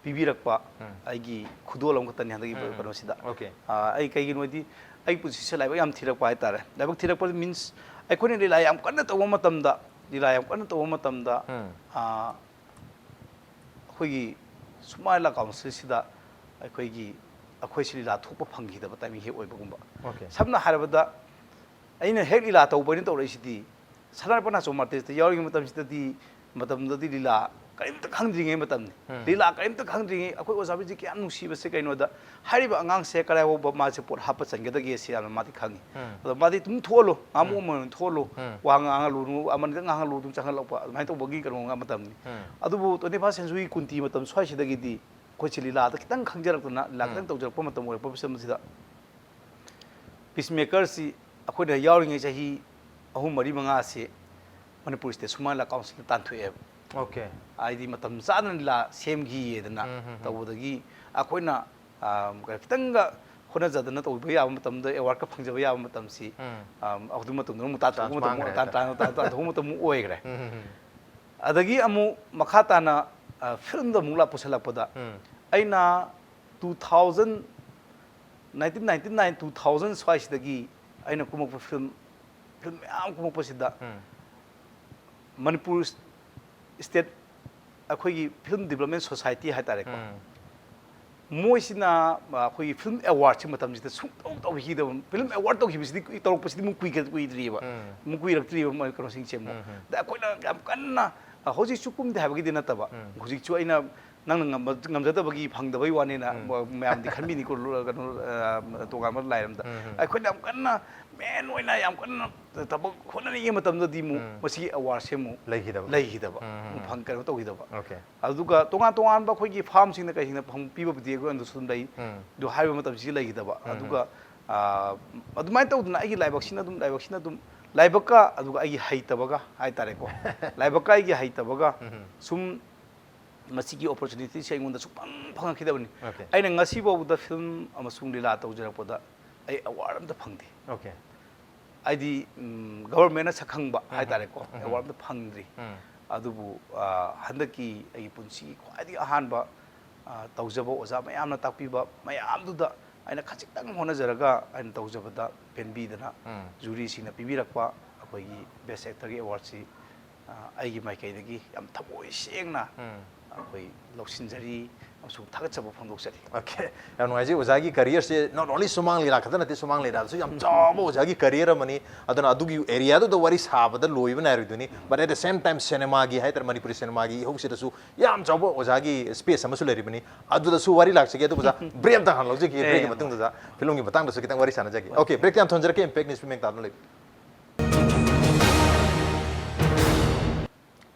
ꯄꯤꯕꯤꯔꯛꯄ ꯑꯩꯒꯤ ꯈꯨꯗꯣꯜ ꯑꯃꯈꯛꯇꯅꯤ ꯍꯟꯗꯛꯀꯤ ꯀꯩꯅꯣꯁꯤꯗ꯫ Okay. ꯑꯥ, ꯑꯩ ꯀꯩꯒꯤꯅꯣ ꯍꯥꯏꯗꯤ ꯑꯩ ꯄꯨꯟꯁꯤꯁꯦ ꯂꯥꯏꯕꯛ ꯌꯥꯝ ꯊꯤꯔꯛꯄ ꯍꯥꯏꯇꯥꯔꯦ꯫ ꯂꯥꯏꯕꯛ ꯊꯤꯔꯛꯄ means ꯑꯩꯈꯣꯏꯅ ꯂꯤꯂꯥ ꯌꯥꯝ ꯀꯟꯅ ꯇꯧꯕ ꯃꯇꯝꯗ, ꯂꯤꯂꯥ ꯌꯥꯝ ꯀꯟꯅ ꯇꯧꯕ ꯃꯇꯝꯗ, ꯎꯝ. ꯑꯥ, ꯑꯩꯈꯣꯏꯒꯤ ꯁꯨꯃꯥꯏ ꯂꯤꯂꯥ councilꯁꯤꯗ ꯑꯩꯈꯣꯏꯒꯤ, ꯑꯩꯈꯣꯏꯁꯤ ꯂꯤꯂꯥ ꯊꯣꯛꯄ ꯐꯪꯈꯤꯗꯕ timing ꯍꯦꯛ ꯑꯣꯏꯕꯒꯨꯝꯕ꯫ Okay. ꯁꯝꯅ ꯍꯥꯏꯔꯕꯗ ꯑꯩꯅ ꯍꯦꯛ ꯂꯤꯂꯥ ꯇꯧꯕ ꯑꯩꯅ ꯇꯧꯔꯛꯏꯁꯤꯗꯤ ꯁꯅꯥꯔꯩꯄꯥꯛ ꯅꯥꯆꯣꯝ artistꯇ ꯌꯥꯎꯔꯤꯉꯩ ꯃꯇꯝꯁꯤꯗꯗꯤ, ꯃꯇꯝꯗꯗꯤ ꯂꯤꯂꯥ ꯀꯔꯤꯝꯇ ꯈꯪꯗ꯭ꯔꯤꯉꯩ ꯃꯇꯝꯅꯤ꯫ ꯎꯝ. ꯂꯤꯂꯥ ꯀꯔꯤꯝꯇ ꯈꯪꯗ꯭ꯔꯤꯉꯩ ꯑꯩꯈꯣꯏ ꯑꯣꯖꯥ ꯕꯤꯖꯤ ꯀꯌꯥꯝ ꯅꯨꯡꯁꯤꯕꯁꯦ ꯀꯩꯅꯣꯗ ꯍꯥꯏꯔꯤꯕ ꯑꯉꯥꯡꯁꯦ ꯀꯗꯥꯏ ꯐꯥꯎꯕ ꯃꯥꯁꯦ ꯄꯣꯠ ꯍꯥꯞꯄ ꯆꯟꯒꯗꯒꯦ ꯁꯤ ꯌꯥꯝꯅ ꯃꯥꯗꯤ ꯈꯪꯉꯤ꯫ ꯎꯝ. ꯑꯗꯣ ꯃꯥꯗꯤ ꯑꯗꯨꯝ ꯊꯣꯛꯍꯜꯂꯣ, ꯉꯥꯃꯨ ꯎꯝ. ꯑꯃ ꯑꯣꯏꯅ ꯊꯣꯛꯍꯜꯂꯣ, ꯎꯝ. ꯋꯥ ꯉꯥꯡꯍꯜꯂꯨ, ꯑꯃꯅꯤꯗꯪ ꯉꯥꯡꯍꯜꯂꯨ, ꯑꯗꯨꯝ ꯆꯪꯍꯜꯂꯛꯄ ꯑꯗꯨꯃꯥꯏꯅ ꯇꯧꯕꯒꯤ ꯀꯩꯅꯣ ꯃꯇꯝꯅꯤ꯫ ꯎꯝ. ꯑꯗꯨꯕꯨ twenty first century ꯀꯨꯟꯇꯤ ꯃꯇꯝ ꯁ꯭ꯋꯥꯏꯁꯤꯗꯒꯤꯗꯤ ꯑꯩꯈꯣꯏꯁꯤ ꯂꯤꯂꯥꯗ ꯈꯤꯇꯪ ꯈꯪꯖꯔꯛꯇꯅ, ꯂꯤꯂꯥ ꯎꯝ. ꯈꯤꯇꯪ ꯇꯧꯖꯔꯛꯄ ꯃꯇꯝ ꯑꯣꯏꯔꯛꯄ ꯃꯇꯝꯁꯤꯗ peacemakerꯁꯤ ꯑꯩꯈꯣꯏꯅ ꯌꯥꯎꯔꯤꯉꯩ ꯆꯍꯤ ꯑꯍꯨꯝ, ꯃꯔꯤ, ꯃꯉꯥꯁꯤ ꯃꯅꯤꯄꯨꯔ state ꯁꯨꯃꯥꯏꯅ ꯂꯤꯂꯥ councilꯅ ꯇꯥꯟꯊꯣꯛꯑꯦꯕ꯫ Okay. ꯍꯥꯏꯗꯤ ꯃꯇꯝ ꯆꯥꯗꯅ ꯂꯤꯂꯥ ꯁꯦꯝꯈꯤꯌꯦꯗꯅ ꯎꯝ, ꯎꯝ, ꯎꯝ. ꯇꯧꯕꯗꯒꯤ ꯑꯩꯈꯣꯏꯅ, ꯑꯥ, ꯈꯤꯇꯪꯒ ꯍꯣꯠꯅꯖꯗꯅ ꯇꯧꯕ ꯌꯥꯕ ꯃꯇꯝꯗ awardꯀ ꯐꯪꯖꯕ ꯌꯥꯕ ꯃꯇꯝꯁꯤ, ꯎꯝ. ꯑꯥ, ꯑꯗꯨ ꯃꯇꯝꯗ ꯑꯃꯨꯛ ꯇꯥꯟꯊꯣꯛꯄ Chance ꯃꯇꯝ, ꯃꯥꯡꯈ꯭ꯔꯦ ꯇꯥꯟ-, ꯍꯥꯏꯇꯥꯔꯦ. ꯇꯥꯟ-, ꯇꯥꯟ-, ꯇꯥꯟꯊꯣꯛꯄ ꯃꯇꯝ ꯑꯃꯨꯛ ꯑꯣꯏꯈ꯭ꯔꯦ꯫ ꯎꯝ, ꯎꯝ, ꯎꯝ. ꯑꯗꯒꯤ ꯑꯃꯨꯛ ꯃꯈꯥ ꯇꯥꯅ, ꯑꯥ, filmꯗ ꯑꯃꯨꯛ ꯂꯥꯛ ꯄꯨꯁꯜꯂꯛꯄꯗ ꯎꯝ. ꯑꯩꯅ two thousand, nineteen ninety nine, two thousand ꯁ꯭ꯋꯥꯏꯁꯤꯗꯒꯤ ꯑꯩꯅ ꯀꯨꯝꯃꯛꯄ film, film ꯃꯌꯥꯝ ꯀꯨꯝꯃꯛꯄꯁꯤꯗ ꯎꯝ. ꯃꯅꯤꯄꯨꯔ state ꯑꯩꯈꯣꯏꯒꯤ film development society ꯍꯥꯏꯇꯥꯔꯦꯀꯣ꯫ ꯎꯝ. ꯃꯣꯏꯁꯤꯅ, ꯑ, ꯑꯩꯈꯣꯏꯒꯤ film awardꯁꯤ ꯃꯇꯝꯁꯤꯗ ꯁꯨꯡꯇꯧ ꯇꯧꯈꯤꯗꯕ, film award ꯇꯧꯈꯤꯕꯁꯤꯗꯤ ꯀꯨꯏ-, ꯇꯧꯔꯛꯄꯁꯤꯗꯤ ꯑꯃꯨꯛ ꯀꯨꯏꯒ-, ꯀꯨꯏꯗ꯭ꯔꯤꯕ꯫ ꯎꯝ. ꯑꯃꯨꯛ ꯀꯨꯏꯔꯛꯇ꯭ꯔꯤꯕ ꯃꯣꯏ ꯀꯩꯅꯣꯁꯤꯡꯁꯦ ꯑꯃꯨꯛ꯫ ꯎꯝ, ꯎꯝ. ꯑꯗ ꯑꯩꯈꯣꯏꯅ ꯌꯥꯝ ꯀꯟꯅ, ꯑ, ꯍꯧꯖꯤꯛꯁꯨ ꯀꯨꯝꯗꯦ ꯍꯥꯏꯕꯒꯤꯗꯤ ꯅꯠꯇꯕ꯫ ꯎꯝ. ꯍꯧꯖꯤꯛꯁꯨ ꯑꯩꯅ ꯅꯪꯅ ꯉꯝꯕ-, ꯉꯝꯖꯗꯕꯒꯤ ꯐꯪꯗꯕꯒꯤ ꯋꯥꯅꯤꯅ ꯎꯝ. ꯃ-, ꯃꯌꯥꯝꯗꯤ ꯈꯟꯕꯤꯅꯤꯀꯣ, ꯂꯣ-, ꯀꯩꯅꯣ, ꯑ, ꯇꯣꯉꯥꯟꯕ ꯂꯥꯏꯔꯝꯗ꯫ ꯎꯝ, ꯎꯝ. ꯑꯩꯈꯣꯏꯅ ꯌꯥꯝ ꯀꯟꯅ main ꯑꯣꯏꯅ ꯌꯥꯝ ꯀꯟꯅ ꯊꯕꯛ ꯍꯣꯠꯅꯅꯤꯡꯉꯤ ꯃꯇꯝꯗꯗꯤ ꯑꯃꯨꯛ ꯎꯝ. ꯃꯁꯤꯒꯤ awardꯁꯦ ꯑꯃꯨꯛ ꯂꯩꯈꯤꯗꯕ. ꯂꯩꯈꯤꯗꯕ, ꯎꯝ, ꯎꯝ, ꯑꯃꯨꯛ ꯎꯝ. ꯐꯪ-, ꯀꯩꯅꯣ ꯇꯧꯈꯤꯗꯕ꯫ Okay. ꯑꯗꯨꯒ ꯇꯣꯉꯥꯟ ꯇꯣꯉꯥꯟꯕ ꯑꯩꯈꯣꯏꯒꯤ farmꯁꯤꯡꯅ ꯀꯩꯁꯤꯡꯅ ꯐꯪ-, ꯄꯤꯕꯕꯨꯗꯤ ꯑꯩꯈꯣꯏ ꯑꯗꯨꯁꯨ ꯑꯗꯨꯝ ꯂꯩ꯫ ꯎꯝ. ꯑꯗꯨ ꯍꯥꯏꯔꯤꯕ ꯃꯇꯝꯁꯤ ꯂꯩꯈꯤꯗꯕ꯫ ꯎꯝ. ꯑꯗꯨꯒ, ꯑ, ꯑꯗꯨꯃꯥꯏꯅ ꯇꯧꯗꯅ ꯑꯩꯒꯤ ꯂꯥꯏꯕꯛꯁꯤꯅ ꯑꯗꯨꯝ, ꯂꯥꯏꯕꯛꯁꯤꯅ ꯑꯗꯨꯝ, ꯂꯥꯏꯕꯛꯀ ꯑꯗꯨꯒ ꯑꯩꯒꯤ ꯍꯩꯇꯕꯒ ꯍꯥꯏꯇꯥꯔꯦꯀꯣ꯫ ꯂꯥꯏꯕꯛꯀ ꯑꯩꯒꯤ ꯍꯩꯇꯕꯒ ꯎꯝ. ꯁꯨꯝ ꯃꯁꯤꯒꯤ opportunityꯁꯦ ꯑꯩꯉꯣꯟꯗ ꯁꯨꯡꯐꯪ ꯐꯪꯉꯛꯈꯤꯗꯕꯅꯤ꯫ Okay. ꯑꯩꯅ ꯉꯁꯤ ꯐꯥꯎꯕꯗ film ꯑꯃꯁꯨꯡ ꯂꯤꯂꯥ ꯇꯧꯖꯔꯛꯄꯗ ꯑꯩ award ꯑꯝꯇ ꯐꯪꯗꯦ꯫ Okay. ꯑꯩꯗꯤ ꯒꯚꯔꯟꯃꯦꯟꯅ ꯁꯛꯈꯪꯕ ꯍꯥꯏꯇꯥꯔꯦꯀꯣ, ꯑꯦꯋꯥꯔꯗ ꯑꯝꯇ ꯐꯪꯗ꯭ꯔꯤ꯫ ꯑꯗꯨꯕꯨ ꯍꯟꯗꯛꯀꯤ ꯑꯩꯒꯤ ꯄꯨꯟꯁꯤꯒꯤ ꯈ꯭ꯋꯥꯏꯗꯒꯤ ꯑꯍꯥꯟꯕ ꯇꯧꯖꯕ, ꯑꯣꯖꯥ ꯃꯌꯥꯝꯅ ꯇꯥꯛꯄꯤꯕ ꯃꯌꯥꯝꯗꯨꯗ ꯑꯩꯅ ꯈꯖꯤꯛꯇꯪ ꯍꯣꯠꯅꯖꯔꯒ ꯑꯩꯅ ꯇꯧꯖꯕꯗ ꯄꯦꯟꯕꯤꯗꯅ ꯖꯨꯔꯤꯁꯤꯡꯅ ꯄꯤꯕꯤꯔꯛꯄ ꯑꯩꯈꯣꯏꯒꯤ ꯕꯦꯁ ꯑꯦꯛꯇꯔꯒꯤ ꯑꯦꯋꯥꯔꯗꯁꯤ ꯑꯩꯒꯤ ꯃꯥꯏꯀꯩꯗꯒꯤ ꯌꯥꯝ ꯊꯃꯣꯏ ꯁꯦꯡꯅ ꯑꯩꯈꯣꯏ ꯂꯧꯁꯤꯟꯖꯔꯤ ꯑꯃꯁꯨꯡ ꯊꯥꯒꯠꯆꯕ ꯐꯣꯡꯗꯣꯛꯆꯔꯤ꯫ Okay, ꯌꯥꯝ ꯅꯨꯡꯉꯥꯏꯖꯩ꯫ ꯑꯣꯖꯥꯒꯤ ꯀꯔꯤꯌꯔꯁꯦ not only ꯁꯨꯃꯥꯡ ꯂꯤꯂꯥ ꯈꯛꯇ ꯅꯠꯇꯦ, ꯁꯨꯃꯥꯡ ꯂꯤꯂꯥꯗꯁꯨ ꯌꯥꯝ ꯆꯥꯎꯕ ꯑꯣꯖꯥꯒꯤ ꯀꯔꯤꯌꯔ ꯑꯃꯅꯤ꯫ ꯑꯗꯨꯅ ꯑꯗꯨꯒꯤ ꯑꯦꯔꯤꯌꯥꯗꯨꯗ ꯋꯥꯔꯤ ꯁꯥꯕꯗ ꯂꯣꯏꯕ ꯅꯥꯏꯔꯣꯏꯗꯣꯏꯅꯤ꯫ But at the same time, ꯁꯤꯅꯦꯃꯥꯒꯤ ꯍꯥꯏꯇꯥꯔꯦ, ꯃꯅꯤꯄꯨꯔꯤ ꯁꯤꯅꯦꯃꯥꯒꯤ ꯏꯍꯧꯁꯤꯗꯁꯨ ꯌꯥꯝ ꯆꯥꯎꯕ ꯑꯣꯖꯥꯒꯤ ꯁ꯭ꯄꯦꯁ ꯑꯃꯁꯨ ꯂꯩꯔꯤꯕꯅꯤ꯫ ꯑꯗꯨꯗꯁꯨ ꯋꯥꯔꯤ ꯂꯥꯛꯆꯒꯦ꯫ ꯑꯗꯨꯕꯨ ꯑꯣꯖꯥ, ꯕ꯭ꯔꯦꯛ ꯑꯝꯇ ꯍꯥꯟꯅ ꯂꯧꯖꯒꯦ꯫ ꯕ꯭ꯔꯦꯛꯀꯤ ꯃꯇꯨꯡꯗ ꯑꯣꯖꯥ, ꯐꯤꯂꯝꯒꯤ ꯃꯇꯥꯡꯗꯁꯨ ꯈꯤꯇꯪ ꯋꯥꯔꯤ ꯁꯥꯟꯅꯖꯒꯦ꯫ Okay, ꯕ꯭ꯔꯦꯛꯇꯤ ꯌꯥꯝ ꯊꯣꯟꯖꯔꯛꯀꯦ꯫ Impact News ꯃꯤꯠꯌꯦꯡ ꯇꯥꯗꯨꯅ ꯂꯩꯕꯤꯌꯨ꯫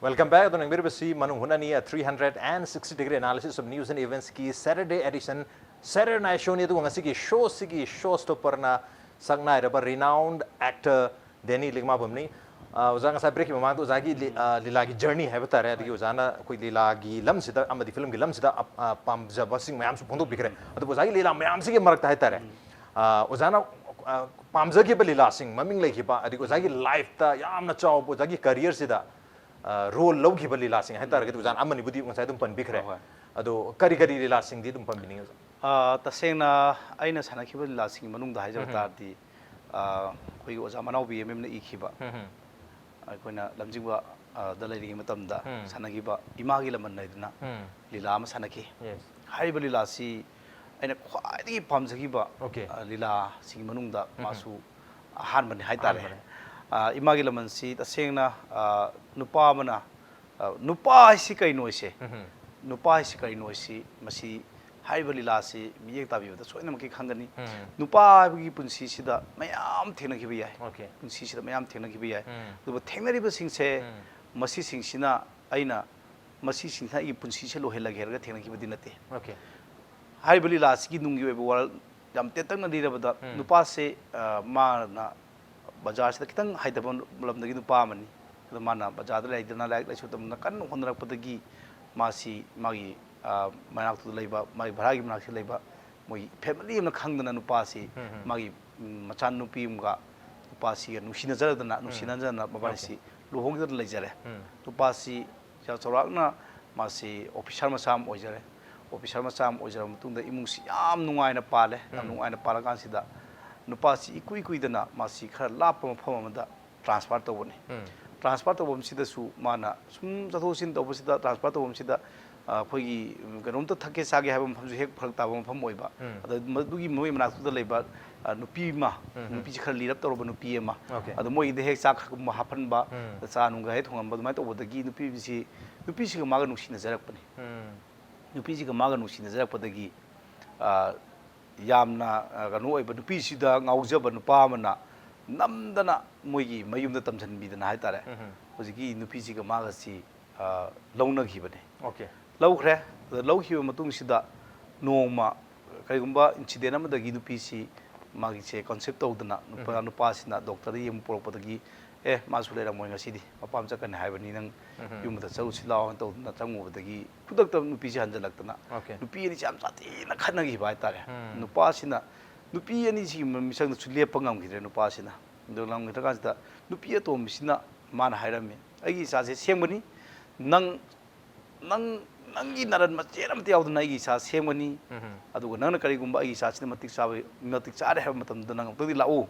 Welcome back. ꯑꯗꯨꯅ ꯌꯦꯡꯕꯤꯔꯤꯕꯁꯤ ꯃꯅꯨꯡ ꯍꯨꯠꯅꯅꯤ, a three hundred and sixty degree analysis of news and eventsꯀꯤ Saturday edition, Saturday Night Showꯅꯤ꯫ ꯑꯗꯨꯒ ꯉꯁꯤꯒꯤ ꯁꯣꯁꯤꯒꯤ ꯁꯣ ꯁ꯭ꯇꯣꯄꯔꯅ ꯁꯛꯅꯥꯏꯔꯕ renowned actor ꯗꯦꯅꯤ ꯂꯤꯛꯃꯥꯕꯝꯅꯤ꯫ ꯑ, ꯑꯣꯖꯥ, ꯉꯁꯥꯏ ꯕ꯭ꯔꯦꯛꯀꯤ ꯃꯃꯥꯡꯗ ꯑꯣꯖꯥꯒꯤ ꯂꯤ-, ꯑ, ꯂꯤꯂꯥꯒꯤ ꯖꯔꯅꯤ ꯍꯥꯏꯕ ꯇꯥꯔꯦ, ꯑꯗꯒꯤ ꯑꯣꯖꯥꯅ ꯑꯩꯈꯣꯏ ꯂꯤꯂꯥꯒꯤ ꯂꯝꯁꯤꯗ ꯑꯃꯗꯤ ꯐꯤꯂꯝꯒꯤ ꯂꯝꯁꯤꯗ ꯑ, ꯑ, ꯄꯥꯝꯖꯕꯁꯤꯡ ꯃꯌꯥꯝꯁꯨ ꯐꯣꯡꯗꯣꯛꯄꯤꯈ꯭ꯔꯦ꯫ ꯑꯗꯨꯕꯨ ꯑꯣꯖꯥꯒꯤ ꯂꯤꯂꯥ ꯃꯌꯥꯝꯁꯤꯒꯤ ꯃꯔꯛꯇ ꯍꯥꯏꯇꯥꯔꯦ, ꯑ, ꯑꯣꯖꯥꯅ, ꯑ, ꯄꯥꯝꯖꯈꯤꯕ ꯂꯤꯂꯥꯁꯤꯡ, ꯃꯃꯤꯡ ꯂꯩꯈꯤꯕ, ꯑꯗꯒꯤ ꯑꯣꯖꯥꯒꯤ ꯂꯥꯏꯐꯇ ꯌꯥꯝꯅ ꯆꯥꯎꯕ, ꯑꯣꯖꯥꯒꯤ ꯀꯔꯤꯌꯔꯁꯤꯗ ꯔꯣꯜ ꯂꯧꯈꯤꯕ ꯂꯤꯂꯥꯁꯤꯡ ꯍꯥꯏꯇꯥꯔꯒꯗꯤ ꯑꯣꯖꯥꯅ ꯑꯃꯅꯤꯕꯨꯗꯤ ꯉꯁꯥꯏ ꯑꯗꯨꯝ ꯄꯟꯕꯤꯈ꯭ꯔꯦ꯫ ꯍꯣꯏ꯫ ꯑꯗꯣ ꯀꯔꯤ ꯀꯔꯤ ꯂꯤꯂꯥꯁꯤꯡꯗꯤ ꯑꯗꯨꯝ ꯄꯟꯕꯤꯅꯤꯡꯉꯤ ꯑꯣꯖꯥ? ꯑ, ꯇꯁꯦꯡꯅ ꯑꯩꯅ ꯁꯥꯟꯅꯈꯤꯕ ꯂꯤꯂꯥꯁꯤꯡꯒꯤ ꯃꯅꯨꯡꯗ ꯍꯥꯏꯖꯕ ꯇꯥꯔꯗꯤ, ꯑ, ꯑꯩꯈꯣꯏꯒꯤ ꯑꯣꯖꯥ ꯃꯅꯥꯎꯕꯤ ꯑꯦꯝ ꯑꯦꯝꯅ ꯏꯈꯤꯕ, ꯑꯩꯈꯣꯏꯅ ꯂꯝꯖꯤꯡꯕ, ꯑ, ꯗ ꯂꯩꯔꯤꯉꯩ ꯃꯇꯝꯗ ꯁꯥꯟꯅꯈꯤꯕ ꯏꯃꯥꯒꯤ ꯂꯃꯟ ꯍꯥꯏꯗꯅ ꯂꯤꯂꯥ ꯑꯃ ꯁꯥꯟꯅꯈꯤ꯫ Yes꯫ ꯍꯥꯏꯔꯤꯕ ꯂꯤꯂꯥꯁꯤ ꯑꯩꯅ ꯈ꯭ꯋꯥꯏꯗꯒꯤ ꯄꯥꯝꯖꯈꯤꯕ, Okay꯫ ꯑ, ꯂꯤꯂꯥꯁꯤꯡꯒꯤ ꯃꯅꯨꯡꯗ ꯃꯥꯁꯨ ꯑꯍꯥꯟꯕꯅꯤ ꯍꯥꯏꯇꯥꯔꯦ꯫ ꯑꯍꯥꯟꯕꯅꯤ꯫ ꯑ, ꯏꯃꯥꯒꯤ ꯂꯃꯟꯁꯤ ꯇꯁꯦꯡꯅ, ꯑ, ꯅꯨꯄꯥ ꯑꯃꯅ, ꯑ, ꯅꯨꯄꯥ ꯍꯥꯏꯁꯤ ꯀꯩꯅꯣꯁꯦ, ꯅꯨꯄꯥ ꯍꯥꯏꯁꯤ ꯀꯩꯅꯣꯁꯤ ꯃꯁꯤ ꯍꯥꯏꯔꯤꯕ ꯂꯤꯂꯥꯁꯤ ꯃꯤꯠꯌꯦꯡ ꯇꯥꯕꯤꯕꯗ ꯁꯣꯏꯗꯅꯃꯛꯀꯤ ꯈꯪꯒꯅꯤ꯫ ꯅꯨꯄꯥ ꯍꯥꯏꯕꯒꯤ ꯄꯨꯟꯁꯤꯁꯤꯗ ꯃꯌꯥꯝ ꯊꯦꯡꯅꯈꯤꯕ ꯌꯥꯏ꯫ Okay꯫ ꯄꯨꯟꯁꯤꯁꯤꯗ ꯃꯌꯥꯝ ꯊꯦꯡꯅꯈꯤꯕ ꯌꯥꯏ꯫ ꯑꯗꯨꯕꯨ ꯊꯦꯡꯅꯔꯤꯕꯁꯤꯡꯁꯦ, ꯃꯁꯤꯁꯤꯡꯁꯤꯅ ꯑꯩꯅ, ꯃꯁꯤꯁꯤꯡꯁꯤꯅ ꯑꯩꯒꯤ ꯄꯨꯟꯁꯤꯁꯦ ꯂꯣꯏꯍꯜꯂꯒꯦ ꯍꯥꯏꯔꯒ ꯊꯦꯡꯅꯈꯤꯕꯗꯤ ꯅꯠꯇꯦ꯫ Okay꯫ ꯍꯥꯏꯔꯤꯕ ꯂꯤꯂꯥ ꯑꯁꯤꯒꯤ ꯅꯨꯡꯒꯤ ꯑꯣꯏꯕ ꯋꯥꯔꯣꯜ ꯌꯥꯝ ꯇꯦꯟꯇꯛꯅ ꯂꯤꯔꯕꯗ, ꯅꯨꯄꯥꯁꯦ, ꯑ, ꯃꯥꯅ ꯕꯖꯥꯔꯁꯤꯗ ꯈꯤꯇꯪ ꯍꯩꯇꯕ ꯂꯝꯗꯒꯤ ꯅꯨꯄꯥ ꯑꯃꯅꯤ꯫ ꯑꯗꯣ ꯃꯥꯅ ꯕꯖꯥꯔꯗ ꯂꯩꯗꯅ ꯂꯥꯏꯔꯤꯛ ꯂꯥꯏꯁꯨ ꯇꯝꯗꯅ ꯀꯟꯅ ꯍꯣꯠꯅꯔꯛꯄꯗꯒꯤ ꯃꯥꯁꯤ ꯃꯥꯒꯤ, ꯑ, ꯃꯅꯥꯛꯇꯨꯗ ꯂꯩꯕ, ꯃꯥꯒꯤ ꯚꯔꯥꯒꯤ ꯃꯅꯥꯛꯁꯤꯗ ꯂꯩꯕ ꯃꯣꯏ ꯐꯦꯃꯤꯂꯤ ꯑꯃꯅ ꯈꯪꯗꯅ ꯅꯨꯄꯥꯁꯤ ꯃꯥꯒꯤ, ꯎꯝ, ꯃꯆꯥꯅꯨꯄꯤ ꯑꯃꯒ ꯅꯨꯄꯥꯁꯤꯒ ꯅꯨꯡꯁꯤꯅꯖꯔꯗꯅ, ꯅꯨꯡꯁꯤꯅꯖꯗꯅ ꯃꯕꯥꯅꯤꯁꯤ ꯂꯨꯍꯣꯡꯗꯨꯅ ꯂꯩꯖꯔꯦ꯫ ꯅꯨꯄꯥꯁꯤ ꯆꯥꯎꯔꯥꯛꯅ ꯃꯥꯁꯤ ꯑꯣꯐꯤꯁꯥꯔ ꯃꯆꯥ ꯑꯃ ꯑꯣꯏꯖꯔꯦ꯫ ꯑꯣꯐꯤꯁꯥꯔ ꯃꯆꯥ ꯑꯃ ꯑꯣꯏꯖꯔꯕ ꯃꯇꯨꯡꯗ ꯏꯃꯨꯡꯁꯤ ꯌꯥꯝ ꯅꯨꯡꯉꯥꯏꯅ ꯄꯥꯜꯂꯦ꯫ ꯌꯥꯝ ꯅꯨꯡꯉꯥꯏꯅ ꯄꯥꯜꯂꯀꯥꯟꯁꯤꯗ ꯅꯨꯄꯥꯁꯤ ꯏꯀꯨꯏ ꯀꯨꯏꯗꯅ ꯃꯥꯁꯤ ꯈꯔ ꯂꯥꯞꯄ ꯃꯐꯝ ꯑꯃꯗ ꯇ꯭ꯔꯥꯟꯁꯐꯔ ꯇꯧꯕꯅꯤ꯫ ꯇ꯭ꯔꯥꯟꯁꯐꯔ ꯇꯧꯐꯝꯁꯤꯗꯁꯨ ꯃꯥꯅ ꯁꯨꯝ ꯆꯠꯊꯣꯛ ꯆꯠꯁꯤꯟ ꯇꯧꯕꯁꯤꯗ, ꯇ꯭ꯔꯥꯟꯁꯐꯔ ꯇꯧꯐꯝꯁꯤꯗ ꯑꯩꯈꯣꯏꯒꯤ ꯀꯩꯅꯣꯝꯇ ꯊꯛꯀꯦ ꯆꯥꯒꯦ ꯍꯥꯏꯕ ꯃꯐꯝꯁꯨ ꯍꯦꯛ ꯐꯔꯛ ꯇꯥꯕ ꯃꯐꯝ ꯑꯣꯏꯕ꯫ ꯑꯗ ꯃꯗꯨꯒꯤ ꯃꯣꯏ ꯃꯅꯥꯛꯇꯨꯗ ꯂꯩꯕ ꯅꯨꯄꯤ ꯑꯃ, ꯅꯨꯄꯤꯁꯤ ꯈꯔ ꯂꯤꯔꯞ ꯇꯧꯔꯕ ꯅꯨꯄꯤ ꯑꯃ꯫ ꯑꯗ ꯃꯣꯏꯒꯤꯗ ꯍꯦꯛ ꯆꯥꯛꯀꯨꯝꯕ ꯍꯥꯞꯍꯟꯕ, ꯆꯥ ꯅꯨꯡꯒ ꯍꯦꯛ ꯊꯣꯡꯍꯟꯕ, ꯑꯗꯨꯃꯥꯏꯅ ꯇꯧꯕꯗꯒꯤ ꯅꯨꯄꯤꯁꯤ, ꯅꯨꯄꯤꯁꯤꯒ ꯃꯥꯒ ꯅꯨꯡꯁꯤꯅꯖꯔꯛꯄꯅꯤ꯫ ꯅꯨꯄꯤꯁꯤꯒ ꯃꯥꯒ ꯅꯨꯡꯁꯤꯅꯖꯔꯛꯄꯗꯒꯤ ꯌꯥꯝꯅ ꯀꯩꯅꯣ ꯑꯣꯏꯕ, ꯅꯨꯄꯤꯁꯤꯗ ꯉꯥꯎꯖꯕ ꯅꯨꯄꯥ ꯑꯃꯅ ꯅꯝꯗꯅ ꯃꯣꯏꯒꯤ ꯃꯌꯨꯝꯗ ꯇꯝꯁꯤꯟꯕꯤꯗꯅ ꯍꯥꯏꯇꯥꯔꯦ꯫ ꯍꯧꯖꯤꯛꯀꯤ ꯅꯨꯄꯤꯁꯤꯒ ꯃꯥꯒꯁꯤ ꯂꯧꯅꯈꯤꯕꯅꯤ꯫ ꯂꯧꯈ꯭ꯔꯦ꯫ ꯑꯗ ꯂꯧꯈꯤꯕ ꯃꯇꯨꯡꯁꯤꯗ ꯅꯣꯡꯃ ꯀꯔꯤꯒꯨꯝꯕ ꯏꯟꯁꯤꯗꯦꯟ ꯑꯃꯗꯒꯤ ꯅꯨꯄꯤꯁꯤ ꯃꯥꯒꯤꯁꯦ ꯀꯟꯁꯤꯞ ꯇꯧꯗꯅ ꯅꯨꯄꯥ, ꯅꯨꯄꯥꯁꯤꯅ ꯗꯣꯛꯇꯔꯗ ꯌꯦꯡꯕ ꯄꯨꯔꯛꯄꯗꯒꯤ, "ꯑꯦ, ꯃꯥꯁꯨ ꯂꯩꯔꯝꯃꯣꯏ ꯉꯁꯤꯗꯤ, ꯃꯄꯥꯝ ꯆꯠꯀꯅꯤ ꯍꯥꯏꯕꯅꯤ, ꯅꯪ ꯌꯨꯝꯗ ꯆꯠꯂꯨꯁꯤ ꯂꯥꯛꯑꯣꯅ" ꯇꯧꯗꯅ ꯆꯪꯉꯨꯕꯗꯒꯤ ꯈꯨꯗꯛꯇ ꯅꯨꯄꯤꯁꯤ ꯍꯟꯖꯜꯂꯛꯇꯅ ꯅꯨꯄꯤ ꯑꯅꯤꯁꯤ ꯌꯥꯝ ꯁꯥꯊꯤꯅ ꯈꯠꯅꯈꯤꯕ ꯍꯥꯏꯇꯥꯔꯦ꯫ ꯅꯨꯄꯥꯁꯤꯅ, ꯅꯨꯄꯤ ꯑꯅꯤꯁꯤꯒꯤ ꯃꯤꯆꯪꯗꯁꯨ ꯂꯦꯞꯄ ꯉꯝꯈꯤꯗ꯭ꯔꯦ꯫ ꯅꯨꯄꯥꯁꯤꯅ ꯑꯗꯨ ꯉꯝꯈꯤꯗ꯭ꯔꯀꯥꯟꯁꯤꯗ ꯅꯨꯄꯤ ꯑꯇꯣꯝꯕꯤꯁꯤꯅ ꯃꯥꯅ ꯍꯥꯏꯔꯝꯃꯤ, "ꯑꯩꯒꯤ ꯏꯆꯥꯁꯦ ꯁꯦꯝꯒꯅꯤ, ꯅꯪ, ꯅꯪ, ꯅꯪꯒꯤ ꯅꯔꯟ ꯃꯆꯦꯠ ꯑꯃꯠꯇ ꯌꯥꯎꯗꯅ ꯑꯩꯒꯤ ꯏꯆꯥ ꯁꯦꯝꯒꯅꯤ꯫ ꯑꯗꯨꯒ ꯅꯪꯅ ꯀꯔꯤꯒꯨꯝꯕ ꯑꯩꯒꯤ ꯏꯆꯥꯁꯤꯅ ꯃꯇꯤꯛ ꯆꯥꯕ, ꯃꯇꯤꯛ ꯆꯥꯔꯦ ꯍꯥꯏꯕ ꯃꯇꯝꯗ ꯅꯪ ꯑꯃꯨꯛꯇꯪꯗꯤ ꯂꯥꯛꯎ"꯫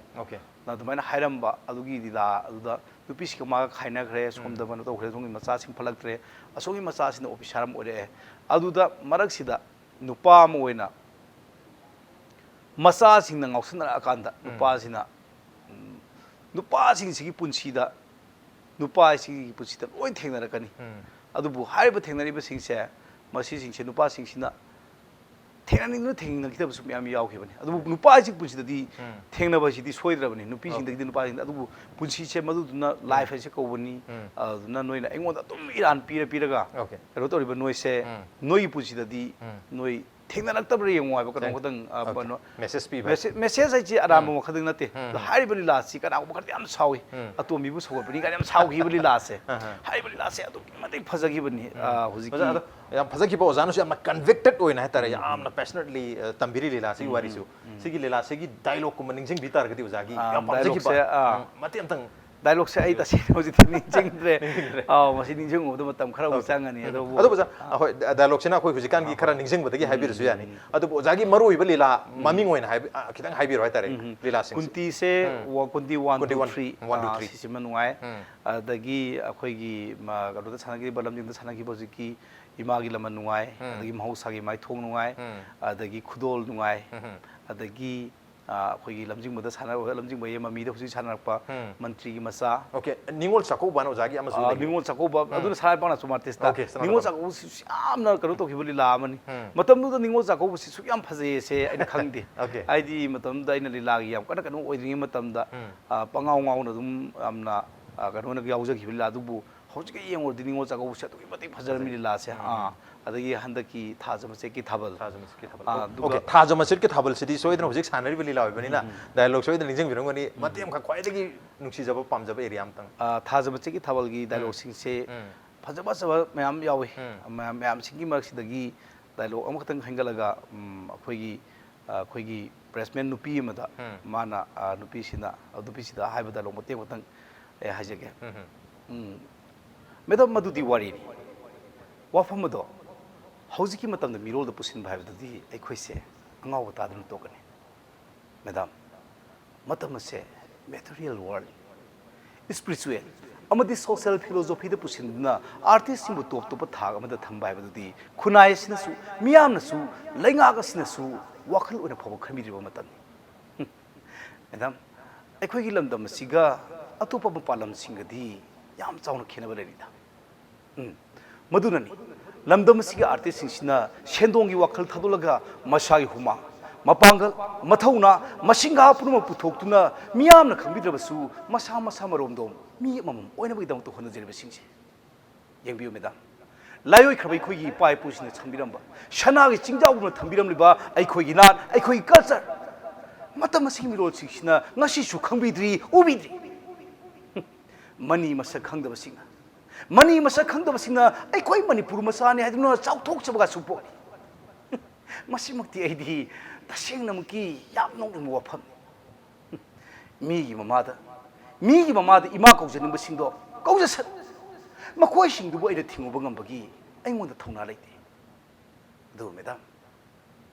ꯑꯗꯨꯃꯥꯏꯅ ꯍꯥꯏꯔꯝꯕ ꯑꯗꯨꯒꯤ ꯂꯤꯂꯥ ꯑꯗꯨꯗ ꯅꯨꯄꯤꯁꯤꯒ ꯃꯥꯒ ꯈꯥꯏꯅꯈ꯭ꯔꯦ, ꯁꯣꯝꯗ ꯀꯩꯅꯣ ꯇꯧꯈ꯭ꯔꯦ, ꯁꯣꯝꯒꯤ ꯃꯆꯥꯁꯤꯡ ꯐꯠꯂꯛꯇ꯭ꯔꯦ, ꯑꯁꯣꯝꯒꯤ ꯃꯆꯥꯁꯤꯅ ꯑꯣꯐꯤꯁꯥꯔ ꯑꯃ ꯑꯣꯏꯔꯛꯑꯦ꯫ ꯑꯗꯨꯗ ꯃꯔꯛꯁꯤꯗ ꯅꯨꯄꯥ ꯑꯃ ꯑꯣꯏꯅ ꯃꯆꯥꯁꯤꯡꯅ ꯉꯥꯎꯁꯟꯅꯔꯛꯑꯀꯥꯟꯗ ꯅꯨꯄꯥꯁꯤꯅ, ꯎꯝ, ꯅꯨꯄꯥꯁꯤꯡꯁꯤꯒꯤ ꯄꯨꯟꯁꯤꯗ, ꯅꯨꯄꯥꯁꯤꯒꯤ ꯄꯨꯟꯁꯤꯗ ꯂꯣꯏ ꯊꯦꯡꯅꯔꯛꯀꯅꯤ꯫ ꯑꯗꯨꯕꯨ ꯍꯥꯏꯔꯤꯕ ꯊꯦꯡꯅꯔꯤꯕꯁꯤꯡꯁꯦ, ꯃꯁꯤꯁꯤꯡꯁꯦ ꯅꯨꯄꯥꯁꯤꯡꯁꯤꯅ ꯊꯦꯡꯅꯅꯤꯡꯗꯨꯅ ꯊꯦꯡꯅꯈꯤꯗꯕꯁꯨ ꯃꯌꯥꯝ ꯌꯥꯎꯈꯤꯕꯅꯤ꯫ ꯑꯗꯨꯕꯨ ꯅꯨꯄꯥꯁꯤꯒꯤ ꯄꯨꯟꯁꯤꯗꯗꯤ ꯊꯦꯡꯅꯕ ꯍꯥꯏꯁꯤꯗꯤ ꯁꯣꯏꯗ꯭ꯔꯕꯅꯤ꯫ ꯅꯨꯄꯤꯁꯤꯡꯗꯒꯤꯗꯤ ꯅꯨꯄꯥꯁꯤꯡꯗ, ꯑꯗꯨꯕꯨ ꯄꯨꯟꯁꯤꯁꯦ ꯃꯗꯨꯗꯨꯅ ꯂꯥꯏꯐ ꯍꯥꯏꯁꯦ ꯀꯧꯕꯅꯤ꯫ ꯑꯗꯨꯅ ꯅꯣꯏꯅ ꯑꯩꯉꯣꯟꯗ ꯑꯗꯨꯝ ꯏꯔꯥꯟ ꯄꯤꯔ ꯄꯤꯔꯒ ꯀꯩꯅꯣ ꯇꯧꯔꯤꯕ ꯅꯣꯏꯁꯦ, ꯅꯣꯏꯒꯤ ꯄꯨꯟꯁꯤꯗꯗꯤ ꯅꯣꯏ ꯊꯦꯡꯅꯔꯛꯇꯕ꯭ꯔꯥ ꯌꯦꯡꯉꯨ ꯍꯥꯏꯕ ꯀꯩꯅꯣꯝ ꯈꯛꯇꯪ, ꯑ, Okay. ꯀꯩꯅꯣ, Message ꯄꯤꯕ. message, message ꯍꯥꯏꯁꯤ ꯑꯔꯥꯟꯕ ꯋꯥꯈꯜꯗꯤ ꯅꯠꯇꯦ꯫ ꯑꯗꯣ ꯍꯥꯏꯔꯤꯕ ꯂꯤꯂꯥ ꯑꯁꯤ ꯀꯅꯥꯒꯨꯝꯕ ꯈꯔꯗꯤ ꯌꯥꯝ ꯁꯥꯎꯏ, ꯑꯇꯣꯝꯕꯤꯕꯨ ꯁꯧꯒꯠꯄꯅꯤ ꯀꯥꯏꯅ ꯌꯥꯝ ꯁꯥꯎꯈꯤꯕ ꯂꯤꯂꯥ ꯑꯁꯦ꯫ ꯑꯍ꯫ ꯍꯥꯏꯔꯤꯕ ꯂꯤꯂꯥ ꯑꯁꯦ ꯑꯗꯨꯛꯀꯤ ꯃꯇꯤꯛ ꯐꯖꯈꯤꯕꯅꯤ꯫ ꯑ, ꯍꯧꯖꯤꯛꯀꯤ ꯑꯣꯖꯥ, ꯑꯗꯣ ꯌꯥꯝ ꯐꯖꯈꯤꯕ, ꯑꯣꯖꯥꯅꯁꯨ ꯌꯥꯝꯅ convicted ꯑꯣꯏꯅ ꯍꯥꯏꯇꯥꯔꯦ, ꯌꯥꯝꯅ passionately, ꯑ, ꯇꯝꯕꯤꯔꯤ ꯂꯤꯂꯥꯁꯤꯒꯤ ꯋꯥꯔꯤꯁꯨ꯫ ꯁꯤꯒꯤ ꯂꯤꯂꯥꯁꯤꯒꯤ dialogue ꯀꯨꯝꯕ ꯅꯤꯡꯁꯤꯡꯕꯤ ꯇꯥꯔꯒꯗꯤ ꯑꯣꯖꯥꯒꯤ ꯑ, ꯌꯥꯝ ꯄꯥꯝꯖꯈꯤꯕ, dialogueꯁꯦ, ꯑ, ꯎꯝ, ꯃꯇꯦꯛ ꯑꯃꯇꯪ꯫ Dialogueꯁꯦ ꯑꯩ ꯇꯁꯦꯡꯅ ꯍꯧꯖꯤꯛꯇꯤ ꯅꯤꯡꯁꯤꯡꯗ꯭ꯔꯦ꯫ ꯅꯤꯡꯁꯤꯡꯗ꯭ꯔꯦ꯫ ꯑꯧ, ꯃꯁꯤ ꯅꯤꯡꯁꯤꯡꯉꯨꯕꯗ ꯃꯇꯝ ꯈꯔ ꯑꯃꯨꯛ ꯆꯪꯒꯅꯤ꯫ ꯑꯗꯨꯕꯨ ꯑꯗꯨꯕꯨ ꯑꯣꯖꯥ, ꯑ, ꯍꯣꯏ, ꯗ-, dialogueꯁꯤꯅ ꯑꯩꯈꯣꯏ ꯍꯧꯖꯤꯛꯀꯥꯟꯒꯤ ꯈꯔ ꯅꯤꯡꯁꯤꯡꯕꯗꯒꯤ ꯍꯥꯏꯕꯤꯔꯁꯨ ꯌꯥꯅꯤ꯫ ꯑꯗꯨꯕꯨ ꯑꯣꯖꯥꯒꯤ ꯃꯔꯨꯑꯣꯏꯕ ꯂꯤꯂꯥ ꯃꯃꯤꯡ ꯑꯣꯏꯅ ꯍꯥꯏꯕꯤ-, ꯑ, ꯈꯤꯇꯪ ꯍꯥꯏꯕꯤꯔꯣ ꯍꯥꯏꯇꯥꯔꯦ, ꯂꯤꯂꯥꯁꯤꯡꯁꯦ꯫ ꯀꯨꯟꯇꯤꯁꯦ, ꯋꯥ-, ꯀꯨꯟꯇꯤ one, two, ꯀꯨꯟꯇꯤ one, three, one, two, ꯑ, three꯫ ꯁꯤꯁꯤꯃ ꯅꯨꯡꯉꯥꯏ꯫ ꯎꯝ꯫ ꯑꯗꯒꯤ ꯑꯩꯈꯣꯏꯒꯤ ꯃ-, ꯀꯩꯅꯣꯗ ꯁꯥꯟꯅꯈꯤꯕ, ꯂꯝꯖꯤꯡꯗ ꯁꯥꯟꯅꯈꯤꯕ ꯍꯧꯖꯤꯛꯀꯤ ꯏꯃꯥꯒꯤ ꯂꯃꯟ ꯅꯨꯡꯉꯥꯏ, ꯑꯗꯒꯤ ꯃꯍꯧꯁꯥꯒꯤ ꯃꯥꯏꯊꯣꯡ ꯅꯨꯡꯉꯥꯏ, ꯑꯗꯒꯤ ꯈꯨꯗꯣꯜ ꯅꯨꯡꯉꯥꯏ, ꯑꯗꯒꯤ, ꯑ, ꯑꯩꯈꯣꯏꯒꯤ ꯂꯝꯖꯤꯡꯕꯗ ꯁꯥꯟꯅꯔ-, ꯂꯝꯖꯤꯡꯕ ꯃꯃꯤꯗ ꯍꯧꯖꯤꯛ ꯁꯥꯟꯅꯔꯛꯄ ꯃꯟꯇ꯭ꯔꯤꯒꯤ ꯃꯆꯥ꯫ Okay, ꯅꯤꯉꯣꯜ ꯆꯥꯀꯧꯕ ꯑꯣꯖꯥꯒꯤ ꯑꯃꯁꯨ ꯑ, ꯂꯩꯕꯅꯤ꯫ ꯅꯤꯉꯣꯜ ꯆꯥꯀꯧꯕ, ꯑꯗꯨꯅ ꯁꯅꯥ ꯂꯩꯕꯥꯛꯅ ꯆꯨꯃꯥꯔꯇꯤꯁꯇ꯫ Okay, ꯁꯅꯥ ꯅꯤꯉꯣꯜ ꯂꯩꯕꯥꯛ꯫ ꯆꯥꯀꯧꯕꯁꯤ ꯌꯥꯝꯅ ꯀꯩꯅꯣ ꯇꯧꯈꯤꯕ ꯂꯤꯂꯥ ꯑꯃꯅꯤ꯫ ꯎꯝ꯫ ꯃꯇꯝꯗꯨꯗ ꯅꯤꯉꯣꯜ ꯆꯥꯀꯧꯕꯁꯤ ꯁꯨꯛ ꯌꯥꯝ ꯐꯖꯩꯌꯦꯁꯦ ꯑꯩꯅ ꯈꯪꯗꯦ꯫ Okay꯫ ꯍꯥꯏꯗꯤ ꯃꯇꯝꯗꯨꯗ ꯑꯩꯅ ꯂꯤꯂꯥꯒꯤ ꯌꯥꯝ ꯀꯟꯅ ꯀꯩꯅꯣ ꯑꯣꯏꯗ꯭ꯔꯤꯉꯩ ꯃꯇꯝꯗ, ꯑ, ꯄꯉꯥꯎ ꯉꯥꯎꯅ ꯑꯗꯨꯝ ꯌꯥꯝꯅ, ꯑ, ꯀꯩꯅꯣꯅ ꯌꯥꯎꯖꯈꯤꯕ ꯂꯤꯂꯥ꯫ ꯑꯗꯨꯕꯨ ꯍꯧꯖꯤꯛꯀ ꯌꯦꯡꯉꯨꯔꯗꯤ ꯅꯤꯉꯣꯜ ꯆꯥꯀꯧꯕꯁꯤ ꯑꯗꯨꯛꯀꯤ ꯃꯇꯤꯛ ꯐꯖꯔꯝꯃꯤ ꯂꯤꯂꯥꯁꯦ꯫ ꯑꯥ, ꯑꯗꯒꯤ ꯍꯟꯗꯛꯀꯤ ꯊꯥꯖ ꯃꯆꯦꯠꯀꯤ ꯊꯥꯕꯜ꯫ ꯊꯥꯖ ꯃꯆꯦꯠꯀꯤ ꯊꯥꯕꯜ꯫ ꯑꯥ, ꯑꯣ, ꯑꯗꯨꯒ okay, ꯊꯥꯖ ꯃꯆꯦꯠꯀꯤ ꯊꯥꯕꯜꯁꯤꯗꯤ ꯁꯣꯏꯗꯅ ꯍꯧꯖꯤꯛ ꯁꯥꯟꯅꯔꯤꯕ ꯂꯤꯂꯥ ꯑꯣꯏꯕꯅꯤꯅ dialogue ꯁꯣꯏꯗꯅ ꯅꯤꯡꯁꯤꯡꯕꯤꯔꯝꯒꯅꯤ꯫ ꯃꯇꯦꯛ ꯑꯃꯈꯛ ꯈ꯭ꯋꯥꯏꯗꯒꯤ ꯅꯨꯡꯁꯤꯖꯕ, ꯄꯥꯝꯖꯕ area ꯑꯃꯇꯪ꯫ ꯑ, ꯊꯥꯖ ꯃꯆꯦꯠꯀꯤ ꯊꯥꯕꯜꯒꯤ dialogueꯁꯤꯡꯁꯦ ꯎꯝ꯫ ꯐꯖ ꯐꯖꯕ ꯃꯌꯥꯝ ꯌꯥꯎꯏ꯫ ꯎꯝ꯫ ꯃꯌꯥꯝ, ꯃꯌꯥꯝꯁꯤꯡꯒꯤ ꯃꯔꯛꯁꯤꯗꯒꯤ dialogue ꯑꯃꯈꯛꯇꯪ ꯈꯟꯒꯠꯂꯒ, ꯎꯝ, ꯑꯩꯈꯣꯏꯒꯤ, ꯑ, ꯑꯩꯈꯣꯏꯒꯤ pressman ꯅꯨꯄꯤ ꯑꯃꯗ ꯎꯝ꯫ ꯃꯥꯅ, ꯑ, ꯅꯨꯄꯤꯁꯤꯅ, ꯑ, ꯅꯨꯄꯤꯁꯤꯗ ꯍꯥꯏꯕ dialogue ꯃꯇꯦꯛ ꯑꯃꯈꯛꯇꯪ ꯑꯩ ꯍꯥꯏꯖꯒꯦ꯫ ꯎꯝ꯫ ꯎꯝ꯫ Madam, ꯃꯗꯨꯗꯤ ꯋꯥꯔꯤꯅꯤ꯫ ꯋꯥꯐꯝ ꯑꯗꯣ ꯍꯧꯖꯤꯛꯀꯤ ꯃꯇꯝꯗ ꯃꯤꯔꯣꯜꯗ ꯄꯨꯁꯤꯟꯕ ꯍꯥꯏꯕꯗꯨꯗꯤ ꯑꯩꯈꯣꯏꯁꯦ ꯑꯉꯥꯎꯕ ꯇꯥꯗꯨꯅ ꯇꯣꯛꯀꯅꯤ꯫ Madam, ꯃꯇꯝ ꯑꯁꯦ material world, spiritual ꯑꯃꯗꯤ social philosophyꯗ ꯄꯨꯁꯤꯟꯗꯨꯅ artistꯁꯤꯡꯕꯨ ꯇꯣꯞ ꯇꯣꯞꯄ ꯊꯥꯛ ꯑꯃꯗ ꯊꯝꯕ ꯍꯥꯏꯕꯗꯨꯗꯤ ꯈꯨꯟꯅꯥꯏ ꯑꯁꯤꯅꯁꯨ, ꯃꯤꯌꯥꯝꯅꯁꯨ, ꯂꯩꯉꯥꯛ ꯑꯁꯤꯅꯁꯨ ꯋꯥꯈꯜ ꯑꯣꯏꯅ ꯐꯥꯎꯕ ꯈꯟꯕꯤꯗ꯭ꯔꯤꯕ ꯃꯇꯝꯅꯤ꯫ ꯍꯝ꯫ Madam, ꯑꯩꯈꯣꯏꯒꯤ ꯂꯝꯗꯝ ꯑꯁꯤꯒ ꯑꯇꯣꯞꯄ ꯃꯄꯥꯟ ꯂꯝꯁꯤꯡꯒꯗꯤ ꯌꯥꯝ ꯆꯥꯎꯅ ꯈꯦꯠꯅꯕ ꯂꯩꯔꯤꯗ꯫ ꯎꯝ, ꯃꯗꯨꯅꯅꯤ ꯂꯝꯗꯝ ꯑꯁꯤꯒꯤ artistꯁꯤꯡꯁꯤꯅ ꯁꯦꯟꯗꯣꯡꯒꯤ ꯋꯥꯈꯜ ꯊꯥꯗꯣꯛꯂꯒ ꯃꯁꯥꯒꯤ ꯍꯨꯃꯥꯡ, ꯃꯄꯥꯡꯒꯜ, ꯃꯊꯧꯅꯥ, ꯃꯁꯤꯡꯒꯥ ꯄꯨꯝꯅꯃꯛ ꯄꯨꯊꯣꯛꯇꯨꯅ ꯃꯤꯌꯥꯝꯅ ꯈꯪꯕꯤꯗ꯭ꯔꯕꯁꯨ ꯃꯁꯥ ꯃꯁꯥ ꯃꯔꯣꯝꯗꯣꯝ ꯃꯤ ꯑꯃꯃꯝ ꯑꯣꯏꯅꯕꯒꯤꯗꯃꯛꯇ ꯍꯣꯠꯅꯖꯔꯤꯕꯁꯤꯡꯁꯦ꯫ ꯌꯦꯡꯕꯤꯌꯨ Madam, ꯂꯥꯏꯑꯣꯏꯈ꯭ꯔꯕ ꯑꯩꯈꯣꯏꯒꯤ ꯏꯄꯥ ꯏꯄꯨꯁꯤꯡꯅ ꯊꯝꯕꯤꯔꯝꯕ, ꯁꯅꯥꯒꯤ ꯆꯤꯡꯖꯥꯎꯒꯨꯝꯅ ꯊꯝꯕꯤꯔꯝꯂꯤꯕ ꯑꯩꯈꯣꯏꯒꯤ ꯅꯥꯠ, ꯑꯩꯈꯣꯏꯒꯤ ꯀꯜꯆꯔ, ꯃꯇꯝ ꯑꯁꯤꯒꯤ ꯃꯤꯔꯣꯜꯁꯤꯡꯁꯤꯅ ꯉꯁꯤꯁꯨ ꯈꯪꯕꯤꯗ꯭ꯔꯤ, ꯎꯕꯤꯗ꯭ꯔꯤ꯫ ꯃꯅꯤ ꯃꯁꯛ ꯈꯪꯗꯕꯁꯤꯡꯅ, ꯃꯅꯤ ꯃꯁꯛ ꯈꯪꯗꯕꯁꯤꯡꯅ ꯑꯩꯈꯣꯏ ꯃꯅꯤꯄꯨꯔ ꯃꯆꯥꯅꯤ ꯍꯥꯏꯗꯨꯅ ꯆꯥꯎꯊꯣꯛꯆꯕꯒꯁꯨ ꯄꯣꯛꯏ꯫ ꯃꯁꯤꯃꯛꯇꯤ ꯑꯩꯗꯤ ꯇꯁꯦꯡꯅꯃꯛꯀꯤ ꯌꯥꯝ ꯅꯣꯛꯅꯤꯡꯕ ꯋꯥꯐꯝꯅꯤ꯫ ꯃꯤꯒꯤ ꯃꯃꯥꯗ, ꯃꯤꯒꯤ ꯃꯃꯥꯗ ꯏꯃꯥ ꯀꯧꯖꯅꯤꯡꯕꯁꯤꯡꯗꯣ ꯀꯧꯖꯁꯅꯨ꯫ ꯃꯈꯣꯏꯁꯤꯡꯗꯨꯕꯨ ꯑꯩꯅ ꯊꯤꯡꯉꯨꯕ ꯉꯝꯕꯒꯤ ꯑꯩꯉꯣꯟꯗ ꯊꯧꯅꯥ ꯂꯩꯇꯦ꯫ ꯑꯗꯨꯕꯨ ꯃꯦꯗꯥꯝ,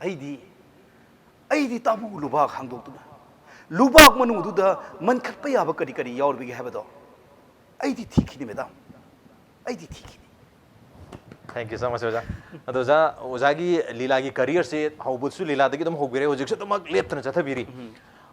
ꯑꯩꯗꯤ, ꯑꯩꯗꯤ ꯇꯥꯕꯨ ꯂꯨꯕꯥꯛ ꯍꯥꯡꯗꯣꯛꯇꯨꯅ ꯂꯨꯕꯥꯛ ꯃꯅꯨꯡꯗꯨꯗ ꯃꯟꯈꯠꯄ ꯌꯥꯕ ꯀꯔꯤ ꯀꯔꯤ ꯌꯥꯎꯔꯤꯕꯒꯦ ꯍꯥꯏꯕꯗꯣ ꯑꯩꯗꯤ ꯊꯤꯈꯤꯅꯤ ꯃꯦꯗꯥꯝ, ꯑꯩꯗꯤ ꯊꯤꯈꯤꯅꯤ꯫ Thank you so much, ꯑꯣꯖꯥ꯫ ꯑꯗꯣ ꯑꯣꯖꯥ, ꯑꯣꯖꯥꯒꯤ ꯂꯤꯂꯥꯒꯤ ꯀꯦꯔꯤꯌꯔꯁꯦ ꯍꯧꯕꯁꯨ ꯂꯤꯂꯥꯗꯒꯤ ꯑꯗꯨꯝ ꯍꯧꯕꯤꯔꯦ, ꯍꯧꯖꯤꯛꯁꯨ ꯑꯗꯨꯃꯛ ꯂꯦꯞꯇꯅ ꯆꯠꯊꯕꯤꯔꯤ꯫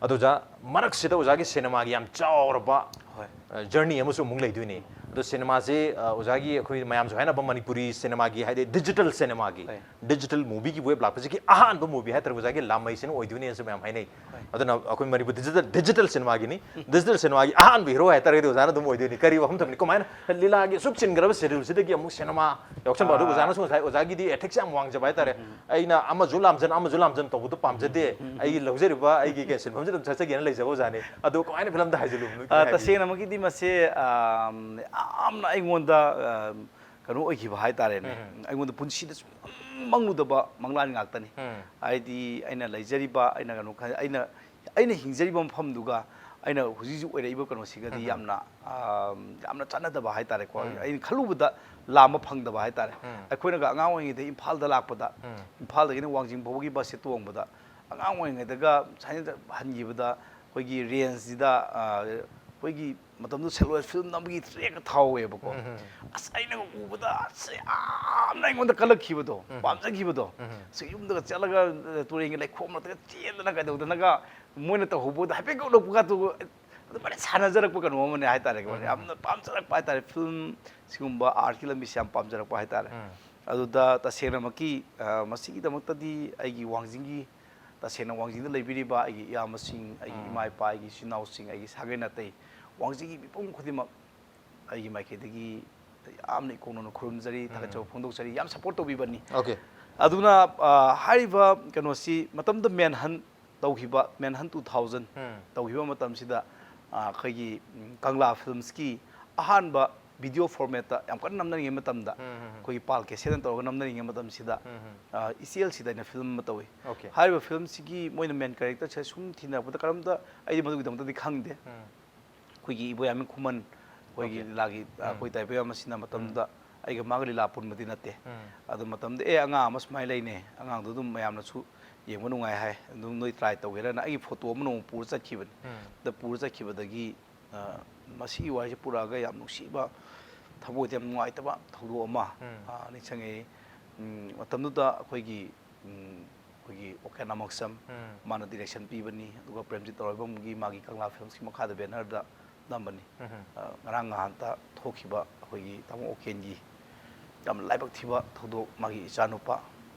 ꯑꯗꯣ ꯑꯣꯖꯥ, ꯃꯔꯛꯁꯤꯗ ꯑꯣꯖꯥꯒꯤ ꯁꯤꯅꯦꯃꯥꯒꯤ ꯌꯥꯝ ꯆꯥꯎꯔꯕ ꯍꯣꯏ꯫ ꯖꯔꯅꯤ ꯑꯃꯁꯨ ꯑꯃꯨꯛ ꯂꯩꯗꯣꯏꯅꯤ꯫ ꯑꯗꯣ ꯁꯤꯅꯦꯃꯥꯁꯦ, ꯑ, ꯑꯣꯖꯥꯒꯤ ꯑꯩꯈꯣꯏ ꯃꯌꯥꯝꯁꯨ ꯍꯥꯏꯅꯕ ꯃꯅꯤꯄꯨꯔꯤ ꯁꯤꯅꯦꯃꯥꯒꯤ, ꯍꯥꯏꯗꯤ ꯗꯤꯖꯤꯇꯦꯜ ꯁꯤꯅꯦꯃꯥꯒꯤ, ꯍꯣꯏ꯫ ꯗꯤꯖꯤꯇꯦꯜ ꯃꯨꯚꯤꯒꯤ ꯋꯦꯕ ꯂꯥꯛꯄꯁꯤꯒꯤ ꯑꯍꯥꯟꯕ ꯃꯨꯚꯤ ꯍꯥꯏꯇꯥꯔꯦ ꯑꯣꯖꯥꯒꯤ ꯂꯥꯃꯩꯁꯤꯅ ꯑꯣꯏꯗꯣꯏꯅꯦꯅꯁꯨ ꯃꯌꯥꯝ ꯍꯥꯏꯅꯩ꯫ ꯍꯣꯏ꯫ ꯑꯗꯨꯅ ꯑꯩꯈꯣꯏ ꯃꯅꯤꯄꯨꯔ ꯗꯤꯖꯤꯇꯦꯜ, ꯗꯤꯖꯤꯇꯦꯜ ꯁꯤꯅꯦꯃꯥꯒꯤꯅꯤ꯫ ꯗꯤꯖꯤꯇꯦꯜ ꯁꯤꯅꯦꯃꯥꯒꯤ ꯑꯍꯥꯟꯕ ꯍꯤꯔꯣ ꯍꯥꯏꯇꯥꯔꯒꯗꯤ ꯑꯣꯖꯥꯅ ꯑꯗꯨꯝ ꯑꯣꯏꯗꯣꯏꯅꯤ꯫ ꯀꯔꯤ ꯋꯥꯐꯝ ꯊꯝꯕꯤꯅꯤ? ꯀꯃꯥꯏꯅ ꯂꯤꯂꯥꯒꯤ ꯑꯁꯨꯛ ꯆꯤꯟꯈ꯭ꯔꯕ ꯁꯦꯗ꯭ꯌꯨꯜꯁꯤꯗꯒꯤ ꯑꯃꯨꯛ ꯁꯤꯅꯦꯃꯥ ꯌꯥꯎꯁꯟꯕ? ꯑꯗꯨ ꯑꯣꯖꯥꯅꯁꯨ ꯉꯁꯥꯏ ꯑꯣꯖꯥꯒꯤꯗꯤ ꯑꯦꯊꯤꯛꯁ ꯌꯥꯝ ꯋꯥꯡꯖꯕ ꯍꯥꯏꯇꯥꯔꯦ꯫ ꯑꯩꯅ ꯑꯃꯁꯨ ꯂꯥꯝꯖꯟ, ꯑꯃꯁꯨ ꯂꯥꯝꯖꯟ ꯇꯧꯕꯗꯣ ꯄꯥꯝꯖꯗꯦ꯫ ꯑꯩꯒꯤ ꯂꯧꯖꯔꯤꯕ ꯑꯩꯒꯤ ꯀꯩ ꯁꯤꯟꯐꯝꯁꯤꯗ ꯑꯗꯨꯝ ꯆꯠꯆꯒꯦꯅ ꯂꯩꯖꯕ ꯑꯣꯖꯥꯅꯤ꯫ ꯑꯗꯣ ꯀꯃꯥꯏꯅ ꯐꯤꯂꯝꯗ ꯍꯥꯏꯖꯤꯜꯂꯨꯕꯅꯣ? ꯑ, ꯇꯁꯦꯡꯅꯃꯛꯀꯤꯗꯤ ꯃꯁꯦ, ꯑꯝ, ꯌꯥꯝꯅ ꯑꯩꯉꯣꯟꯗ, ꯑꯝ, ꯀꯩꯅꯣ ꯑꯣꯏꯈꯤꯕ ꯍꯥꯏꯇꯥꯔꯦꯅꯦ꯫ ꯑꯩꯉꯣꯟꯗ ꯄꯨꯟꯁꯤꯗ ꯁꯨꯡꯃꯪ ꯃꯪꯂꯨꯗꯕ ꯃꯪꯂꯥꯟ ꯉꯥꯛꯇꯅꯤ꯫ ꯍꯥꯏꯗꯤ ꯑꯩꯅ ꯂꯩꯖꯔꯤꯕ, ꯑꯩꯅ ꯀꯩꯅꯣ ꯈ-, ꯑꯩꯅ, ꯑꯩꯅ ꯍꯤꯡꯖꯔꯤꯕ ꯃꯐꯝꯗꯨꯒ ꯑꯩꯅ ꯍꯧꯖꯤꯛ ꯍꯧꯖꯤꯛ ꯑꯣꯏꯔꯛꯏꯕ ꯀꯩꯅꯣꯁꯤꯒꯗꯤ ꯌꯥꯝꯅ, ꯑꯝ, ꯌꯥꯝꯅ ꯆꯥꯟꯅꯗꯕ ꯍꯥꯏꯇꯥꯔꯦꯀꯣ꯫ ꯑꯩꯅ ꯈꯜꯂꯨꯕꯗ ꯂꯥꯝꯕ ꯐꯪꯗꯕ ꯍꯥꯏꯇꯥꯔꯦ꯫ ꯑꯩꯈꯣꯏꯅꯒ ꯑꯉꯥꯡ ꯑꯣꯏꯔꯤꯉꯩꯗ ꯏꯝꯐꯥꯜꯗ ꯂꯥꯛꯄꯗ, ꯏꯝꯐꯥꯜꯗꯒꯤꯅ ꯋꯥꯡꯖꯤꯡ ꯐꯥꯎꯕꯒꯤ ꯕꯁꯁꯦ ꯇꯣꯡꯕꯗ, ꯑꯉꯥꯡ ꯑꯣꯏꯔꯤꯉꯩꯗꯒ ꯁꯨꯃꯥꯏꯅ ꯍꯟꯈꯤꯕꯗ ꯑꯩꯈꯣꯏꯒꯤ ꯔꯦꯟꯖꯁꯤꯗ, ꯑ, ꯑꯩꯈꯣꯏꯒꯤ ꯃꯇꯝꯗꯨꯗ ꯁꯦꯂꯨꯂꯣꯏꯗ ꯐꯤꯂꯝ ꯅꯝꯕꯒꯤ ꯇ꯭ꯔꯦꯛꯀ ꯊꯥꯍꯧꯋꯦꯕꯀꯣ꯫ ꯑꯁ, ꯑꯩꯅꯒ ꯎꯕꯗ ꯑꯁ, ꯌꯥꯝꯅ ꯑꯩꯉꯣꯟꯗ ꯀꯜꯂꯛꯈꯤꯕꯗꯣ, ꯄꯥꯝꯖꯈꯤꯕꯗꯣ꯫ ꯑꯁ, ꯌꯨꯝꯗꯒ ꯆꯠꯂꯒ, ꯑ, ꯇꯨꯔꯦꯟꯒꯤ ꯂꯩꯈꯣꯝ ꯃꯔꯛꯇꯒ ꯆꯦꯟꯗꯅ ꯀꯩꯗꯧꯗꯅꯒ ꯃꯣꯏꯅ ꯇꯧꯍꯧꯕꯗ ꯍꯥꯏꯐꯦꯠ ꯎꯠꯂꯛꯄꯒꯗꯨ ꯑꯗꯨꯃꯥꯏꯅ ꯁꯥꯟꯅꯖꯔꯛꯄ ꯀꯩꯅꯣ ꯑꯃꯅꯦ ꯍꯥꯏꯇꯥꯔꯦꯀꯣ꯫ ꯌꯥꯝꯅ ꯄꯥꯝꯖꯔꯛꯄ ꯍꯥꯏꯇꯥꯔꯦ, ꯐꯤꯂꯝ ꯁꯤꯒꯨꯝꯕ ꯑꯥꯔꯠꯀꯤ ꯂꯝꯕꯤꯁꯦ ꯌꯥꯝ ꯄꯥꯝꯖꯔꯛꯄ ꯍꯥꯏꯇꯥꯔꯦ꯫ ꯑꯗꯨꯗ ꯇꯁꯦꯡꯅꯃꯛꯀꯤ, ꯑ, ꯃꯁꯤꯒꯤꯗꯃꯛꯇꯗꯤ ꯑꯩꯒꯤ ꯋꯥꯡꯖꯤꯡꯒꯤ, ꯇꯁꯦꯡꯅ ꯋꯥꯡꯖꯤꯡꯗ ꯂꯩꯕꯤꯔꯤꯕ ꯑꯩꯒꯤ ꯏꯌꯥꯝꯕꯁꯤꯡ, ꯑꯩꯒꯤ ꯏꯃꯥ ꯏꯄꯥ, ꯑꯩꯒꯤ ꯏꯆꯤꯟ ꯏꯅꯥꯎꯁꯤꯡ, ꯑꯩꯒꯤ ꯁꯥꯒꯩ ꯅꯥꯇꯩ, ꯋꯥꯡꯖꯤꯡꯒꯤ ꯃꯤꯄꯨꯝ ꯈꯨꯗꯤꯡꯃꯛ ꯑꯩꯒꯤ ꯃꯥꯏꯀꯩꯗꯒꯤ ꯌꯥꯝꯅ ꯏꯀꯣꯛ ꯅꯧꯅ ꯈꯨꯔꯨꯝꯖꯔꯤ, ꯊꯥꯒꯠꯆꯕ ꯎꯝ. ꯐꯣꯡꯗꯣꯛꯆꯔꯤ꯫ ꯌꯥꯝ ꯁꯄꯣꯔꯠ ꯇꯧꯕꯤꯕꯅꯤ꯫ Okay. ꯑꯗꯨꯅ ꯑ, ꯍꯥꯏꯔꯤꯕ ꯀꯩꯅꯣꯁꯤ ꯃꯇꯝꯗ ꯃꯦꯟꯍꯟ ꯇꯧꯈꯤꯕ, ꯃꯦꯟꯍꯟ ꯇꯨ ꯊꯥꯎꯖꯟ ꯎꯝ. ꯇꯧꯈꯤꯕ ꯃꯇꯝꯁꯤꯗ ꯑ, ꯑꯩꯈꯣꯏꯒꯤ ꯎꯝ, ꯀꯪꯂꯥ ꯐꯤꯂꯝꯁꯀꯤ ꯑꯍꯥꯟꯕ ꯚꯤꯗꯤꯑꯣ ꯐꯣꯔꯃꯦꯠꯇ ꯌꯥꯝ ꯀꯟꯅ ꯅꯝꯅꯔꯤꯉꯩ ꯃꯇꯝꯗ, ꯎꯝ, ꯎꯝ, ꯎꯝ. ꯑꯩꯈꯣꯏꯒꯤ ꯄꯥꯜ ꯀꯦꯁꯦꯠꯅ ꯇꯧꯔꯒ ꯅꯝꯅꯔꯤꯉꯩ ꯃꯇꯝꯁꯤꯗ ꯎꯝ, ꯎꯝ. ꯑ, ꯏꯆꯦꯜꯁꯤꯗ ꯑꯩꯅ ꯐꯤꯂꯝ ꯑꯃ ꯇꯧꯏ꯫ Okay. ꯍꯥꯏꯔꯤꯕ ꯐꯤꯂꯝꯁꯤꯒꯤ ꯃꯣꯏꯅ ꯃꯦꯟ ꯀꯦꯔꯦꯛꯇꯔꯁꯦ ꯁꯨꯝ ꯊꯤꯅꯔꯛꯄꯗ ꯀꯔꯝꯇ ꯑꯩꯗꯤ ꯃꯗꯨꯒꯤꯗꯃꯛꯇꯗꯤ ꯈꯪꯗꯦ꯫ ꯎꯝ. ꯑꯩꯈꯣꯏꯒꯤ ꯏꯕꯣꯌꯥꯏꯃ ꯈꯨꯃꯟ ꯑꯩꯈꯣꯏꯒꯤ Okay. ꯂꯤꯂꯥꯒꯤ ꯑ, ꯎꯝ. ꯑꯩꯈꯣꯏ ꯇꯥꯏꯕꯪ ꯑꯃꯁꯤꯅ ꯃꯇꯝꯗ ꯑꯩꯒ ꯃꯥꯒ ꯂꯤꯂꯥ ꯄꯨꯟꯕꯗꯤ ꯅꯠꯇꯦ꯫ ꯎꯝ. ꯑꯗꯨ ꯃꯇꯝꯗ ꯑꯦ ꯑꯉꯥꯡ ꯑꯃ ꯁꯨꯃꯥꯏꯅ ꯂꯩꯅꯦ, ꯑꯉꯥꯡꯗꯣ ꯑꯗꯨꯝ ꯃꯌꯥꯝꯅꯁꯨ ꯌꯦꯡꯕ ꯅꯨꯡꯉꯥꯏ ꯍꯥꯏ, ꯑꯗꯨꯝ ꯅꯣꯏ ꯇ꯭ꯔꯥꯏ ꯇꯧꯒꯦꯔꯅ ꯑꯩꯒꯤ ꯐꯣꯇꯣ ꯑꯃ ꯅꯣꯡꯃ ꯄꯨꯔ ꯆꯠꯈꯤꯕꯅꯤ꯫ ꯎꯝ. ꯑꯗ ꯄꯨꯔ ꯆꯠꯈꯤꯕꯗꯒꯤ ꯑ, ꯃꯁꯤꯒꯤ ꯋꯥꯔꯤꯁꯦ ꯄꯨꯔꯛꯑꯒ ꯌꯥꯝ ꯅꯨꯡꯁꯤꯕ, ꯊꯃꯣꯏꯗ ꯌꯥꯝ ꯅꯨꯡꯉꯥꯏꯇꯕ ꯊꯧꯗꯣꯛ ꯑꯃ ꯎꯝ. ꯑ, ꯅꯤꯡꯁꯤꯡꯉꯛꯏ꯫ ꯎꯝ, ꯃꯇꯝꯗꯨꯗ ꯑꯩꯈꯣꯏꯒꯤ ꯎꯝ, ꯑꯩꯈꯣꯏꯒꯤ ꯑꯣꯀꯦ ꯅꯥꯃꯛꯁꯝ ꯎꯝ. ꯃꯥꯅ ꯗꯤꯔꯦꯛꯁꯟ ꯄꯤꯕꯅꯤ, ꯑꯗꯨꯒ ꯄ꯭ꯔꯦꯝꯖꯤꯠ ꯇꯧꯔꯩꯕꯝꯒꯤ ꯃꯥꯒꯤ ꯀꯪꯂꯥ ꯐꯤꯂꯝꯁꯀꯤ ꯃꯈꯥꯗ ꯕꯦꯅꯔꯗ ꯅꯝꯕꯅꯤ꯫ ꯎꯝ. ꯑ, ꯉꯔꯥꯡ ꯅꯍꯥꯟꯇ ꯊꯣꯛꯈꯤꯕ ꯑꯩꯈꯣꯏꯒꯤ ꯇꯥꯃꯣ ꯑꯣꯀꯦꯟꯒꯤ ꯌꯥꯝ ꯂꯥꯏꯕꯛ ꯊꯤꯕ ꯊꯧꯗꯣꯛ, ꯃꯥꯒꯤ ꯏꯆꯥꯅꯨꯄꯥ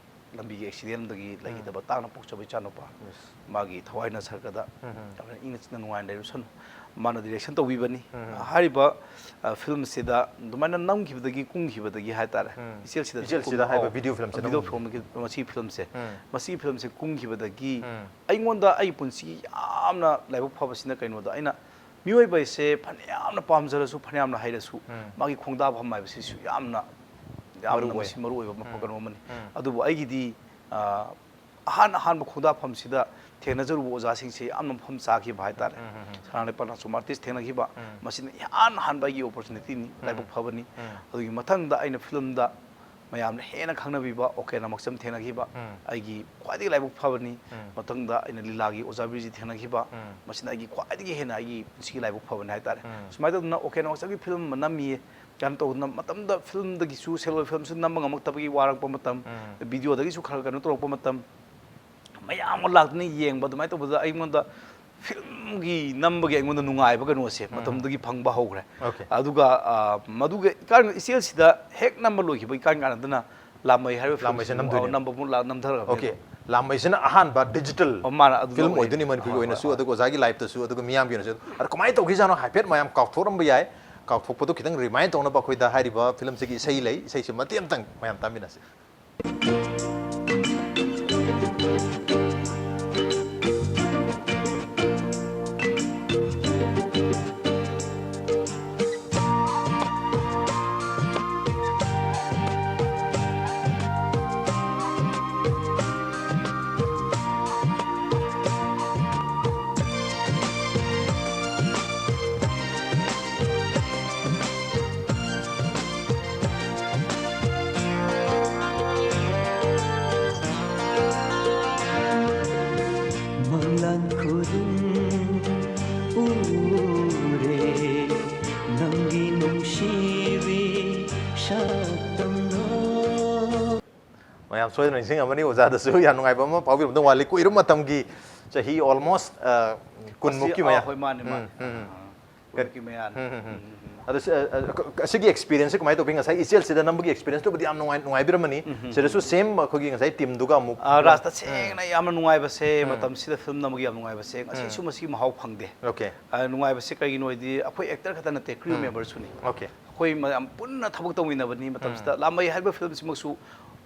ꯂꯝꯕꯤꯒꯤ ꯑꯦꯛꯁꯤꯗꯦꯟꯗꯒꯤ ꯂꯩꯈꯤꯗꯕ ꯇꯥꯡꯅ ꯄꯣꯛꯆꯕ ꯏꯆꯥꯅꯨꯄꯥ Yes. ꯃꯥꯒꯤ ꯊꯋꯥꯏꯅ ꯁꯔꯒꯗ ꯎꯝ. ꯌꯥꯝꯅ ꯏꯪꯅ ꯆꯤꯛꯅ ꯅꯨꯡꯉꯥꯏꯅ ꯂꯩꯔꯨꯁꯅꯨ꯫ ꯃꯥꯅ ꯗꯤꯔꯦꯛꯁꯟ ꯇꯧꯕꯤꯕꯅꯤ꯫ ꯎꯝ. ꯍꯥꯏꯔꯤꯕ ꯑ, ꯐꯤꯂꯝꯁꯤꯗ ꯑꯗꯨꯃꯥꯏꯅ ꯅꯝꯈꯤꯕꯗꯒꯤ ꯀꯨꯝꯈꯤꯕꯗꯒꯤ ꯍꯥꯏꯇꯥꯔꯦ꯫ ꯎꯝ. ꯏꯆꯦꯜꯁꯤꯗ ꯏꯆꯦꯜꯁꯤꯗ ꯍꯥꯏꯕ ꯚꯤꯗꯤꯑꯣ ꯐꯤꯂꯝꯁꯦ ꯚꯤꯗꯤꯑꯣ ꯅꯝꯈꯤꯕ. ꯐꯤꯂꯝꯒꯤ ꯃꯁꯤ ꯐꯤꯂꯝꯁꯦ ꯎꯝ. ꯃꯁꯤꯒꯤ ꯐꯤꯂꯝꯁꯦ ꯀꯨꯝꯈꯤꯕꯗꯒꯤ ꯎꯝ. ꯑꯩꯉꯣꯟꯗ ꯑꯩꯒꯤ ꯄꯨꯟꯁꯤꯒꯤ ꯌꯥꯝꯅ ꯂꯥꯏꯕꯛ ꯐꯕꯁꯤꯅ ꯀꯩꯅꯣꯗ ꯑꯩꯅ ꯃꯤꯑꯣꯏꯕ ꯍꯥꯏꯁꯦ ꯐꯅꯌꯥꯝꯅ ꯄꯥꯝꯖꯔꯁꯨ ꯐꯅꯌꯥꯝꯅ ꯍꯩꯔꯁꯨ ꯎꯝ. ꯃꯥꯒꯤ ꯈꯣꯡꯗꯥꯐꯝ ꯍꯥꯏꯕꯁꯤꯁꯨ ꯌꯥꯝꯅ ꯌꯥꯝꯅ ꯃꯔꯨ ꯑꯣꯏ. ꯃꯁꯤ ꯃꯔꯨ ꯑꯣꯏꯕ ꯃꯐꯝ ꯎꯝ. ꯀꯩꯅꯣ ꯑꯃꯅꯤ꯫ ꯎꯝ. ꯑꯗꯨꯕꯨ ꯑꯩꯒꯤꯗꯤ ꯑ, ꯑꯍꯥꯟ ꯑꯍꯥꯟꯕ ꯈꯣꯡꯗꯥꯐꯝꯁꯤꯗ ꯊꯦꯡꯅꯖꯔꯨꯕ ꯑꯣꯖꯥꯁꯤꯡꯁꯦ ꯌꯥꯝꯅ ꯃꯐꯝ ꯆꯥꯈꯤꯕ ꯍꯥꯏꯇꯥꯔꯦ꯫ ꯎꯝ, ꯎꯝ, ꯎꯝ. ꯁꯅꯥ ꯂꯩꯄꯥꯛ ꯅꯥꯆꯣꯝ ꯑꯥꯔꯇꯤꯁ ꯊꯦꯡꯅꯈꯤꯕ ꯎꯝ. ꯃꯁꯤꯅ ꯏꯍꯥꯟ ꯍꯥꯟꯕ ꯑꯩꯒꯤ ꯑꯣꯄꯣꯔꯆꯨꯅꯤꯇꯤꯅꯤ꯫ ꯂꯥꯏꯕꯛ ꯐꯕꯅꯤ꯫ ꯎꯝ. ꯑꯗꯨꯒꯤ ꯃꯊꯪꯗ ꯑꯩꯅ ꯐꯤꯂꯝꯗ ꯃꯌꯥꯝꯅ ꯍꯦꯟꯅ ꯈꯪꯅꯕꯤꯕ ꯑꯣꯀꯦ ꯅꯥꯃꯛꯁꯝ ꯊꯦꯡꯅꯈꯤꯕ ꯎꯝ. ꯑꯩꯒꯤ ꯈ꯭ꯋꯥꯏꯗꯒꯤ ꯂꯥꯏꯕꯛ ꯐꯕꯅꯤ꯫ ꯎꯝ. ꯃꯊꯪꯗ ꯑꯩꯅ ꯂꯤꯂꯥꯒꯤ ꯑꯣꯖꯥ ꯕꯤꯔꯖꯤꯠ ꯊꯦꯡꯅꯈꯤꯕ ꯎꯝ. ꯃꯁꯤꯅ ꯑꯩꯒꯤ ꯈ꯭ꯋꯥꯏꯗꯒꯤ ꯍꯦꯟꯅ ꯑꯩꯒꯤ ꯄꯨꯟꯁꯤꯒꯤ ꯂꯥꯏꯕꯛ ꯐꯕꯅꯤ ꯍꯥꯏꯇꯥꯔꯦ꯫ ꯎꯝ. ꯁꯨꯃꯥꯏꯅ ꯇꯧꯗꯅ ꯑꯣꯀꯦ ꯅꯥꯃꯛꯁꯝꯒꯤ ꯐꯤꯂꯝ ꯑꯃ ꯅꯝꯃꯤꯌꯦ ꯀꯩꯅꯣ ꯇꯧꯗꯅ ꯃꯇꯝꯗ ꯐꯤꯂꯝꯗꯒꯤꯁꯨ ꯁꯦꯜ ꯐꯤꯂꯝꯁꯨ ꯅꯝꯕ ꯉꯝꯃꯛꯇꯕꯒꯤ ꯋꯥꯔꯛꯄ ꯃꯇꯝ, ꯎꯝ. ꯚꯤꯗꯤꯑꯣꯗꯒꯤꯁꯨ ꯈꯔ ꯀꯩꯅꯣ ꯇꯧꯔꯛꯄ ꯃꯇꯝ, ꯃꯌꯥꯝ ꯑꯃ ꯂꯥꯛꯇꯅ ꯌꯦꯡꯕ ꯑꯗꯨꯃꯥꯏꯅ ꯇꯧꯕꯗ ꯑꯩꯉꯣꯟꯗ ꯐꯤꯂꯝꯒꯤ ꯅꯝꯕꯒꯤ ꯑꯩꯉꯣꯟꯗ ꯅꯨꯡꯉꯥꯏꯕ ꯀꯩꯅꯣꯁꯦ ꯃꯇꯝꯗꯨꯗꯒꯤ ꯐꯪꯕ ꯍꯧꯈ꯭ꯔꯦ꯫ Okay. ꯑꯗꯨꯒ ꯑ, ꯃꯗꯨꯒ ꯏꯀꯥꯟ ꯏꯆꯦꯜꯁꯤꯗ ꯍꯦꯛ ꯅꯝꯕ ꯂꯣꯏꯈꯤꯕ ꯏꯀꯥꯟ ꯀꯥꯟꯅꯗꯅ ꯂꯥꯃꯩ ꯍꯥꯏꯔꯤꯕ ꯂꯥꯃꯩꯁꯦ ꯐꯤꯂꯝꯁꯤꯁꯨ ꯅꯝꯗꯣꯏꯅꯦ꯫ ꯅꯝꯕ ꯑꯃꯨꯛ ꯂꯥ- ꯅꯝꯊꯈ꯭ꯔꯕꯅꯦ꯫ Okay. ꯂꯥꯃꯩꯁꯤꯅ ꯑꯍꯥꯟꯕ ꯗꯤꯖꯤꯇꯦꯜ ꯑꯣ, ꯃꯥꯅ ꯑꯗꯨ ꯐꯤꯂꯝ ꯂꯧꯔꯛꯏꯅꯦ꯫ ꯑꯣꯏꯗꯣꯏꯅꯤ ꯃꯅꯤꯄꯨꯔꯒꯤ ꯍꯣꯏ, ꯑꯣꯏꯅꯁꯨ ꯍꯣꯏ, ꯑꯗꯨꯒ ꯑꯣꯖꯥꯒꯤ ꯂꯥꯏꯐꯇꯁꯨ ꯑꯗꯨꯒ ꯃꯤꯌꯥꯝꯒꯤ ꯑꯣꯏꯅꯁꯨ꯫ ꯑꯗꯣ ꯀꯃꯥꯏꯅ ꯇꯧꯈꯤꯖꯥꯠꯅꯣ ꯍꯥꯏꯐꯦꯠ ꯃꯌꯥꯝ ꯀꯥꯎꯊꯣꯛꯑꯝꯕ ꯌꯥꯏ꯫ ꯀꯥꯎꯊꯣꯛꯄꯗꯣ ꯈꯤꯇꯪ ꯔꯤꯃꯥꯏꯟ ꯇꯧꯅꯕ ꯑꯩꯈꯣꯏꯗ ꯍꯥꯏꯔꯤꯕ ꯐꯤꯂꯝꯁꯤꯒꯤ ꯏꯁꯩ ꯂꯩ, ꯏꯁꯩꯁꯤ ꯃꯇꯦꯛ ꯑꯃꯇꯪ ꯃꯌꯥꯝ ꯇꯥꯃꯤꯟꯅꯁꯤ꯫ ꯃꯪꯂꯥꯟ ꯈꯨꯗꯤꯡ ꯎꯔꯦ ꯅꯪꯒꯤ ꯅꯨꯡꯁꯤꯕꯤ ꯁꯛꯇꯝꯗꯣ꯫ ꯃꯌꯥꯝ ꯁꯣꯏꯗꯅ ꯅꯤꯡꯁꯤꯡꯉꯝꯃꯅꯤ, ꯑꯣꯖꯥꯗꯁꯨ ꯌꯥꯝ ꯅꯨꯡꯉꯥꯏꯕ ꯑꯃ ꯐꯥꯎꯕꯤꯔꯝꯗꯧ ꯃꯥꯜꯂꯤ꯫ ꯀꯨꯏꯔꯕ ꯃꯇꯝꯒꯤ, ꯆꯍꯤ almost, ꯑ, ꯀꯨꯟꯃꯨꯛꯀꯤ ꯑꯁꯤ, ꯑꯥ, ꯃꯌꯥ꯫ ꯍꯣꯏ, ꯃꯥꯅꯦ, ꯎꯝ, ꯃꯥꯅꯦ꯫ ꯎꯝ, ꯎꯝ꯫ ꯑꯥ, ꯀꯨꯟꯃꯨꯛꯀꯤ ꯃꯌꯥꯅꯤ꯫ ꯎꯝ, ꯎꯝ, ꯎꯝ꯫ ꯑꯗꯣ ꯁꯤ, ꯑ, ꯑ, ꯀ-, ꯑꯁꯤꯒꯤ experience ꯁꯦ ꯀꯃꯥꯏꯅ ꯇꯧꯕꯤ? ꯉꯁꯥꯏ ꯏꯆꯦꯜꯁꯤꯗ ꯅꯝꯕꯒꯤ experience ꯇꯨꯕꯨꯗꯤ ꯌꯥꯝ ꯅꯨꯡꯉꯥꯏ-, ꯅꯨꯡꯉꯥꯏꯕꯤꯔꯝꯃꯅꯤ꯫ ꯎꯝ, ꯎꯝ, ꯁꯤꯗꯁꯨ ꯎꯝ꯫ Same ꯑꯩꯈꯣꯏꯒꯤ ꯉꯁꯥꯏ team ꯗꯨꯒ ꯑꯃꯨꯛ ꯑꯥ, ꯔꯥꯖ, ꯎꯝ꯫ ꯇꯁꯦꯡꯅ ꯌꯥꯝꯅ ꯅꯨꯡꯉꯥꯏꯕꯁꯦ, ꯎꯝ꯫ ꯃꯇꯝꯁꯤꯗ film ꯅꯝꯕꯒꯤ ꯌꯥꯝ ꯅꯨꯡꯉꯥꯏꯕꯁꯦ, ꯎꯝ꯫ ꯉꯁꯤꯁꯨ ꯃꯁꯤꯒꯤ ꯃꯍꯥꯎ ꯐꯪꯗꯦ꯫ Okay꯫ ꯑꯥ, ꯅꯨꯡꯉꯥꯏꯕꯁꯦ ꯀꯩꯒꯤꯅꯣ ꯍꯥꯏꯗꯤ, ꯑꯩꯈꯣꯏ actor ꯈꯛꯇ ꯅꯠꯇꯦ, crew ꯎꯝ꯫ Member ꯁꯨꯅꯤ꯫ Okay꯫ ꯑꯩꯈꯣꯏ ꯃꯌꯥꯝ ꯄꯨꯟꯅ ꯊꯕꯛ ꯇꯧꯃꯤꯟꯅꯕꯅꯤ꯫ ꯃꯇꯝꯁꯤꯗ ꯎꯝ꯫ ꯂꯥꯃꯩ ꯍꯥꯏꯔꯤꯕ film ꯁꯤꯃꯛꯁꯨ,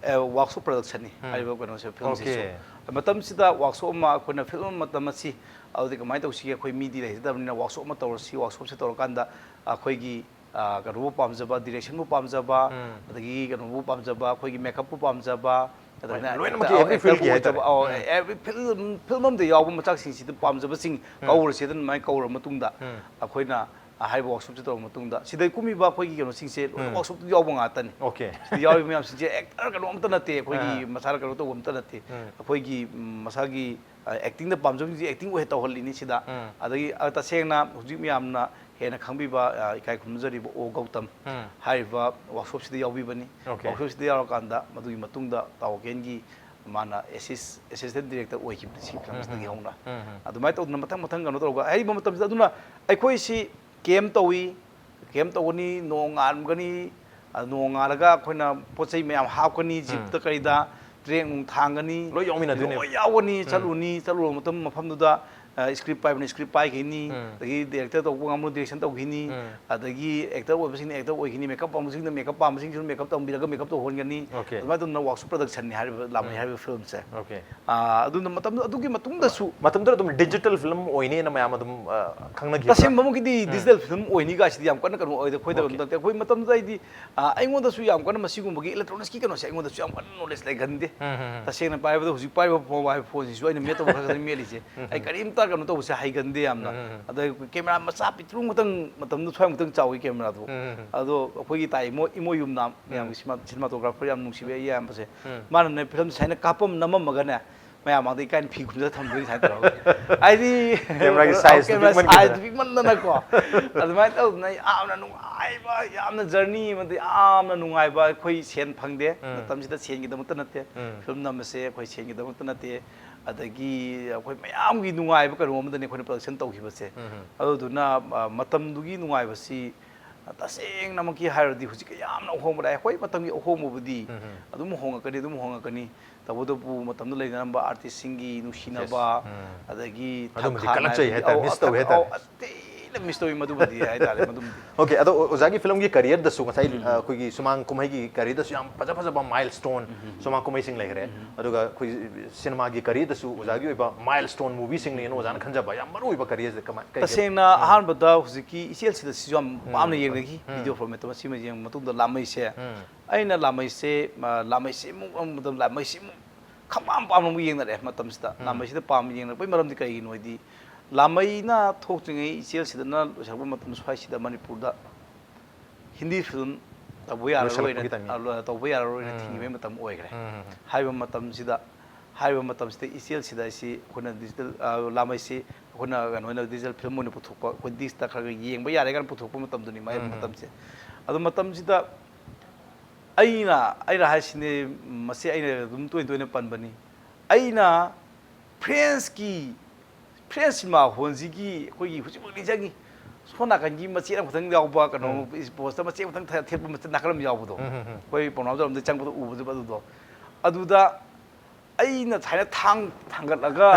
ꯑꯦ, Workshop Production ꯅꯤ, ꯎꯝ꯫ ꯍꯥꯏꯔꯤꯕ ꯀꯩꯅꯣꯁꯦ, film ꯁꯤꯁꯨ꯫ Okay꯫ ꯃꯇꯝꯁꯤꯗ workshop ꯑꯃ ꯑꯩꯈꯣꯏꯅ film ꯑꯃ ꯃꯇꯝ ꯑꯁꯤ, ꯑꯗꯨꯗꯤ ꯀꯃꯥꯏꯅ ꯇꯧꯁꯤꯒꯦ? ꯑꯩꯈꯣꯏ ꯃꯤꯗꯤ ꯂꯩꯖꯗꯕꯅꯤꯅ workshop ꯑꯃ ꯇꯧꯔꯁꯤ, workshop ꯁꯦ ꯇꯧꯔꯀꯥꯟꯗ ꯑꯩꯈꯣꯏꯒꯤ, ꯑ, ꯀꯩꯅꯣꯕꯨ ꯄꯥꯝꯖꯕ, direction ꯕꯨ ꯄꯥꯝꯖꯕ, ꯎꯝ꯫ ꯑꯗꯒꯤ ꯀꯩꯅꯣꯕꯨ ꯄꯥꯝꯖꯕ, ꯑꯩꯈꯣꯏꯒꯤ makeup ꯄꯨ ꯄꯥꯝꯖꯕ, ꯍꯣꯏ, ꯑꯗꯨꯃꯥꯏꯅ ꯂꯣꯏꯅꯃꯛꯀꯤ actor, every actor field ꯒꯤ ꯄꯨ ꯑꯣꯏꯖꯕ, ꯍꯥꯏꯇꯥꯔꯦ꯫ ꯑꯧ, ꯎꯝ꯫ Every film, film ꯑꯃꯗ ꯌꯥꯎꯕ ꯃꯆꯥꯛꯁꯤꯡꯁꯤꯗ ꯄꯥꯝꯖꯕꯁꯤꯡ ꯎꯝ꯫ ꯀꯧꯔꯁꯦ꯫ ꯑꯗꯨꯃꯥꯏꯅ ꯀꯧꯔ ꯃꯇꯨꯡꯗ ꯎꯝ꯫ ꯑꯩꯈꯣꯏꯅ ꯍꯥꯏꯔꯤꯕ workshop ꯁꯦ ꯇꯧꯔ ꯃꯇꯨꯡꯗ, ꯁꯤꯗ ꯀꯨꯝꯃꯤꯕ ꯑꯩꯈꯣꯏꯒꯤ ꯀꯩꯅꯣꯁꯤꯡꯁꯦ ꯂꯣꯏꯅ ꯎꯝ꯫ Workshop ꯇ ꯌꯥꯎꯕ ꯉꯥꯛꯇꯅꯤ꯫ Okay꯫ ꯁꯤꯗ ꯌꯥꯎꯔꯤꯕ ꯃꯌꯥꯝꯁꯤꯡꯁꯦ actor ꯀꯩꯅꯣ ꯑꯝꯇ ꯅꯠꯇꯦ, ꯑꯩꯈꯣꯏꯒꯤ ꯑꯥ꯫ ꯃꯁꯥꯅ ꯀꯩꯅꯣ ꯇꯧꯕ ꯑꯝꯇ ꯅꯠꯇꯦ꯫ ꯎꯝ꯫ ꯑꯩꯈꯣꯏꯒꯤ, ꯎꯝ, ꯃꯁꯥꯒꯤ, ꯑ, acting ꯗ ꯄꯥꯝꯖꯕꯁꯤꯡꯁꯦ acting ꯑꯣꯏ ꯇꯧꯍꯜꯂꯤꯅꯤ ꯁꯤꯗ꯫ ꯎꯝ꯫ ꯑꯗꯒꯤ, ꯑ, ꯇꯁꯦꯡꯅ ꯍꯧꯖꯤꯛ ꯃꯌꯥꯝꯅ ꯍꯦꯟꯅ ꯈꯪꯕꯤꯕ, ꯑ, ꯏꯀꯥꯏ ꯈꯨꯝꯅꯖꯔꯤꯕ ꯑꯣ ꯒꯧꯇꯝ ꯎꯝ꯫ ꯍꯥꯏꯔꯤꯕ workshop ꯁꯤꯗ ꯌꯥꯎꯕꯤꯕꯅꯤ꯫ Okay꯫ Workshop ꯁꯤꯗ ꯌꯥꯎꯔꯀꯥꯟꯗ ꯃꯗꯨꯒꯤ ꯃꯇꯨꯡꯗ ꯇꯥꯎ ꯀꯦꯟꯒꯤ ꯃꯥꯅ assist-, assistant director ꯑꯣꯏꯈꯤꯕꯅꯤ ꯁꯤ film ꯁꯤꯗꯒꯤ ꯎꯝ꯫ ꯍꯧꯅ꯫ ꯎꯝ꯫ ꯑꯗꯨꯃꯥꯏꯅ ꯇꯧꯗꯅ ꯃꯊꯪ ꯃꯊꯪ ꯀꯩꯅꯣ ꯇꯧꯔꯒ ꯍꯥꯏꯔꯤꯕ ꯃꯇꯝꯁꯤꯗ ꯑꯗꯨꯅ ꯑꯩꯈꯣꯏꯁꯤ camp ꯇꯧꯏ, camp ꯇꯧꯒꯅꯤ, ꯅꯣꯡ ꯉꯥꯟꯒꯅꯤ, ꯑ, ꯅꯣꯡ ꯉꯥꯜꯂꯒ ꯑꯩꯈꯣꯏꯅ ꯄꯣꯠ ꯆꯩ ꯃꯌꯥꯝ ꯍꯥꯞꯀꯅꯤ, ꯎꯝ꯫ Jeep ꯇ ꯀꯔꯤꯗ, track ꯅꯨꯡ ꯊꯥꯡꯒꯅꯤ, ꯂꯣꯏ ꯌꯥꯎꯃꯤꯟꯅꯗꯣꯏꯅꯦꯕ꯫ ꯂꯣꯏ ꯌꯥꯎꯒꯅꯤ, ꯎꯝ꯫ ꯆꯠꯂꯨꯅꯤ, ꯆꯠꯂꯨꯔ ꯃꯇꯝ ꯃꯐꯝꯗꯨꯗ ꯁ꯭ꯀ꯭ꯔꯤꯞ ꯄꯥꯏꯕꯅ ꯁ꯭ꯀ꯭ꯔꯤꯞ ꯄꯥꯏꯈꯤꯅꯤ, ꯎꯝ. ꯑꯗꯒꯤ ꯗꯤꯔꯦꯛꯇꯔ ꯇꯧꯕ ꯀꯥꯡꯕꯨꯅ ꯗꯤꯔꯦꯛꯁꯟ ꯇꯧꯈꯤꯅꯤ, ꯎꯝ. ꯑꯗꯒꯤ ꯑꯦꯛꯇꯔ ꯑꯣꯏꯕꯁꯤꯡꯅ ꯑꯦꯛꯇꯔ ꯑꯣꯏꯈꯤꯅꯤ, ꯃꯦꯀꯞ ꯄꯥꯝꯕꯁꯤꯡꯅ ꯃꯦꯀꯞ ꯇꯝꯕꯤꯔꯒ ꯃꯦꯀꯞ ꯇꯧꯍꯟꯒꯅꯤ꯫ Okay. ꯑꯗꯨꯃꯥꯏꯅ ꯇꯧꯗꯅ ꯋꯥꯛꯁꯨ ꯄ꯭ꯔꯗꯛꯁꯟꯅꯤ ꯍꯥꯏꯔꯤꯕ ꯂꯥꯃꯩ ꯍꯥꯏꯔꯤꯕ ꯐꯤꯂꯝꯁꯦ꯫ Okay. ꯑꯥ, ꯑꯗꯨꯅ ꯃꯇꯝꯗꯨ ꯑꯗꯨꯒꯤ ꯃꯇꯨꯡꯗꯁꯨ ꯃꯇꯝꯗꯨꯗ ꯑꯗꯨꯝ ꯗꯤꯖꯤꯇꯦꯜ ꯐꯤꯂꯝ ꯑꯣꯏꯅꯦꯅ ꯃꯌꯥꯝ ꯑꯗꯨꯝ ꯑ, ꯈꯪꯅꯈꯤꯕ꯫ ꯇꯁꯦꯡꯕꯃꯛꯀꯤꯗꯤ ꯗꯤꯖꯤꯇꯦꯜ ꯐꯤꯂꯝ ꯑꯣꯏꯅꯤꯒ ꯁꯤꯗꯤ ꯌꯥꯝ ꯀꯟꯅ ꯀꯩꯅꯣ ꯑꯣꯏꯗꯦ ꯑꯩꯈꯣꯏꯗ Okay. ꯅꯠꯇꯦ꯫ ꯑꯩꯈꯣꯏ ꯃꯇꯝꯗꯨꯗ ꯑꯩꯗꯤ ꯑꯥ, ꯑꯩꯉꯣꯟꯗꯁꯨ ꯌꯥꯝ ꯀꯟꯅ ꯃꯁꯤꯒꯨꯝꯕꯒꯤ ꯏꯂꯦꯛꯇ꯭ꯔꯣꯅꯤꯛꯁꯀꯤ ꯀꯩꯅꯣꯁꯦ ꯑꯩꯉꯣꯟꯗꯁꯨ ꯌꯥꯝ ꯀꯟꯅ ꯅꯣꯂꯦꯖ ꯂꯩꯒꯟꯗꯦ꯫ ꯎꯝ, ꯎꯝ, ꯎꯝ. ꯇꯁꯦꯡꯅ ꯄꯥꯏꯕꯗ ꯍꯧꯖꯤꯛ ꯄꯥꯏꯔꯤꯕ ꯃꯣꯕꯥꯏꯜ ꯐꯣꯟꯁꯤꯁꯨ ꯑꯩꯅ ꯃꯦꯠꯇꯕ ꯈꯔ ꯈꯛꯇꯅꯤ ꯃꯦꯠꯂꯤꯁꯦ꯫ ꯑꯩ ꯀꯔꯤꯝꯇ ꯀꯩꯅꯣ ꯇꯧꯕꯁꯦ ꯍꯩꯒꯟꯗꯦ ꯌꯥꯝꯅ꯫ ꯎꯝ, ꯎꯝ, ꯎꯝ. ꯑꯗ ꯀꯦꯃꯦꯔꯥ ꯃꯆꯥ ꯄꯤꯛꯇ꯭ꯔꯨ ꯈꯛꯇꯪ, ꯃꯇꯝꯗꯨ ꯁ꯭ꯋꯥꯏꯃꯨꯛꯇꯪ ꯆꯥꯎꯏ ꯀꯦꯃꯦꯔꯥꯗꯣ꯫ ꯎꯝ, ꯎꯝ, ꯎꯝ. ꯑꯗꯣ ꯑꯩꯈꯣꯏꯒꯤ ꯇꯥꯏ ꯏꯃꯣ ꯏꯃꯣ ꯌꯨꯝꯅꯥꯝ ꯃꯌꯥꯝꯒꯤ ꯁꯤꯅꯦꯃꯥꯇꯣꯒ꯭ꯔꯥꯐꯔ ꯌꯥꯝ ꯅꯨꯡꯁꯤꯕ ꯑꯩ ꯏꯌꯥꯝꯕꯁꯦ꯫ ꯎꯝ. ꯃꯥꯅꯅꯦ ꯐꯤꯂꯝꯁꯦ ꯁꯨꯃꯥꯏꯅ ꯀꯥꯞꯄꯝ ꯅꯝꯃꯝꯃꯒꯅꯦ ꯃꯌꯥꯝ ꯃꯥꯡꯗ ꯏꯀꯥꯏꯅ ꯐꯤ ꯈꯨꯝꯖꯤꯜꯂ ꯊꯝꯗꯣꯏꯅꯤ ꯁꯨꯃꯥꯏꯅ ꯇꯧꯔꯒ꯫ ꯍꯥꯏꯗꯤ ꯀꯦꯃꯦꯔꯥꯒꯤ ꯀꯩꯅꯣ, size ꯀꯦꯃꯦꯔꯥ ꯄꯤꯛꯃꯟꯈꯤꯗꯅ꯫ Size ꯄꯤꯛꯃꯟꯗꯅꯀꯣ꯫ ꯑꯗꯨꯃꯥꯏꯅ ꯇꯧꯗꯅ ꯌꯥꯝꯅ ꯅꯨꯡꯉꯥꯏꯕ, ꯌꯥꯝꯅ ꯖꯔꯅꯤ ꯑꯃꯗꯤ ꯌꯥꯝꯅ ꯅꯨꯡꯉꯥꯏꯕ꯫ ꯑꯩꯈꯣꯏ ꯁꯦꯟ ꯐꯪꯗꯦ ꯎꯝ. ꯃꯇꯝꯁꯤꯗ, ꯁꯦꯟꯒꯤꯗꯃꯛꯇ ꯅꯠꯇꯦ꯫ ꯎꯝ. ꯐꯤꯂꯝ ꯅꯝꯕꯁꯦ ꯑꯩꯈꯣꯏ ꯁꯦꯟꯒꯤꯗꯃꯛꯇ ꯅꯠꯇꯦ꯫ ꯑꯗꯒꯤ ꯑꯩꯈꯣꯏ ꯃꯌꯥꯝꯒꯤ ꯅꯨꯡꯉꯥꯏꯕ ꯀꯩꯅꯣ ꯑꯃꯗꯅꯤ ꯑꯩꯈꯣꯏꯅ ꯄ꯭ꯔꯗꯛꯁꯟ ꯇꯧꯈꯤꯕꯁꯦ꯫ ꯎꯝ. ꯑꯗꯨꯗꯨꯅ ꯑ, ꯃꯇꯝꯗꯨꯒꯤ ꯅꯨꯡꯉꯥꯏꯕꯁꯤ ꯇꯁꯦꯡꯅꯃꯛꯀꯤ ꯍꯥꯏꯔꯗꯤ ꯍꯧꯖꯤꯛꯀ ꯌꯥꯝꯅ ꯑꯍꯣꯡꯕ ꯂꯥꯛꯑꯦ꯫ ꯑꯩꯈꯣꯏ ꯃꯇꯝꯒꯤ ꯑꯍꯣꯡꯕꯕꯨꯗꯤ ꯎꯝ. ꯑꯗꯨꯝ ꯍꯣꯡꯉꯛꯀꯅꯤ, ꯑꯗꯨꯝ ꯍꯣꯡꯉꯛꯀꯅꯤ꯫ ꯇꯧꯕꯇꯕꯨ ꯃꯇꯝꯗꯨ ꯂꯩꯅꯔꯝꯕ ꯑꯥꯔꯇꯤꯁꯀꯤꯡꯒꯤ ꯅꯨꯡꯁꯤꯅꯕ, ꯎꯝ. ꯑꯗꯒꯤ ꯑꯗꯨꯝꯕꯗꯤ ꯊꯛ ꯈꯥ ꯀꯜꯂꯛꯆꯩ ꯍꯥꯏꯕꯗꯤ, ꯍꯥꯏꯇꯥꯔꯦ, ꯑꯧ, miss ꯇꯧꯋꯤ ꯑꯧ, ꯍꯥꯏꯇꯥꯔꯦ꯫ ꯑꯧ, ꯑꯁ ꯊꯤꯅ miss ꯇꯧꯋꯤ ꯃꯗꯨꯃꯗꯤ ꯍꯥꯏꯇꯥꯔꯦ, ꯃꯗꯨꯃꯗꯤ꯫ Okay, ꯑꯗꯣ ꯑꯣꯖꯥꯒꯤ ꯐꯤꯂꯝꯒꯤ careerꯗꯁꯨ ꯉꯁꯥꯏ, ꯑ, ꯑꯩꯈꯣꯏꯒꯤ ꯁꯨꯃꯥꯡ ꯀꯨꯝꯍꯩꯒꯤ careerꯗꯁꯨ ꯌꯥꯝ ꯐꯖ ꯐꯖꯕ milestone ꯁꯨꯃꯥꯡ ꯀꯨꯝꯍꯩꯁꯤꯡ ꯂꯩꯈ꯭ꯔꯦ꯫ ꯑꯗꯨꯒ ꯑꯩꯈꯣꯏ ꯁꯤꯅꯦꯃꯥꯒꯤ careerꯗꯁꯨ ꯑꯣꯖꯥꯒꯤ ꯑꯣꯏꯕ milestone movieꯁꯤꯡꯅꯦꯅ ꯑꯣꯖꯥꯅ ꯈꯟꯖꯕ ꯌꯥꯝ ꯃꯔꯨ ꯑꯣꯏꯕ careerꯁꯦ ꯀꯃꯥꯏ, ꯀꯩ, ꯀꯩ? ꯇꯁꯦꯡꯅ ꯑꯍꯥꯟꯕꯗ ꯍꯧꯖꯤꯛꯀꯤ ꯏꯆꯦꯜꯁꯤꯗ ꯁꯤꯁꯨ ꯌꯥꯝ ꯄꯥꯝꯅ ꯎꯝ. ꯌꯦꯡꯅꯈꯤ꯫ ꯎꯝ. Video formatꯇ ꯃꯁꯤꯃ ꯌꯦꯡꯕ ꯃꯇꯨꯡꯗ ꯂꯥꯃꯩꯁꯦ, ꯎꯝ. ꯑꯩꯅ ꯂꯥꯃꯩꯁꯦ, ꯑ, ꯂꯥꯃꯩꯁꯦ ꯑꯃꯨꯛ, ꯑꯃꯨꯛ ꯃꯇꯝ ꯂꯥꯃꯩꯁꯦ ꯑꯃꯨꯛ ꯈꯪꯄꯥꯝ ꯄꯥꯝꯅ ꯑꯃꯨꯛ ꯌꯦꯡꯅꯔꯛꯑꯦ ꯃꯇꯝꯁꯤꯗ꯫ ꯂꯥꯃꯩꯁꯤꯗ ꯄꯥꯝꯅ ꯌꯦꯡꯅꯔꯛꯄꯒꯤ ꯃꯔꯝꯗꯤ ꯀꯔꯤꯒꯤꯅꯣ ꯍꯥꯏꯗꯤ, ꯂꯥꯃꯩꯅ ꯊꯣꯛꯇ꯭ꯔꯤꯉꯩ ꯏꯆꯦꯜꯁꯤꯗꯅ ꯂꯣꯏꯁꯤꯜꯂꯛꯄ ꯃꯇꯝ ꯁ꯭ꯋꯥꯏꯁꯤꯗ ꯃꯅꯤꯄꯨꯔꯗ ꯍꯤꯟꯗꯤ ꯐꯤꯂꯝ ꯇꯧꯕ ꯌꯥꯔꯔꯣꯏꯅ, ꯂꯣꯏꯁꯤꯜꯂꯛꯄꯒꯤ timing. ꯑ, ꯂꯣ-, ꯇꯧꯕ ꯌꯥꯔꯔꯣꯏꯅ ꯊꯤꯡꯈꯤꯕꯒꯤ ꯃꯇꯝ ꯑꯣꯏꯈ꯭ꯔꯦ꯫ ꯎꯝ. ꯍꯥꯏꯕ ꯃꯇꯝꯁꯤꯗ, ꯍꯥꯏꯕ ꯃꯇꯝꯁꯤꯗ ꯏꯆꯦꯜꯁꯤꯗ ꯑꯩꯁꯤ ꯑꯩꯈꯣꯏꯅ ꯗꯤꯖꯤꯇꯦꯜ, ꯑ, ꯂꯥꯃꯩꯁꯤ ꯑꯩꯈꯣꯏꯅ ꯀꯩꯅꯣ ꯑꯣꯏꯅ ꯗꯤꯖꯤꯇꯦꯜ ꯐꯤꯂꯝ ꯑꯣꯏꯅ ꯄꯨꯊꯣꯛꯄ, ꯑꯩꯈꯣꯏ ꯗꯤꯁꯇ ꯈꯔ ꯈꯔ ꯌꯦꯡꯕ ꯌꯥꯔꯦ ꯀꯥꯏꯅ ꯄꯨꯊꯣꯛꯄ ꯃꯇꯝꯗꯨꯅꯤ ꯃꯥꯏ ꯃꯇꯝꯁꯦ꯫ ꯑꯗꯨ ꯃꯇꯝꯁꯤꯗ ꯑꯩꯅ, ꯑꯩꯅ ꯍꯥꯏꯁꯤꯅꯤ, ꯃꯁꯤ ꯑꯩꯅ ꯑꯗꯨꯝ ꯇꯣꯏꯅ ꯇꯣꯏꯅ ꯄꯟꯕꯅꯤ꯫ ꯑꯩꯅ ꯐ꯭ꯔꯦꯟꯁꯀꯤ, ꯐ꯭ꯔꯦꯟꯁ ꯁꯤꯅꯦꯃꯥ ꯍꯣꯜꯁꯤꯒꯤ ꯑꯩꯈꯣꯏꯒꯤ ꯍꯧꯖꯤꯛꯃꯛ ꯅꯤꯡꯁꯤꯡꯉꯤ, ꯁꯣꯝ ꯅꯥꯀꯟꯒꯤ ꯃꯆꯦꯠ ꯑꯃꯈꯛꯇꯪ ꯌꯥꯎꯕ ꯀꯩꯅꯣ, ꯄꯣꯁꯇ ꯃꯆꯦꯠ ꯑꯃꯈꯛꯇꯪ ꯊꯦꯠꯄ ꯃꯆꯦꯠ ꯅꯥꯀꯜ ꯑꯃ ꯌꯥꯎꯕꯗꯣ, ꯑꯩꯈꯣꯏ ꯄꯥꯎꯅꯥ ꯖꯧꯔꯝꯗ ꯆꯪꯕꯗ ꯎꯕꯗꯨ ꯑꯗꯨꯗꯣ, ꯑꯗꯨꯗ ꯑꯩꯅ ꯁꯨꯃꯥꯏꯅ ꯊꯥꯡ ꯊꯥꯡꯒꯠꯂꯒ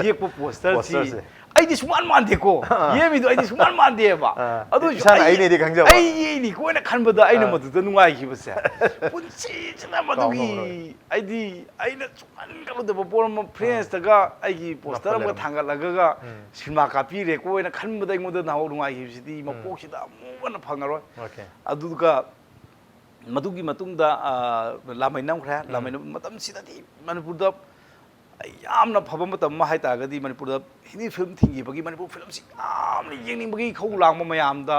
ꯌꯦꯛꯄ ꯄꯣꯁꯇꯔꯁꯤ ꯄꯣꯁꯇꯔꯁꯦ꯫ ꯑꯩꯗꯤ ꯁꯨꯃꯥꯟ ꯃꯥꯟꯗꯦꯀꯣ꯫ ꯌꯦꯛꯃꯤꯗꯣ ꯑꯩꯗꯤ ꯁꯨꯃꯥꯟ ꯃꯥꯟꯗꯦꯕ꯫ ꯑꯥ, ꯑꯗꯨ ꯑꯣꯏꯁꯨ ꯏꯁꯥꯅ ꯑꯩ- ꯑꯩꯅꯦꯗꯤ ꯈꯪꯖꯕ꯫ ꯑꯩ ꯑꯩꯅꯤꯀꯣ ꯍꯥꯏꯅ ꯈꯟꯕꯗ ꯑꯩꯅ ꯑꯥ꯫ ꯃꯗꯨꯗ ꯅꯨꯡꯉꯥꯏꯈꯤꯕꯁꯦ꯫ ꯄꯨꯟꯁꯤꯁꯤꯗ ꯃꯗꯨꯒꯤ ꯉꯝꯃꯔꯣꯏ꯫ ꯑꯩꯗꯤ ꯑꯩꯅ ꯁꯨꯃꯥꯟ ꯈꯜꯂꯨꯗꯕ ꯄꯣꯠ ꯑꯃ ꯐ꯭ꯔꯦꯟꯁꯇꯒ ꯑꯩꯒꯤ ꯄꯣꯁꯇꯔ ꯑꯃꯒ ꯅꯞꯄ ꯊꯥꯡꯒꯠꯂꯒ ꯎꯝ꯫ ꯁꯤꯅꯦꯃꯥ ꯀꯥꯞꯄꯤꯔꯦꯀꯣ ꯍꯥꯏꯅ ꯈꯟꯕꯗ ꯑꯩꯉꯣꯟꯗ ꯅꯍꯥꯟ ꯅꯨꯡꯉꯥꯏꯈꯤꯕꯁꯤꯗꯤ ꯃꯀꯣꯛꯁꯤꯗ ꯑꯃꯨꯛ ꯍꯟꯅ ꯐꯪꯉꯔꯣꯏ꯫ Okay꯫ ꯑꯗꯨꯒ ꯃꯗꯨꯒꯤ ꯃꯇꯨꯡꯗ ꯑ, ꯂꯥꯃꯩ ꯅꯝꯈ꯭ꯔꯦ꯫ ꯂꯥꯃꯩ ꯅꯝꯕ ꯃꯇꯝꯁꯤꯗꯗꯤ ꯃꯅꯤꯄꯨꯔꯗ ꯌꯥꯝꯅ ꯐꯕ ꯃꯇꯝ ꯑꯃ ꯍꯥꯏꯇꯥꯔꯒꯗꯤ ꯃꯅꯤꯄꯨꯔꯗ ꯍꯤꯟꯗꯤ ꯐꯤꯂꯝ ꯊꯤꯡꯈꯤꯕꯒꯤ ꯃꯅꯤꯄꯨꯔ ꯐꯤꯂꯝꯁꯤ ꯌꯥꯝꯅ ꯌꯦꯡꯅꯤꯡꯕꯒꯤ ꯏꯈꯧ ꯂꯥꯡꯕ ꯃꯌꯥꯝꯗ,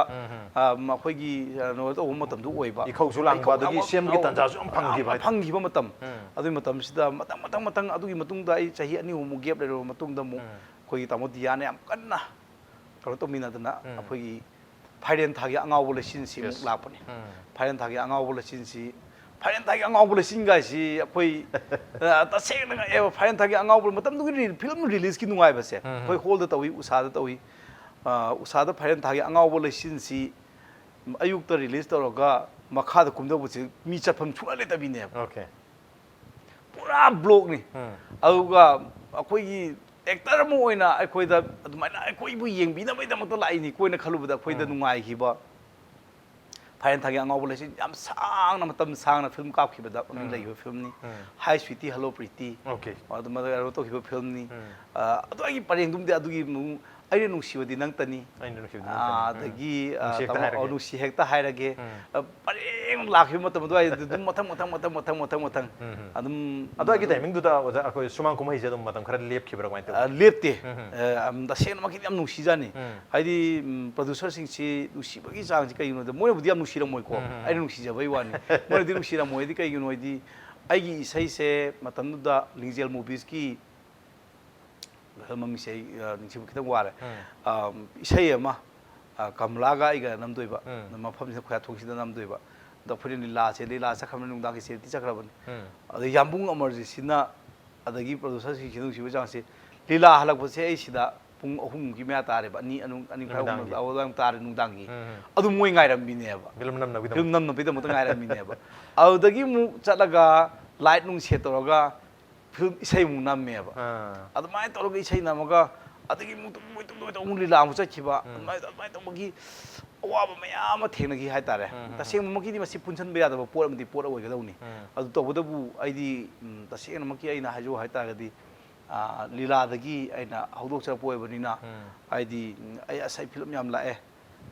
ꯑ, ꯃꯈꯣꯏꯒꯤ, ꯑ, ꯀꯩꯅꯣ ꯇꯧꯕ ꯃꯇꯝꯗꯨ ꯑꯣꯏꯕ꯫ ꯏꯈꯧꯁꯨ ꯂꯥꯡꯕ, ꯏꯈꯧ ꯑꯗꯒꯤ ꯂꯥꯡꯕ, ꯁꯦꯝꯒꯤ ꯑꯧ, ꯇꯥꯟꯖꯥꯁꯨ ꯌꯥꯝ ꯐꯪꯈꯤꯕ ꯌꯥꯝꯅ ꯍꯥꯏꯇꯥꯔꯦ꯫ ꯐꯪꯈꯤꯕ ꯃꯇꯝ꯫ ꯑꯗꯨꯒꯤ ꯃꯇꯝꯁꯤꯗ ꯃꯊꯪ ꯃꯊꯪ ꯃꯊꯪ ꯑꯗꯨꯒꯤ ꯃꯇꯨꯡꯗ ꯑꯩ ꯆꯍꯤ ꯑꯅꯤ ꯑꯍꯨꯝꯃꯨꯛ ꯒꯦꯞ ꯂꯩꯔꯕ ꯃꯇꯨꯡꯗ ꯑꯃꯨꯛ ꯑꯩꯈꯣꯏꯒꯤ ꯇꯥꯃꯣ ꯗꯤꯌꯥꯅ ꯌꯥꯝ ꯀꯟꯅ ꯀꯩꯅꯣ ꯇꯧꯃꯤꯟꯅꯗꯅ ꯑꯩꯈꯣꯏꯒꯤ ꯐꯥꯏꯔꯦꯟ ꯊꯥꯒꯤ ꯑꯉꯥꯎꯕ ꯂꯩꯆꯤꯟꯁꯤ ꯑꯃꯨꯛ Yes꯫ ꯂꯥꯛꯄꯅꯤ꯫ ꯐꯥꯏꯔꯦꯟ ꯊꯥꯒꯤ ꯑꯉꯥꯎꯕ ꯂꯩꯆꯤꯟꯁꯤ, ꯐꯥꯏꯔꯦꯟ ꯊꯥꯒꯤ ꯑꯉꯥꯎꯕ ꯂꯩꯆꯤꯟ ꯀꯥꯏꯁꯤ ꯑꯩꯈꯣꯏ, ꯑ, ꯇꯁꯦꯡꯅ ꯉꯛꯑꯦꯕ꯫ ꯐꯥꯏꯔꯦꯟ ꯊꯥꯒꯤ ꯑꯉꯥꯎꯕ ꯃꯇꯝꯗꯨꯒꯤ ꯔꯤ- ꯐꯤꯂꯝ ꯔꯤꯂꯤꯖꯀꯤ ꯅꯨꯡꯉꯥꯏꯕꯁꯦ ꯑꯩꯈꯣꯏ ꯍꯣꯜꯗ ꯇꯧꯏ, ꯎꯁꯥꯗ ꯇꯧꯏ꯫ ꯑ, ꯎꯁꯥꯗ ꯐꯥꯏꯔꯦꯟ ꯊꯥꯒꯤ ꯑꯉꯥꯎꯕ ꯂꯩꯆꯤꯟꯁꯤ ꯑꯌꯨꯛꯇ ꯔꯤꯂꯤꯖ ꯇꯧꯔꯒ ꯃꯈꯥꯗ ꯀꯨꯝꯊꯕꯁꯤ ꯃꯤ ꯆꯠꯐꯝ ꯁꯨꯡꯂꯩ ꯂꯩꯇꯕꯤꯅꯦꯕ꯫ Okay꯫ ꯄꯨꯔꯥ ꯕ꯭ꯂꯣꯛꯅꯤ꯫ ꯑꯗꯨꯒ ꯑꯩꯈꯣꯏꯒꯤ ꯑꯦꯛꯇꯔ ꯑꯃ ꯑꯣꯏꯅ ꯑꯩꯈꯣꯏꯗ ꯑꯗꯨꯃꯥꯏꯅ ꯑꯩꯈꯣꯏꯕꯨ ꯌꯦꯡꯕꯤꯅꯕꯒꯤꯗꯃꯛꯇ ꯂꯥꯛꯏꯅꯤꯀꯣ ꯍꯥꯏꯅ ꯈꯜꯂꯨꯕꯗ ꯑꯩꯈꯣꯏꯗ ꯅꯨꯡꯉꯥꯏꯈꯤꯕ꯫ ꯐꯥꯏꯔꯦꯟ ꯊꯥꯒꯤ ꯑꯉꯥꯎꯕ ꯂꯩꯆꯤꯟ ꯌꯥꯝ ꯁꯥꯡꯅ, ꯃꯇꯝ ꯁꯥꯡꯅ ꯐꯤꯂꯝ ꯀꯥꯞꯈꯤꯕꯗ ꯃꯃꯤꯡ ꯂꯩꯈꯤꯕ ꯐꯤꯂꯝꯅꯤ꯫ Hi Sweety, Hello Pretty꯫ Okay꯫ ꯑꯗꯨꯃꯥꯏꯅ ꯀꯩꯅꯣ ꯇꯧꯈꯤꯕ ꯐꯤꯂꯝꯅꯤ꯫ ꯑ, ꯑꯗꯨ ꯑꯩꯒꯤ ꯄꯔꯦꯡꯗꯨꯝꯗꯤ ꯑꯗꯨꯒꯤ ꯃꯨ-, ꯑꯩꯅ ꯅꯨꯡꯁꯤꯕꯗꯤ ꯅꯪꯇꯅꯤ꯫ ꯑꯩꯅ ꯅꯨꯡꯁꯤꯕꯗꯤ ꯑ, ꯅꯪꯇꯅꯤ꯫ ꯑꯗꯒꯤ, ꯑ, ꯅꯨꯡꯁꯤ ꯍꯦꯛꯇ ꯇꯥꯃꯣ, ꯍꯥꯏꯔꯒꯦ꯫ ꯑ, ꯅꯨꯡꯁꯤ ꯍꯦꯛꯇ ꯍꯥꯏꯔꯒꯦ꯫ ꯑ, ꯄꯔꯦꯡ ꯂꯥꯛꯈꯤꯕ ꯃꯇꯝ ꯑꯗꯨꯋꯥꯏꯗ ꯑꯗꯨꯝ ꯃꯊꯪ, ꯃꯊꯪ, ꯃꯊꯪ, ꯃꯊꯪ, ꯃꯊꯪ, ꯃꯊꯪ꯫ ꯑꯗꯨꯝ ꯑꯗꯨꯋꯥꯏꯒꯤ timingꯗꯨꯗ ꯑꯣꯖꯥ ꯑꯩꯈꯣꯏ ꯁꯨꯃꯥꯡ ꯀꯨꯝꯍꯩꯁꯦ ꯑꯗꯨꯝ ꯃꯇꯝ ꯈꯔ ꯂꯦꯞꯈꯤꯕ꯭ꯔꯥ ꯀꯃꯥꯏꯅ ꯇꯧꯏ? ꯑ, ꯂꯦꯞꯇꯦ꯫ ꯑ, ꯑꯝ, ꯇꯁꯦꯡꯅꯃꯛꯀꯤꯗꯤ ꯌꯥꯝ ꯅꯨꯡꯁꯤꯖꯥꯅꯤ꯫ ꯍꯥꯏꯗꯤ, ꯎꯝ, producerꯁꯤꯡꯁꯤ ꯅꯨꯡꯁꯤꯕꯒꯤ ꯆꯥꯡꯁꯤ ꯀꯩꯒꯤꯅꯣꯗ ꯃꯣꯏꯅꯕꯨꯗꯤ ꯌꯥꯝ ꯅꯨꯡꯁꯤꯔꯝꯃꯣꯏꯀꯣ꯫ ꯑꯩꯅ ꯅꯨꯡꯁꯤꯖꯕꯩ ꯋꯥꯅꯤ꯫ ꯃꯣꯏꯅꯗꯤ ꯅꯨꯡꯁꯤꯔꯝꯃꯣꯏꯗꯤ ꯀꯩꯒꯤꯅꯣ ꯍꯥꯏꯗꯤ ꯑꯩꯒꯤ ꯏꯁꯩꯁꯦ ꯃꯇꯝꯗꯨꯗ ꯂꯤꯡꯖꯦꯜ ꯃꯨꯚꯤꯁꯀꯤ ꯃꯃꯤꯡꯁꯦ ꯑꯩ, ꯑ, ꯅꯤꯡꯁꯤꯡꯕ ꯈꯤꯇꯪ ꯋꯥꯔꯦ꯫ ꯑ, ꯏꯁꯩ ꯑꯃ, ꯑ, ꯀꯃꯂꯥꯒ ꯑꯩꯒ ꯅꯝꯗꯣꯏꯕ꯫ ꯃꯐꯝꯁꯤꯅ ꯈꯨꯌꯥꯊꯣꯡꯁꯤꯗ ꯅꯝꯗꯣꯏꯕ꯫ ꯑꯗꯣ ꯑꯩꯈꯣꯏꯅ ꯂꯤꯂꯥꯁꯦ, ꯂꯤꯂꯥ ꯆꯠꯈ꯭ꯔꯕꯅꯤ, ꯅꯨꯡꯗꯥꯡꯒꯤ ꯁꯦꯜꯗꯤ ꯆꯠꯈ꯭ꯔꯕꯅꯤ꯫ ꯑꯗꯩ ꯌꯥꯝꯕꯨꯡ ꯑꯃꯔꯖꯤꯠꯁꯤꯅ, ꯑꯗꯒꯤ producerꯁꯤꯡꯁꯤ ꯅꯨꯡꯁꯤꯕ ꯆꯥꯡꯁꯦ, ꯂꯤꯂꯥ ꯍꯜꯂꯛꯄꯁꯦ ꯑꯩ ꯁꯤꯗ ꯄꯨꯡ ꯑꯍꯨꯝꯒꯤ ꯃꯌꯥ ꯇꯥꯔꯦꯕ, ꯑꯅꯤ, ꯑꯅꯨ-, ꯑꯅꯤ ꯃꯈꯥꯏ, ꯑꯍꯨꯝ ꯅꯨꯃꯤꯗꯥꯡꯒꯤ꯫ ꯑꯗꯨꯋꯥꯏ ꯇꯥꯔꯦ ꯅꯨꯡꯗꯥꯡꯒꯤ꯫ ꯑꯗꯨ ꯃꯣꯏ ꯉꯥꯏꯔꯝꯃꯤꯅꯦꯕ꯫ ꯐꯤꯂꯝ ꯅꯝꯅꯕꯒꯤꯗꯃꯛ꯫ ꯐꯤꯂꯝ ꯅꯝꯅꯕꯒꯤꯗꯃꯛꯇ ꯉꯥꯏꯔꯝꯃꯤꯅꯦꯕ꯫ ꯑꯗꯨꯗꯒꯤ ꯑꯃꯨꯛ ꯆꯠꯂꯒ light ꯅꯨꯡ set ꯇꯧꯔꯒ ꯐꯤꯂꯝ ꯏꯁꯩ ꯑꯃꯨꯛ ꯅꯝꯃꯦꯕ꯫ ꯑꯥ꯫ ꯑꯗꯨꯃꯥꯏꯅ ꯇꯧꯔꯒ ꯏꯁꯩ ꯅꯝꯃꯒ, ꯑꯗꯒꯤ ꯑꯃꯨꯛ ꯇꯨꯝꯃꯣꯏ ꯇꯨꯝꯃꯣꯏ ꯇꯧ ꯑꯃꯨꯛ ꯂꯤꯂꯥ ꯑꯃꯨꯛ ꯆꯠꯈꯤꯕ꯫ ꯎꯝ꯫ ꯑꯗꯨꯃꯥꯏꯅ, ꯑꯗꯨꯃꯥꯏꯅ ꯇꯧꯕꯒꯤ ꯑꯋꯥꯕ ꯃꯌꯥꯝ ꯑꯃ ꯊꯦꯡꯅꯈꯤ ꯍꯥꯏꯇꯥꯔꯦ꯫ ꯎꯝ, ꯎꯝ, ꯎꯝ꯫ ꯇꯁꯦꯡꯕꯃꯛꯀꯤꯗꯤ ꯃꯁꯤ ꯄꯨꯟꯁꯤꯟꯕ ꯌꯥꯗꯕ ꯄꯣꯠ ꯑꯃꯗꯤ ꯄꯣꯠ ꯑꯣꯏꯒꯗꯧꯅꯤ꯫ ꯎꯝ꯫ ꯑꯗꯨ ꯇꯧꯕꯇꯕꯨ ꯑꯩꯗꯤ, ꯎꯝ, ꯇꯁꯦꯡꯅꯃꯛꯀꯤ ꯑꯩꯅ ꯍꯥꯏꯖꯧ ꯍꯥꯏꯇꯥꯔꯒꯗꯤ, ꯑꯥ, ꯂꯤꯂꯥꯗꯒꯤ ꯑꯩꯅ ꯍꯧꯗꯣꯛꯆꯔꯛꯄ ꯑꯣꯏꯕꯅꯤꯅ, ꯎꯝ꯫ ꯍꯥꯏꯗꯤ, ꯎꯝ, ꯑꯩ ꯑꯁ ꯑꯩ ꯐꯤꯂꯝ ꯌꯥꯝ ꯂꯥꯛꯑꯦ,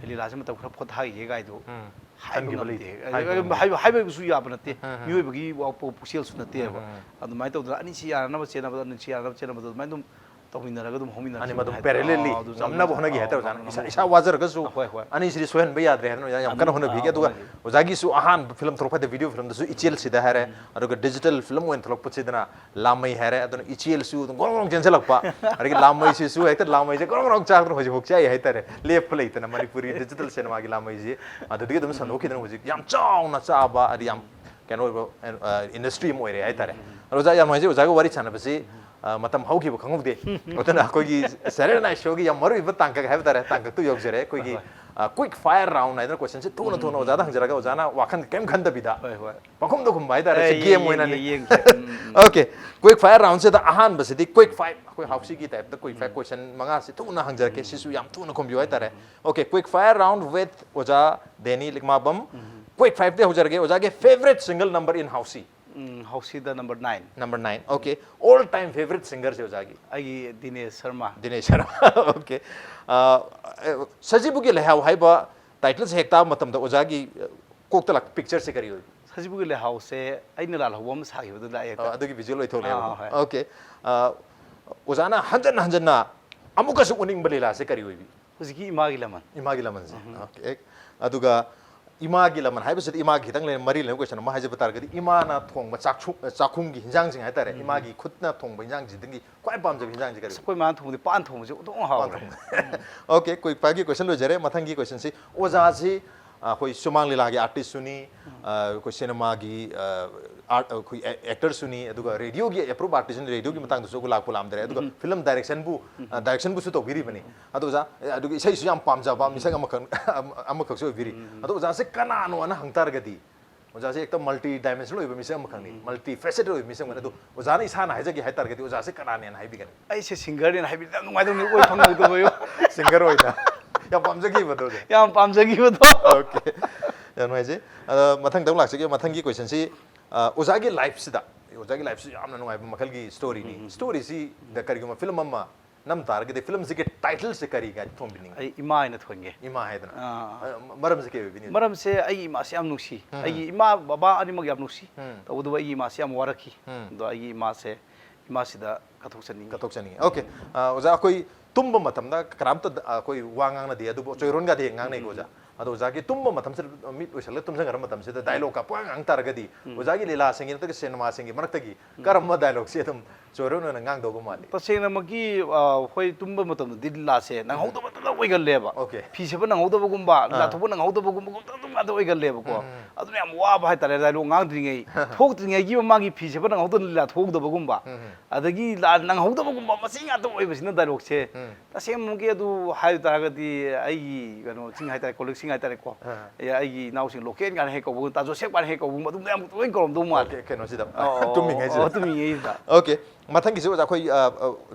ꯑꯩ ꯂꯤꯂꯥꯁꯦ ꯃꯇꯝ ꯈꯔ ꯄꯣꯊꯥꯈꯤꯒꯦ ꯀꯥꯏꯗꯣ ꯎꯝ꯫ ꯍꯥꯏꯕ ꯈꯟꯈꯤꯕ ꯉꯝꯗꯦ꯫ ꯂꯩꯇꯦ꯫ ꯍꯥꯏꯕ ꯉꯝꯗꯦ꯫ ꯍꯥꯏꯕ, ꯍꯥꯏꯕꯁꯨ ꯌꯥꯕ ꯅꯠꯇꯦ꯫ ꯎꯝ, ꯎꯝ, ꯎꯝ꯫ ꯃꯤꯑꯣꯏꯕꯒꯤ ꯋꯥ-, ꯄꯨ-, ꯄꯨꯛꯆꯦꯜꯁꯨ ꯅꯠꯇꯦꯕ꯫ ꯎꯝ, ꯎꯝ, ꯎꯝ꯫ ꯑꯗꯨꯃꯥꯏꯅ ꯇꯧꯗꯅ ꯑꯅꯤꯁꯤ ꯌꯥꯅꯅꯕ ꯆꯦꯟꯅꯕꯗ, ꯑꯅꯤꯁꯤ ꯌꯥꯅꯅꯕ ꯆꯦꯟꯅꯕꯗꯣ ꯑꯗꯨꯃꯥꯏꯅ ꯑꯗꯨꯝ ꯇꯧꯃꯤꯟꯅꯔꯒ ꯑꯗꯨꯝ ꯍꯧꯃꯤꯟꯅꯔꯛꯈꯤꯕꯅꯤ ꯑꯅꯤꯃꯛ ꯑꯗꯨꯝ ꯍꯥꯏꯇꯥꯔꯦ꯫ parallelly ꯑꯥ, ꯑꯗꯨ ꯉꯝꯅꯕ ꯆꯥꯃꯤꯟꯅ-, ꯍꯣꯠꯅꯈꯤ ꯑꯥ, ꯍꯥꯏꯇꯥꯔꯦ, ꯑꯣꯖꯥꯅ꯫ ꯉꯝꯅꯕ ꯏꯁꯥ, ꯍꯣꯠꯅꯈꯤ꯫ ꯏꯁꯥ ꯋꯥꯖꯔꯒꯁꯨ ꯍꯣꯏ, ꯍꯣꯏ꯫ ꯑꯅꯤꯁꯤꯗꯤ ꯁꯣꯏꯍꯟꯕ ꯌꯥꯗ꯭ꯔꯦ ꯍꯥꯏꯅ ꯌꯥꯝ ꯀꯟꯅ ꯑꯅꯤ-, ꯍꯣꯠꯅꯕꯤꯈꯤ꯫ ꯑꯥ, ꯑꯗꯨꯒ ꯍꯣꯠꯅꯈꯤ꯫ ꯑꯣꯖꯥꯒꯤꯁꯨ ꯑꯍꯥꯟꯕ ꯐꯤꯂꯝ ꯊꯣꯛꯂꯛꯄꯗ video ꯐꯤꯂꯝꯗꯁꯨ ꯏꯆꯦꯜꯁꯤꯗ ꯍꯥꯏꯔꯦ, ꯎꯝ꯫ ꯑꯗꯨꯒ digital ꯐꯤꯂꯝ ꯑꯣꯏꯅ ꯊꯣꯛꯂꯛꯄꯁꯤꯗꯅ ꯂꯥꯃꯩ ꯍꯥꯏꯔꯦ꯫ ꯑꯗꯨꯅ ꯏꯆꯦꯜꯁꯨ ꯑꯗꯨꯝ ꯒ꯭ꯔꯣꯡ ꯒ꯭ꯔꯣꯡ ꯆꯦꯟꯁꯤꯜꯂꯛꯄ, ꯑꯗꯒꯤ ꯂꯥꯃꯩꯁꯤꯁꯨ ꯍꯦꯛꯇ ꯂꯥꯃꯩꯁꯦ ꯒ꯭ꯔꯣꯡ ꯒ꯭ꯔꯣꯡ ꯆꯥꯛꯇꯅ ꯍꯧꯖꯤꯛꯐꯥꯎ ꯆꯥꯛꯏ ꯍꯥꯏꯇꯥꯔꯦ, ꯂꯦꯞꯄ ꯂꯩꯇꯅ ꯃꯅꯤꯄꯨꯔꯤ digital cinemaꯒꯤ ꯂꯥꯃꯩꯁꯤ꯫ ꯑꯗꯨꯗꯒꯤ ꯑꯗꯨꯝ ꯁꯟꯗꯣꯛꯈꯤꯗꯅ ꯍꯧꯖꯤꯛ ꯌꯥꯝ ꯆꯥꯎꯅ ꯆꯥꯕ, ꯍꯥꯏꯗꯤ ꯌꯥꯝ ꯀꯩꯅꯣ ꯑꯣꯏꯕ, ꯑ, industry ꯑꯃ ꯑꯣꯏꯔꯦ ꯍꯥꯏꯇꯥꯔꯦ꯫ ꯎꯝ, ꯎꯝ, ꯎꯝ꯫ ꯑꯗꯣ ꯑꯣꯖꯥ, ꯌꯥꯝ ꯅꯨꯡꯉꯥꯏꯖꯩ ꯑꯣꯖꯥꯒ ꯋꯥꯔꯤ ꯁꯥꯟꯅꯕꯁꯤ, ꯎꯝ, ꯎꯝ꯫ ꯑ, ꯃꯇꯝ ꯍꯧꯈꯤꯕ ꯈꯪꯍꯧꯗꯦ꯫ ꯑꯗꯨꯅ ꯑꯩꯈꯣꯏꯒꯤ Saturday Night Showꯒꯤ ꯌꯥꯝ ꯃꯔꯨꯑꯣꯏꯕ ꯇꯥꯡꯀꯛ ꯍꯥꯏꯕ ꯇꯥꯔꯦ, ꯇꯥꯡꯀꯛꯇꯨ ꯌꯧꯖꯔꯦ꯫ ꯑꯩꯈꯣꯏꯒꯤ, ꯍꯣꯏ, ꯍꯣꯏ꯫ ꯑ, quick fire round ꯍꯥꯏꯗꯅ questionꯁꯦ ꯊꯨꯅ ꯎꯝ, ꯊꯨꯅ ꯎꯝ, ꯑꯣꯖꯥꯗ ꯎꯝ꯫ ꯍꯪꯖꯔꯒ ꯑꯣꯖꯥꯅ ꯋꯥꯈꯜ ꯀꯩꯝ ꯈꯟꯗꯕꯤꯗ ꯍꯣꯏ, ꯍꯣꯏ꯫ ꯄꯪꯈꯨꯝꯗ ꯈꯨꯝꯕ ꯍꯥꯏꯇꯥꯔꯦ, ꯑꯦ, ꯁꯤ game ꯌꯦꯡ-, ꯑꯣꯏꯅꯅꯤ꯫ ꯌꯦꯡ-, ꯌꯦꯡꯁꯦ꯫ ꯎꯝ, ꯎꯝ, ꯎꯝ꯫ Okay, quick fire roundꯁꯤꯗ ꯑꯍꯥꯟꯕꯁꯤꯗꯤ quick fire, ꯑꯩꯈꯣꯏ ꯎꯝ꯫ Houseꯒꯤ typeꯇ quick fire ꯎꯝ꯫ Question ꯃꯉꯥꯁꯤ ꯊꯨꯅ ꯍꯪꯖꯔꯛꯀꯦ, ꯎꯝ꯫ ꯁꯤꯁꯨ ꯌꯥꯝ ꯊꯨꯅ ꯈꯨꯝꯕꯤꯌꯨ ꯍꯥꯏꯇꯥꯔꯦ꯫ ꯎꯝ꯫ Okay, quick fire round with ꯑꯣꯖꯥ ꯗꯦꯅꯤ ꯂꯤꯛꯃꯥꯕꯝ꯫ ꯎꯝ꯫ Quick fiveꯇꯤ ꯍꯧꯖꯔꯒꯦ, ꯑꯣꯖꯥꯒꯤ favorite single number in Housey? Um, Houseꯗ number nine꯫ Number nine, okay. All time favorite singerꯁꯦ ꯑꯣꯖꯥꯒꯤ? ꯑꯩꯒꯤ ꯗꯤꯅꯦꯁ ꯁꯔꯃ꯫ ꯗꯤꯅꯦꯁ ꯁꯔꯃ, okay꯫ ꯑ, ꯑ, ꯁꯖꯤꯕꯨꯒꯤ ꯂꯩꯍꯥꯎ ꯍꯥꯏꯕ titleꯁꯦ ꯍꯦꯛ ꯇꯥꯕ ꯃꯇꯝꯗ ꯑꯣꯖꯥꯒꯤ, ꯑ, ꯀꯣꯛꯇ ꯂꯥꯛꯄ pictureꯁꯦ ꯀꯔꯤ ꯑꯣꯏ? ꯁꯖꯤꯕꯨꯒꯤ ꯂꯩꯍꯥꯎꯁꯦ ꯑꯩꯅ ꯂꯥꯜꯍꯧꯕ ꯑꯃ ꯁꯥꯈꯤꯕꯗꯨꯗ ꯂꯥꯛꯑꯦ ꯍꯦꯛꯇ꯫ ꯑ, ꯑꯗꯨꯒꯤ visual ꯑꯣꯏꯊꯣꯛꯂꯛꯑꯦꯕꯀꯣ꯫ ꯑꯥ, ꯍꯣꯏ꯫ Okay꯫ ꯑ, ꯑꯣꯖꯥꯅ ꯍꯟꯖꯟ ꯍꯟꯖꯟꯅ ꯑꯃꯨꯛꯀꯁꯨ ꯎꯅꯤꯡꯕ ꯂꯤꯂꯥꯁꯦ ꯀꯔꯤ ꯑꯣꯏꯕꯤ? ꯍꯧꯖꯤꯛꯀꯤ ꯏꯃꯥꯒꯤ ꯂꯃꯟ꯫ ꯏꯃꯥꯒꯤ ꯂꯃꯟꯁꯦ꯫ ꯎꯝ꯫ Okay꯫ ꯑꯗꯨꯒ ꯏꯃꯥꯒꯤ ꯂꯃꯟ ꯍꯥꯏꯕꯁꯤꯗ ꯏꯃꯥꯒꯤ ꯈꯤꯇꯪ ꯂꯩꯅ ꯃꯔꯤ ꯂꯩꯅꯕ question ꯑꯃ ꯍꯥꯏꯖꯕ ꯇꯥꯔꯒꯗꯤ, ꯏꯃꯥꯅ ꯊꯣꯡꯕ ꯆꯥꯛꯁꯨ-, ꯆꯥꯛꯈꯨꯝꯒꯤ ꯍꯤꯟꯖꯥꯡꯁꯤꯡ ꯍꯥꯏꯇꯥꯔꯦ, ꯎꯝ꯫ ꯏꯃꯥꯒꯤ ꯈꯨꯠꯅ ꯊꯣꯡꯕ ꯍꯤꯟꯖꯥꯡꯁꯤꯗꯒꯤ ꯈ꯭ꯋꯥꯏ ꯄꯥꯝꯖꯕ ꯍꯤꯟꯖꯥꯡꯁꯦ ꯀꯔꯤ ꯑꯁ, ꯑꯣꯏ? ꯑꯩꯈꯣꯏ ꯃꯥꯅ ꯊꯣꯡꯕꯗꯤ ꯄꯥꯟ ꯊꯣꯡꯕꯁꯦ ꯑꯣꯟꯊꯣꯛꯅ ꯍꯥꯎꯈ꯭ꯔꯦ꯫ ꯄꯥꯟ ꯊꯣꯡꯕ꯫ ꯎꯝ꯫ Okay, quick fiveꯀꯤ question ꯂꯣꯏꯖꯔꯦ꯫ ꯃꯊꯪꯒꯤ questionꯁꯤ, ꯑꯣꯖꯥꯁꯤ, ꯑ, ꯑꯩꯈꯣꯏ ꯁꯨꯃꯥꯡ ꯂꯤꯂꯥꯒꯤ artistꯁꯨꯅꯤ, ꯎꯝ꯫ ꯑ, ꯑꯩꯈꯣꯏ cinemaꯒꯤ, ꯑ, art, ꯑꯩꯈꯣꯏ a-, actorꯁꯨꯅꯤ, ꯑꯗꯨꯒ radioꯒꯤ approved artistꯅꯤ, radioꯒꯤ ꯎꯝ꯫ ꯃꯇꯥꯡꯗꯁꯨ ꯑꯩꯈꯣꯏ ꯂꯥꯛꯄ ꯂꯥꯝꯗꯔꯦ, ꯑꯗꯨꯒ ꯎꯝ꯫ Film directionꯕꯨ, ꯎꯝ꯫ ꯑ, directionꯕꯨꯁꯨ ꯇꯧꯕꯤꯔꯤꯕꯅꯤ꯫ ꯎꯝ꯫ ꯑꯗꯣ ꯑꯣꯖꯥ, ꯑꯦ, ꯑꯗꯨꯒ ꯏꯁꯩꯁꯨ ꯌꯥꯝ ꯄꯥꯝꯖꯕ ꯎꯝ꯫ ꯃꯤꯁꯛ ꯑꯃꯈꯛ, ꯑꯃꯈꯛꯁꯨ ꯑꯣꯏꯕꯤꯔꯤ꯫ ꯎꯝ꯫ ꯑꯗꯣ ꯑꯣꯖꯥꯁꯦ ꯀꯅꯥꯅꯣꯅ ꯍꯪ ꯇꯥꯔꯒꯗꯤ? ꯑꯣꯖꯥꯁꯦ ꯍꯦꯛꯇ ꯃꯜꯇꯤ ꯗꯥꯏꯃꯦꯟꯁꯅꯦꯜ ꯑꯣꯏꯕ ꯃꯤꯁꯛ ꯑꯃꯈꯛꯅꯤ, ꯃꯜꯇꯤ ꯐꯦꯁꯦꯇꯦꯠ ꯑꯣꯏꯕ ꯃꯤꯁꯛ ꯑꯃꯅꯤ꯫ ꯑꯗꯣ ꯑꯣꯖꯥꯅ ꯏꯁꯥꯅ ꯍꯥꯏꯖꯒꯦ ꯍꯥꯏꯇꯥꯔꯒꯗꯤ ꯑꯣꯖꯥꯁꯦ ꯀꯅꯥꯅꯦꯅ ꯍꯥꯏꯕꯤꯒꯅꯤ? ꯑꯩꯁꯦ ꯁꯤꯡꯒꯔꯅꯦꯅ ꯍꯥꯏꯕꯤꯕꯗ ꯌꯥꯝ ꯅꯨꯡꯉꯥꯏꯗꯧꯅꯤ, ꯑꯣꯏ ꯐꯪꯍꯧꯗꯕ꯫ ꯁꯤꯡꯒꯔ ꯑꯣꯏꯅ ꯌꯥꯝ ꯄꯥꯝꯖꯈꯤꯕꯗꯣ ꯑꯣꯖꯥ? ꯌꯥꯝ ꯄꯥꯝꯖꯈꯤꯕꯗꯣ꯫ Okay, ꯌꯥꯝ ꯅꯨꯡꯉꯥꯏꯖꯩ꯫ ꯑꯗ ꯃꯊꯪꯗ ꯑꯃꯨꯛ ꯂꯥꯛꯆꯒꯦ꯫ ꯃꯊꯪꯒꯤ ꯀꯣꯏꯁꯟꯁꯤ ꯑꯣꯖꯥꯒꯤ ꯂꯥꯏꯐꯁꯤꯗ, ꯑꯣꯖꯥꯒꯤ ꯂꯥꯏꯐꯁꯤ ꯌꯥꯝꯅ ꯅꯨꯡꯉꯥꯏꯕ ꯃꯈꯜꯒꯤ ꯁ꯭ꯇꯣꯔꯤꯅꯤ꯫ ꯁ꯭ꯇꯣꯔꯤꯁꯤꯗ ꯀꯔꯤꯒꯨꯝꯕ ꯐꯤꯂꯝ ꯑꯃ ꯅꯝ ꯇꯥꯔꯒꯗꯤ ꯐꯤꯂꯝꯁꯤꯒꯤ ꯇꯥꯏꯇꯜꯁꯦ ꯀꯔꯤ ꯀꯥꯏꯅ ꯊꯣꯟꯕꯤꯅꯤꯡꯉꯤ? ꯑꯩ ꯏꯃꯥ ꯍꯥꯏꯅ ꯊꯣꯟꯒꯦ꯫ ꯏꯃꯥ ꯍꯥꯏꯗꯅ꯫ ꯑꯥ꯫ ꯑ, ꯃꯔꯝꯁꯦ ꯀꯩ ꯑꯣꯏꯕꯤꯅꯤ? ꯃꯔꯝꯁꯦ ꯑꯩꯒꯤ ꯏꯃꯥꯁꯦ ꯌꯥꯝ ꯅꯨꯡꯁꯤ꯫ ꯑꯩꯒꯤ ꯏꯃꯥ ꯕꯕꯥ ꯑꯅꯤꯃꯛ ꯌꯥꯝ ꯅꯨꯡꯁꯤ꯫ ꯇꯧꯕꯇꯕꯨ ꯑꯩꯒꯤ ꯏꯃꯥꯁꯦ ꯌꯥꯝ ꯋꯥꯔꯛꯈꯤ꯫ ꯑꯗꯣ ꯑꯩꯒꯤ ꯏꯃꯥꯁꯦ, ꯏꯃꯥꯁꯤꯗ ꯀꯠꯊꯣꯛꯆꯅꯤꯡꯉꯤ꯫ ꯀꯠꯊꯣꯛꯆꯅꯤꯡꯉꯤ꯫ Okay, ꯑ, ꯑꯣꯖꯥ, ꯑꯩꯈꯣꯏ ꯇꯨꯝꯕ ꯃꯇꯝꯗ ꯀꯅꯥꯝꯇ ꯑꯩꯈꯣꯏ ꯋꯥ ꯉꯥꯡꯅꯗꯦ, ꯑꯗꯨꯕꯨ ꯆꯣꯏꯔꯣꯟꯒꯗꯤ ꯍꯦꯛ ꯉꯥꯡꯅꯩꯀꯣ ꯑꯣꯖꯥ꯫ ꯑꯗꯣ ꯑꯣꯖꯥꯒꯤ ꯇꯨꯝꯕ ꯃꯇꯝꯁꯤꯗ ꯃꯤꯠ ꯎꯏꯁꯜꯂꯒ ꯇꯨꯝꯖꯈ꯭ꯔ ꯃꯇꯝꯁꯤꯗ ꯗꯥꯏꯂꯣꯒ ꯀꯥꯞꯄ ꯉꯥꯡ ꯇꯥꯔꯒꯗꯤ ꯑꯣꯖꯥꯒꯤ ꯂꯤꯂꯥꯁꯤꯡꯒꯤ ꯅꯠꯇ꯭ꯔꯒ ꯁꯤꯅꯦꯃꯥꯁꯤꯡꯒꯤ ꯃꯔꯛꯇꯒꯤ ꯀꯔꯝꯕ ꯗꯥꯏꯂꯣꯒꯁꯤ ꯑꯗꯨꯝ ꯆꯣꯏꯔꯣꯟ ꯑꯣꯏꯅ ꯉꯥꯡꯗꯧꯕ ꯃꯥꯜꯂꯤ? ꯇꯁꯦꯡꯅꯃꯛꯀꯤ, ꯑ, ꯍꯣꯏ, ꯇꯨꯝꯕ ꯃꯇꯝꯗꯗꯤ ꯂꯤꯂꯥꯁꯦ ꯅꯪꯍꯧꯗꯕꯇ ꯑꯣꯏꯒꯜꯂꯦꯕ꯫ Okay. ꯐꯤ ꯁꯦꯠꯄ ꯅꯪꯍꯧꯗꯕꯒꯨꯝꯕ, ꯂꯤꯂꯥ ꯑꯥ꯫ ꯊꯣꯛꯄ ꯅꯪꯍꯧꯗꯕꯒꯨꯝꯕ ꯈꯛꯇꯪ ꯑꯗꯨꯝ ꯉꯥꯛꯇ ꯑꯣꯏꯒꯜꯂꯦꯕꯀꯣ꯫ ꯑꯗꯨꯅ ꯌꯥꯝ ꯋꯥꯕ ꯍꯥꯏꯇꯥꯔꯦ, ꯗꯥꯏꯂꯣꯒ ꯉꯥꯡꯗ꯭ꯔꯤꯉꯩ, ꯊꯣꯛꯇ꯭ꯔꯤꯉꯩꯒꯤ ꯃꯃꯥꯡꯒꯤ ꯐꯤ ꯁꯦꯠꯄ ꯅꯪꯍꯧꯗꯅ ꯂꯤꯂꯥ ꯊꯣꯛꯍꯧꯗꯕꯒꯨꯝꯕ, ꯑꯗꯒꯤ ꯂꯤꯂꯥ ꯅꯪꯍꯧꯗꯕꯒꯨꯝꯕ, ꯃꯁꯤ ꯉꯥꯛꯇ ꯑꯣꯏꯕꯁꯤꯅ ꯗꯥꯏꯂꯣꯒꯁꯦ꯫ ꯇꯁꯦꯡꯕꯒꯤ ꯑꯗꯨ ꯍꯥꯏꯕ ꯇꯥꯔꯒꯗꯤ ꯑꯩꯒꯤ ꯀꯩꯅꯣꯁꯤꯡ ꯍꯥꯏꯇꯥꯔꯦ, ꯀꯣꯂꯤꯛꯁꯤꯡ ꯍꯥꯏꯇꯥꯔꯦꯀꯣ꯫ ꯑꯥ꯫ ꯑꯦ, ꯑꯩꯒꯤ ꯏꯅꯥꯎꯁꯤꯡ ꯂꯣꯀꯦꯜ ꯀꯥꯏꯅ ꯍꯦꯛ ꯀꯧꯕ, ꯇꯥ ꯖꯣꯁꯦꯐ ꯀꯥꯏꯅ ꯍꯦꯛ ꯀꯧꯕ, ꯑꯗꯨꯝ ꯌꯥꯝ ꯇꯣꯏꯅ ꯀꯧꯔꯝꯗꯧ ꯃꯥꯜꯂꯦ꯫ Okay, ꯀꯩꯅꯣꯁꯤꯗ, ꯑꯣ, ꯇꯨꯝꯃꯤꯉꯩꯁꯤꯗ꯫ ꯑꯣ, ꯇꯨꯝꯃꯤꯉꯩꯁꯤꯗ꯫ Okay, ꯃꯊꯪꯒꯤꯁꯤ ꯑꯣꯖꯥ, ꯑꯩꯈꯣꯏ, ꯑ, ꯑ,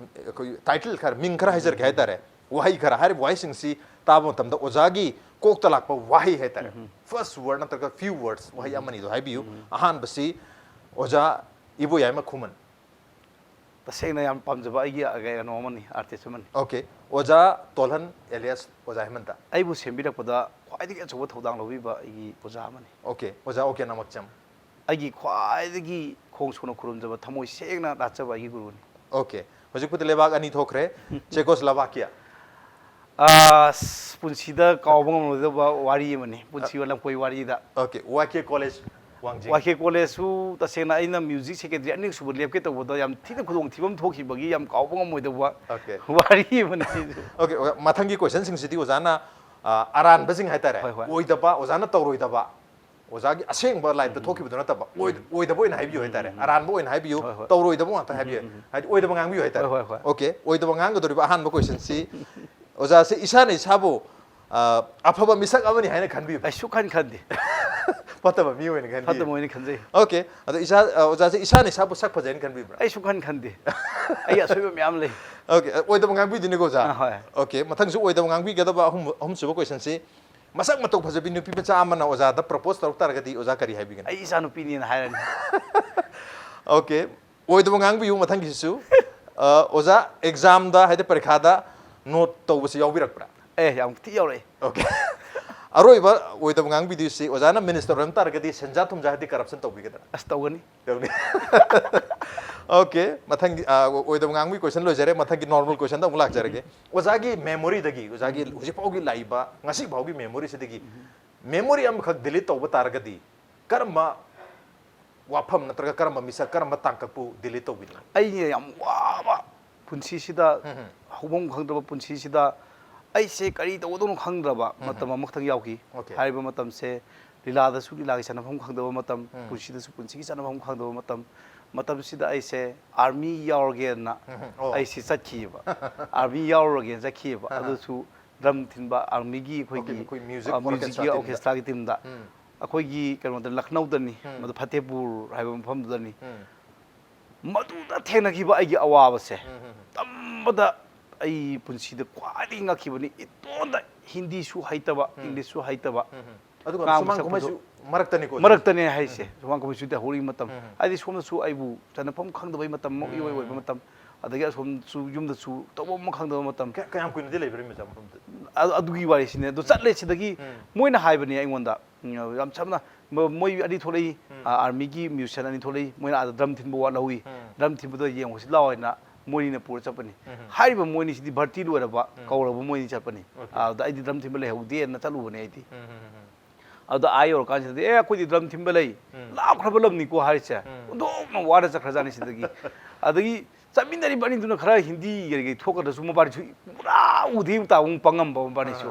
ꯑꯩꯈꯣꯏ ꯇꯥꯏꯇꯜ ꯈꯔ, ꯃꯤꯡ ꯈꯔ ꯍꯥꯏꯖꯔꯛꯀꯦ ꯍꯥꯏꯇꯥꯔꯦ꯫ ꯋꯥꯍꯩ ꯈꯔ, ꯍꯥꯏꯔꯤꯕ ꯋꯥꯍꯩꯁꯤꯡꯁꯤ ꯇꯥꯕ ꯃꯇꯝꯗ ꯑꯣꯖꯥꯒꯤ ꯀꯣꯛꯇ ꯂꯥꯛꯄ ꯋꯥꯍꯩ ꯍꯥꯏꯇꯥꯔꯦ꯫ First word ꯅꯠꯇ꯭ꯔꯒ few words, ꯋꯥꯍꯩ ꯑꯃꯅꯤꯗꯣ ꯍꯥꯏꯕꯤꯌꯨ꯫ ꯑꯍꯥꯟꯕꯁꯤ ꯑꯣꯖꯥ ꯏꯕꯣꯌꯥꯏꯃ ꯈꯨꯃꯟ꯫ ꯇꯁꯦꯡꯅ ꯌꯥꯝ ꯄꯥꯝꯖꯕ ꯑꯩꯒꯤ ꯀꯩꯅꯣ ꯑꯃꯅꯤ, ꯑꯥꯔꯇꯤꯁ ꯑꯃꯅꯤ꯫ Okay, ꯑꯣꯖꯥ ꯇꯣꯜꯍꯟ alias ꯑꯣꯖꯥ ꯍꯦꯃꯟꯇ꯫ ꯑꯩꯕꯨ ꯁꯦꯝꯕꯤꯔꯛꯄꯗ ꯈ꯭ꯋꯥꯏꯗꯒꯤ ꯑꯆꯧꯕ ꯊꯧꯗꯥꯡ ꯂꯧꯕꯤꯕ ꯑꯩꯒꯤ ꯑꯣꯖꯥ ꯑꯃꯅꯤ꯫ Okay, ꯑꯣꯖꯥ ꯑꯣ ꯀꯦ ꯅꯥꯃꯛꯆꯝ꯫ ꯑꯩꯒꯤ ꯈ꯭ꯋꯥꯏꯗꯒꯤ ꯈꯣꯡ ꯁꯣꯛꯅ ꯈꯨꯔꯨꯝꯖꯕ, ꯊꯃꯣꯏ ꯁꯦꯡꯅ ꯂꯥꯠꯆꯕ ꯑꯩꯒꯤ ꯒꯨꯔꯨꯅꯤ꯫ Okay, ꯍꯧꯖꯤꯛꯄꯨꯗꯤ ꯂꯩꯕꯥꯛ ꯑꯅꯤ ꯊꯣꯛꯈ꯭ꯔꯦ, ꯆꯦꯀꯣꯁꯂꯣꯚꯥꯀꯤꯌꯥ꯫ ꯑꯁ, ꯄꯨꯟꯁꯤꯗ ꯀꯥꯎꯕ ꯉꯝꯂꯣꯏꯗꯕ ꯋꯥꯔꯤ ꯑꯃꯅꯤ, ꯄꯨꯟꯁꯤ ꯂꯝꯀꯣꯏ ꯋꯥꯔꯤꯗ꯫ Okay, ꯋꯥꯏ ꯀꯦ ꯀꯣꯂꯦꯖ ꯋꯥꯡꯖꯤꯡ꯫ ꯋꯥꯏ ꯀꯦ ꯀꯣꯂꯦꯖꯁꯨ ꯇꯁꯦꯡꯅ ꯑꯩꯅ ꯃ꯭ꯌꯨꯖꯤꯛ ꯁꯦꯀ꯭ꯔꯦꯇꯔꯤ ꯑꯅꯤꯁꯨꯕ ꯂꯦꯞꯀꯦ ꯇꯧꯕꯗ ꯌꯥꯝ ꯊꯤꯅ ꯈꯨꯗꯣꯡꯊꯤꯕ ꯑꯃ ꯊꯣꯛꯈꯤꯕꯒꯤ ꯌꯥꯝ ꯀꯥꯎꯕ ꯉꯝꯃꯣꯏꯗꯕ Okay. ꯋꯥꯔꯤ ꯑꯃꯅꯤ ꯁꯤꯁꯨ꯫ Okay, ꯑꯣꯖꯥ, ꯃꯊꯪꯒꯤ ꯀꯣꯏꯁꯟꯁꯤꯡꯁꯤꯗꯤ ꯑꯣꯖꯥꯅ, ꯑ, ꯑꯔꯥꯟꯕꯁꯤꯡ ꯍꯥꯏꯇꯥꯔꯦ, ꯍꯣꯏ, ꯍꯣꯏ꯫ ꯑꯣꯏꯗꯕ, ꯑꯣꯖꯥꯅ ꯇꯧꯔꯣꯏꯗꯕ, ꯑꯣꯖꯥꯒꯤ ꯑꯁꯦꯡꯕ ꯂꯥꯏꯐꯇ ꯊꯣꯛꯈꯤꯕꯗꯨ ꯅꯠꯇꯕ, ꯑꯣꯏ-, ꯑꯣꯏꯗꯕ ꯑꯣꯏꯅ ꯍꯥꯏꯕꯤꯌꯨ ꯍꯥꯏꯇꯥꯔꯦ, ꯑꯔꯥꯟꯕ ꯑꯣꯏꯅ ꯍꯥꯏꯕꯤꯌꯨ, ꯍꯣꯏ, ꯍꯣꯏ꯫ ꯇꯧꯔꯣꯏꯗꯕ ꯉꯥꯛꯇ ꯍꯥꯏꯕꯤꯌꯨ꯫ ꯍꯥꯏꯗꯤ ꯑꯣꯏꯗꯕ ꯉꯥꯡꯕꯤꯌꯨ ꯍꯥꯏꯇꯥꯔꯦ꯫ ꯍꯣꯏ, ꯍꯣꯏ, ꯍꯣꯏ꯫ Okay, ꯑꯣꯏꯗꯕ ꯉꯥꯡꯒꯗꯧꯔꯤꯕ ꯑꯍꯥꯟꯕ ꯀꯣꯏꯁꯟꯁꯤ, ꯑꯣꯖꯥꯁꯦ ꯏꯁꯥꯅ ꯏꯁꯥꯕꯨ, ꯑ, ꯑꯐꯕ ꯃꯤꯁꯛ ꯑꯃꯅꯤ ꯍꯥꯏꯅ ꯈꯟꯕꯤꯕ꯭ꯔꯥ? ꯑꯩ ꯁꯨꯛꯈꯟ ꯈꯟꯗꯦ꯫ ꯐꯠꯇꯕ ꯃꯤ ꯑꯣꯏꯅ ꯈꯟꯕꯤ꯫ ꯐꯠꯇꯕ ꯑꯣꯏꯅ ꯈꯟꯖꯩ꯫ Okay, ꯑꯗꯣ ꯏꯁꯥ ꯑ, ꯑꯣꯖꯥꯁꯦ ꯏꯁꯥꯅ ꯏꯁꯥꯕꯨ ꯁꯛ ꯐꯖꯩꯅ ꯈꯟꯕꯤꯕ꯭ꯔꯥ? ꯑꯩ ꯁꯨꯡꯈꯟ ꯈꯟꯗꯦ꯫ ꯑꯩ ꯑꯁꯣꯏꯕ ꯃꯌꯥꯝ ꯂꯩ꯫ Okay, ꯑꯣꯏꯗꯕ ꯉꯥꯡꯕꯤꯗꯨꯅꯤꯀꯣ ꯑꯣꯖꯥ꯫ ꯑꯥ, ꯍꯣꯏ꯫ Okay, ꯃꯊꯪꯁꯨ ꯑꯣꯏꯗꯕ ꯉꯥꯡꯕꯤꯒꯗꯕ ꯑꯍꯨꯝ ꯑꯍꯨꯝꯁꯨꯕ question ꯁꯤ, ꯃꯁꯛ ꯃꯇꯧ ꯐꯖꯕꯤ ꯅꯨꯄꯤ ꯃꯆꯥ ꯑꯃꯅ ꯑꯣꯖꯥꯗ propose ꯇꯧꯔꯛ ꯇꯥꯔꯒꯗꯤ ꯑꯣꯖꯥ ꯀꯔꯤ ꯍꯥꯏꯕꯤꯒꯅꯤ? ꯑꯩ ꯏꯆꯥ ꯅꯨꯄꯤꯅꯦꯅ ꯍꯥꯏꯔꯅꯤ꯫ Okay, ꯑꯣꯏꯗꯕ ꯉꯥꯡꯕꯤꯌꯨ ꯃꯊꯪꯒꯤꯁꯤꯁꯨ꯫ ꯑ, ꯑꯣꯖꯥ, exam ꯗ ꯍꯥꯏꯗꯤ ꯄꯔꯤꯈꯥꯗ note ꯇꯧꯕꯁꯤ ꯌꯥꯎꯕꯤꯔꯛꯄ꯭ꯔꯥ? ꯑꯦ, ꯌꯥꯝ ꯊꯤ ꯌꯥꯎꯔꯛꯑꯦ꯫ Okay, ꯑꯔꯣꯏꯕ ꯑꯣꯏꯗꯕ ꯉꯥꯡꯕꯤꯗꯣꯏꯁꯤ, ꯑꯣꯖꯥꯅ minister ꯑꯣꯏꯔꯝ ꯇꯥꯔꯒꯗꯤ ꯁꯦꯟꯖꯥ ꯊꯨꯝꯖꯥ ꯍꯥꯏꯗꯤ corruption ꯇꯧꯕꯤꯒꯗ꯭ꯔꯥ? ꯑꯁ, ꯇꯧꯒꯅꯤ꯫ ꯇꯧꯅꯤ꯫ Okay, ꯃꯊꯪꯒꯤ ꯑ, ꯑꯣꯏꯗꯕ ꯉꯥꯡꯕꯒꯤ question ꯂꯣꯏꯖꯔꯦ꯫ ꯃꯊꯪꯒꯤ normal question ꯗ ꯑꯃꯨꯛ ꯂꯥꯛꯆꯔꯒꯦ꯫ ꯑꯣꯖꯥꯒꯤ memory ꯗꯒꯤ, ꯑꯣꯖꯥꯒꯤ ꯍꯧꯖꯤꯛ ꯐꯥꯎꯒꯤ ꯂꯥꯛꯏꯕ ꯉꯁꯤ ꯐꯥꯎꯒꯤ memory ꯁꯤꯗꯒꯤ memory ꯑꯃꯈꯛ delete ꯇꯧꯕ ꯇꯥꯔꯒꯗꯤ ꯀꯔꯝꯕ ꯋꯥꯐꯝ ꯅꯠꯇ꯭ꯔꯒ ꯀꯔꯝꯕ ꯃꯤꯁꯛ, ꯀꯔꯝꯕ ꯇꯥꯡꯀꯛꯄꯨ delete ꯇꯧꯕꯤꯅꯤꯡꯉꯤ? ꯑꯩꯅ ꯌꯥꯝ ꯋꯥꯕ ꯄꯨꯟꯁꯤꯁꯤꯗ, ꯍꯧꯐꯝ ꯈꯪꯗ꯭ꯔꯕ ꯄꯨꯟꯁꯤꯁꯤꯗ ꯑꯩꯁꯦ ꯀꯔꯤ ꯇꯧꯒꯗꯧꯅꯣ ꯈꯪꯗ꯭ꯔꯕ ꯃꯇꯝ ꯑꯃꯈꯛꯇꯪ ꯌꯥꯎꯈꯤ꯫ Okay. ꯍꯥꯏꯔꯤꯕ ꯃꯇꯝꯁꯦ ꯂꯤꯂꯥꯗꯁꯨ ꯂꯤꯂꯥꯒꯤ ꯆꯠꯅꯐꯝ ꯈꯪꯗꯕ ꯃꯇꯝ, ꯄꯨꯟꯁꯤꯗꯁꯨ ꯄꯨꯟꯁꯤꯒꯤ ꯆꯠꯅꯐꯝ ꯈꯪꯗꯕ ꯃꯇꯝ, ꯃꯇꯝꯁꯤꯗ ꯑꯩꯁꯦ army ꯌꯥꯎꯔꯒꯦꯅ ꯑꯣ꯫ ꯑꯩꯁꯦ ꯆꯠꯈꯤꯑꯕ꯫ Army ꯌꯥꯎꯔꯒꯦꯅ ꯆꯠꯈꯤꯑꯕ꯫ ꯑꯗꯨꯁꯨ drum ꯊꯤꯟꯕ army ꯒꯤ ꯑꯩꯈꯣꯏꯒꯤ, Okay, ꯑꯩꯈꯣꯏ music ꯑ, orchestra music ꯀꯤ team ꯗ꯫ orchestra ꯒꯤ team ꯗ꯫ ꯑꯩꯈꯣꯏꯒꯤ ꯀꯩꯅꯣꯗ, ꯂꯈꯅꯧꯗꯅꯤ, ꯃꯗꯨ ꯐꯇꯦꯄꯨꯔ ꯍꯥꯏꯕ ꯃꯐꯝꯗꯨꯗꯅꯤ꯫ ꯃꯗꯨꯗ ꯊꯦꯡꯅꯈꯤꯕ ꯑꯩꯒꯤ ꯑꯋꯥꯕꯁꯦ ꯇꯝꯕꯗ ꯑꯩ ꯄꯨꯟꯁꯤꯗ ꯈ꯭ꯋꯥꯏꯗꯒꯤ ꯉꯛꯈꯤꯕꯅꯤ꯫ ꯏꯇꯣꯟꯗ ꯍꯤꯟꯗꯤꯁꯨ ꯍꯩꯇꯕ, English ꯁꯨ ꯍꯩꯇꯕ, ꯑꯗꯨꯒ ꯉꯥꯡꯕ ꯁꯨꯃꯥꯡ ꯁꯛꯄꯁꯨ ꯀꯨꯝꯍꯩꯁꯨ ꯃꯔꯛꯇꯅꯤꯀꯣ ꯑꯗꯨꯗꯤ? ꯃꯔꯛꯇꯅꯦ ꯍꯥꯏꯁꯦ꯫ ꯁꯨꯃꯥꯡ ꯀꯨꯝꯍꯩꯁꯨ ꯇꯧꯍꯧꯔꯤꯕ ꯃꯇꯝ꯫ ꯍꯥꯏꯗꯤ ꯁꯣꯝꯗꯁꯨ ꯑꯩꯕꯨ ꯆꯠꯅꯐꯝ ꯈꯪꯗꯕꯩ ꯃꯇꯝ ꯃꯛ ꯏꯑꯣꯏ ꯑꯣꯏꯕ ꯃꯇꯝ꯫ ꯑꯗꯒꯤ ꯑꯁꯣꯝꯁꯨ ꯌꯨꯝꯗꯁꯨ ꯇꯧꯐꯝ ꯑꯃ ꯈꯪꯗꯕ ꯃꯇꯝ꯫ ꯀꯌꯥ- ꯀꯌꯥꯝ ꯀꯨꯏꯅꯗꯤ ꯂꯩꯕꯤꯔꯝꯃꯤ ꯑꯣꯖꯥ ꯃꯐꯝꯗꯨꯗ? ꯑ-, ꯑꯗꯨꯒꯤ ꯋꯥꯔꯤꯁꯤꯅꯦ꯫ ꯑꯗꯨ ꯆꯠꯂꯦ ꯁꯤꯗꯒꯤ꯫ ꯃꯣꯏꯅ ꯍꯥꯏꯕꯅꯦ ꯑꯩꯉꯣꯟꯗ, ꯎꯝ, ꯌꯥꯝ ꯁꯝꯅ, ꯃ-, ꯃꯣꯏ ꯑꯅꯤ ꯊꯣꯛꯂꯛꯏ, ꯑ, army ꯒꯤ musician ꯑꯅꯤ ꯊꯣꯛꯂꯛꯏ, ꯃꯣꯏꯅ ꯑꯥꯗ drum ꯊꯤꯟꯕ ꯋꯥꯠꯍꯧꯋꯤ꯫ Drum ꯊꯤꯟꯕꯗꯣ ꯌꯦꯡꯉꯨꯁꯤ ꯂꯥꯎ ꯍꯥꯏꯅ ꯃꯣꯏꯅꯤꯅ ꯄꯨꯔ ꯆꯠꯄꯅꯤ꯫ ꯍꯥꯏꯔꯤꯕ ꯃꯣꯏꯅꯤꯁꯤꯗꯤ ꯚꯔꯇꯤ ꯂꯣꯏꯔꯕ, ꯀꯧꯔꯕ ꯃꯣꯏꯅꯤ ꯆꯠꯄꯅꯤ꯫ ꯑꯗꯨꯗ ꯑꯩꯗꯤ drum ꯊꯤꯟꯕ ꯂꯩꯍꯧꯗꯦꯅ ꯆꯠꯂꯨꯕꯅꯦ ꯑꯩꯗꯤ꯫ ꯑꯗꯨꯗ ꯑꯥ ꯌꯧꯔꯀꯥꯟꯁꯤꯗꯗꯤ, "ꯑꯦ, ꯑꯩꯈꯣꯏꯗꯤ drum ꯊꯤꯟꯕ ꯂꯩ, ꯂꯥꯞꯈ꯭ꯔꯕ ꯂꯝꯅꯤꯀꯣ" ꯍꯥꯏꯔꯤꯁꯦ꯫ ꯑꯣꯟꯊꯣꯛꯅ ꯋꯥꯅ ꯆꯠꯈ꯭ꯔꯖꯥꯠꯅꯤ ꯁꯤꯗꯒꯤ꯫ ꯑꯗꯒꯤ ꯆꯠꯃꯤꯟꯅꯔꯤꯕ ꯑꯅꯤꯗꯨꯅ ꯈꯔ ꯍꯤꯟꯗꯤ ꯀꯔꯤ ꯀꯔꯤ ꯊꯣꯛꯀꯗ꯭ꯔꯁꯨ ꯃꯕꯥꯅꯤꯁꯨ ꯄꯨꯔꯥ ꯎꯗꯦ ꯇꯥꯕ ꯄꯪꯉꯝꯕ ꯃꯕꯥꯅꯤꯁꯨ꯫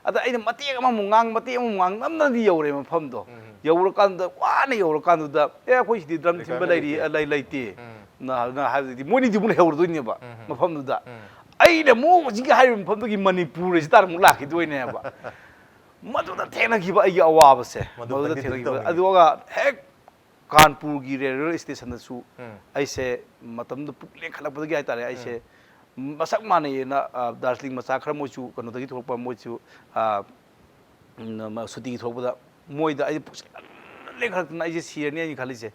ꯑꯗ ꯑꯩꯅ ꯃꯇꯦꯛ ꯑꯃꯃꯨꯛ ꯉꯥꯡ, ꯃꯇꯦꯛ ꯑꯃꯃꯨꯛ ꯉꯥꯡ, ꯅꯝꯗꯅꯗꯤ ꯌꯧꯔꯦ ꯃꯐꯝꯗꯣ꯫ ꯌꯧꯔꯀꯥꯟꯗ, ꯋꯥꯅ ꯌꯧꯔꯀꯥꯟꯗꯨꯗ, "ꯑꯦ, ꯑꯩꯈꯣꯏ ꯁꯤꯗꯤ drum ꯊꯤꯟꯕ Requirement ꯂꯩꯔꯤ, ꯂꯩꯇꯦ꯫ ꯑ, ꯂꯩ-, ꯂꯩꯇꯦ" ꯅ, ꯅ ꯍꯥꯏꯕꯗꯗꯤ ꯃꯣꯏꯅꯤꯗꯤ ꯑꯃꯨꯛ ꯂꯩꯍꯧꯔꯗꯣꯏꯅꯦꯕ ꯃꯐꯝꯗꯨꯗ꯫ ꯑꯩꯅ ꯑꯃꯨꯛ ꯍꯧꯖꯤꯛꯀꯤ ꯍꯥꯏꯔꯤꯕ ꯃꯐꯝꯗꯨꯒꯤ ꯃꯅꯤꯄꯨꯔ ꯑꯁꯤ ꯇꯥꯔ ꯑꯃꯨꯛ ꯂꯥꯛꯈꯤꯗꯣꯏꯅꯦꯕ꯫ ꯃꯗꯨꯗ ꯊꯦꯡꯅꯈꯤꯕ ꯑꯩꯒꯤ ꯑꯋꯥꯕꯁꯦ, ꯃꯗꯨ ꯃꯗꯨꯗ ꯈꯛꯇꯪꯗꯤ ꯊꯦꯡꯅꯈꯤꯕ ꯇꯧꯅꯤꯡꯉꯤ꯫ ꯑꯗꯨꯒ ꯍꯦꯛ ꯀꯥꯟꯄꯨꯔꯒꯤ ꯔꯦꯜꯋꯦ ꯁ꯭ꯇꯦꯁꯟꯗꯁꯨ ꯎꯝ꯫ ꯑꯩꯁꯦ ꯃꯇꯝꯗꯨ ꯄꯨꯛ ꯂꯦꯡꯈꯠꯂꯛꯄꯗꯒꯤ ꯍꯥꯏꯇꯥꯔꯦ, ꯑꯩꯁꯦ ꯃꯁꯛ ꯃꯥꯟꯅꯩꯌꯦꯅ, ꯑ, ꯗꯥꯔꯖꯤꯂꯤꯡ ꯃꯆꯥ ꯈꯔ, ꯃꯣꯏꯁꯨ ꯀꯩꯅꯣꯗꯒꯤ ꯊꯣꯛꯂꯛꯄ, ꯃꯣꯏꯁꯨ, ꯑ, ꯎꯝ, ꯁꯨꯇꯤꯒꯤ ꯊꯣꯛꯂꯛꯄꯗ ꯃꯣꯏꯗ ꯑꯩ ꯄꯨꯛꯁꯦ ꯂꯦꯡꯈꯠꯂꯛꯇꯅ ꯑꯩꯁꯦ ꯁꯤꯔꯅꯤ ꯑꯩꯅ ꯈꯜꯂꯤꯁꯦ꯫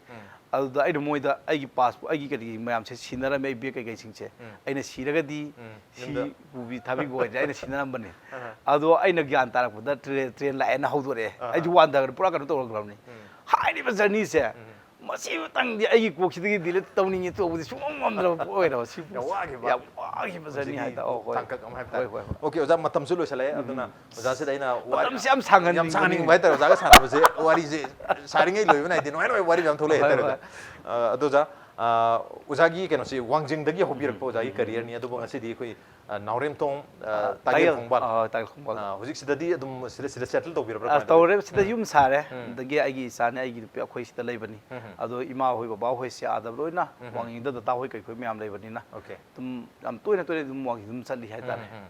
ꯑꯗꯨꯗ ꯑꯩꯅ ꯃꯣꯏꯗ ꯑꯩꯒꯤ ꯄꯥꯁꯄꯣꯔꯠ, ꯑꯩꯒꯤ ꯀꯔꯤ ꯃꯌꯥꯝꯁꯦ ꯁꯤꯟꯅꯔꯝꯃꯦ, ꯑꯩ ꯕꯦꯒ ꯀꯩꯀꯩꯁꯤꯡꯁꯦ꯫ ꯑꯩꯅ ꯁꯤꯔꯒꯗꯤ ꯁꯤ ꯌꯨꯝꯗ꯫ ꯄꯨꯕꯤ ꯊꯥꯕꯤꯈꯣ ꯍꯥꯏꯅ ꯑꯩꯅ ꯁꯤꯟꯅꯔꯝꯕꯅꯤ꯫ ꯑꯍ꯫ ꯑꯗꯣ ꯑꯩꯅ ꯒ꯭ꯌꯥꯟ ꯇꯥꯔꯛꯄꯗ ꯇ꯭ꯔꯦꯟ, ꯇ꯭ꯔꯦꯟ ꯂꯥꯛꯑꯦꯅ ꯍꯧꯗꯣꯔꯛꯑꯦ꯫ ꯑꯍ꯫ ꯑꯩꯁꯨ ꯋꯥꯟꯊꯈ꯭ꯔꯦ, ꯄꯨꯔꯥ ꯀꯩꯅꯣ ꯇꯧꯔꯛꯈ꯭ꯔꯕꯅꯤ꯫ ꯍꯥꯏꯔꯤꯕ ꯖꯔꯅꯤꯁꯦ ꯃꯁꯤꯃꯇꯪꯗꯤ ꯑꯩꯒꯤ ꯀꯣꯛꯁꯤꯗꯒꯤ ꯗꯤꯂꯤꯠ ꯇꯧꯅꯤꯡꯉꯤ, ꯇꯧꯕꯗꯤ ꯁꯨꯡꯉꯝ ꯉꯝꯗ꯭ꯔꯕ ꯑꯣꯏꯔꯕ ꯁꯤ ꯌꯥꯝ ꯋꯥꯈꯤꯕ꯫ ꯌꯥꯝ ꯋꯥꯈꯤꯕ ꯖꯔꯅꯤ ꯍꯧꯖꯤꯛꯀꯤ ꯍꯥꯏꯇꯥꯔꯦ꯫ ꯑꯣ, ꯍꯣꯏ꯫ ꯇꯥꯡꯀꯛ ꯑꯃ ꯍꯥꯏꯕ ꯍꯣꯏ, ꯇꯥꯔꯦ꯫ ꯍꯣꯏ, ꯍꯣꯏ꯫ ꯑꯣꯀꯦ, ꯑꯣꯖꯥ, ꯃꯇꯝꯁꯨ ꯂꯣꯏꯁꯤꯜꯂꯛꯑꯦ꯫ ꯑꯗꯨꯅ ꯑꯣꯖꯥꯁꯤꯗ ꯑꯩꯅ ꯋꯥꯔꯤ ꯃꯇꯝꯁꯦ ꯌꯥꯝ ꯁꯥꯡꯍꯟꯅꯤꯡꯕꯅꯤ꯫ ꯌꯥꯝ ꯁꯥꯡꯍꯟꯅꯤꯡꯕ ꯍꯥꯏꯇꯥꯔꯦ꯫ ꯑꯣꯖꯥꯒ ꯁꯥꯟꯅꯕꯁꯦ ꯋꯥꯔꯤꯁꯦ ꯁꯥꯔꯤꯉꯩ ꯂꯣꯏꯕ ꯅꯥꯏꯗꯦ꯫ ꯅꯨꯡꯉꯥꯏ ꯅꯨꯡꯉꯥꯏ ꯋꯥꯔꯤ ꯃꯌꯥꯝ ꯊꯣꯛꯂꯛꯑꯦ ꯍꯣꯏ, ꯍꯥꯏꯇꯥꯔꯦ꯫ ꯍꯣꯏ꯫ ꯑꯣꯖꯥ, ꯑ, ꯑꯗꯣ ꯑꯣꯖꯥ, ꯑ, ꯑꯣꯖꯥꯒꯤ ꯀꯩꯅꯣꯁꯤ ꯋꯥꯡꯖꯤꯡꯗꯒꯤ ꯍꯧꯕꯤꯔꯛꯄ ꯑꯣꯖꯥꯒꯤ ꯀꯦꯔꯤꯌꯔꯅꯤ꯫ ꯑꯗꯨꯕꯨ ꯉꯁꯤꯗꯤ ꯑꯩꯈꯣꯏ, ꯑ, ꯅꯥꯎꯔꯦꯝꯊꯣꯡ, ꯑ, ꯇꯥꯏꯒꯦꯜ ꯈꯣꯡꯕꯥꯜ꯫ ꯑ, ꯇꯥꯏꯒꯦꯜ ꯈꯣꯡꯕꯥꯜ꯫ ꯑ, ꯍꯧꯖꯤꯛꯁꯤꯗꯗꯤ ꯑꯗꯨꯝ ꯁꯤꯗ, ꯁꯤꯗ ꯁꯦꯇꯜ ꯇꯧꯕꯤꯔꯕ꯭ꯔꯥ? ꯑ, ꯀꯃꯥꯏꯅ ꯇꯧꯔꯦ꯫ ꯇꯧꯒꯦ? ꯁꯤꯗ ꯎꯝ꯫ ꯌꯨꯝ ꯁꯥꯔꯦ꯫ ꯎꯝ꯫ ꯑꯗꯒꯤ ꯑꯩꯒꯤ ꯏꯆꯥꯅꯦ, ꯑꯩꯒꯤ ꯅꯨꯄꯤ, ꯑꯩꯈꯣꯏ ꯁꯤꯗ ꯂꯩꯕꯅꯤ꯫ ꯎꯝ꯫ ꯑꯗꯣ ꯏꯃꯥ ꯍꯣꯏ, ꯕꯕꯥ ꯍꯣꯏꯁꯦ ꯑꯥꯗ ꯂꯣꯏꯅ ꯋꯥꯡꯖꯤꯡꯗ ꯗꯗꯥ ꯍꯣꯏ ꯀꯩꯈꯣꯏ ꯃꯌꯥꯝ ꯂꯩꯕꯅꯤꯅ꯫ ꯑꯣꯀꯦ꯫ ꯑꯗꯨꯝ ꯌꯥꯝ ꯇꯣꯏꯅ ꯇꯣꯏꯅ ꯑꯗꯨꯝ ꯋꯥꯡꯖꯤꯡ ꯑꯗꯨꯝ ꯆꯠꯂꯤ ꯍꯥꯏꯇꯥꯔꯦ꯫ ꯎꯝ, ꯎꯝ꯫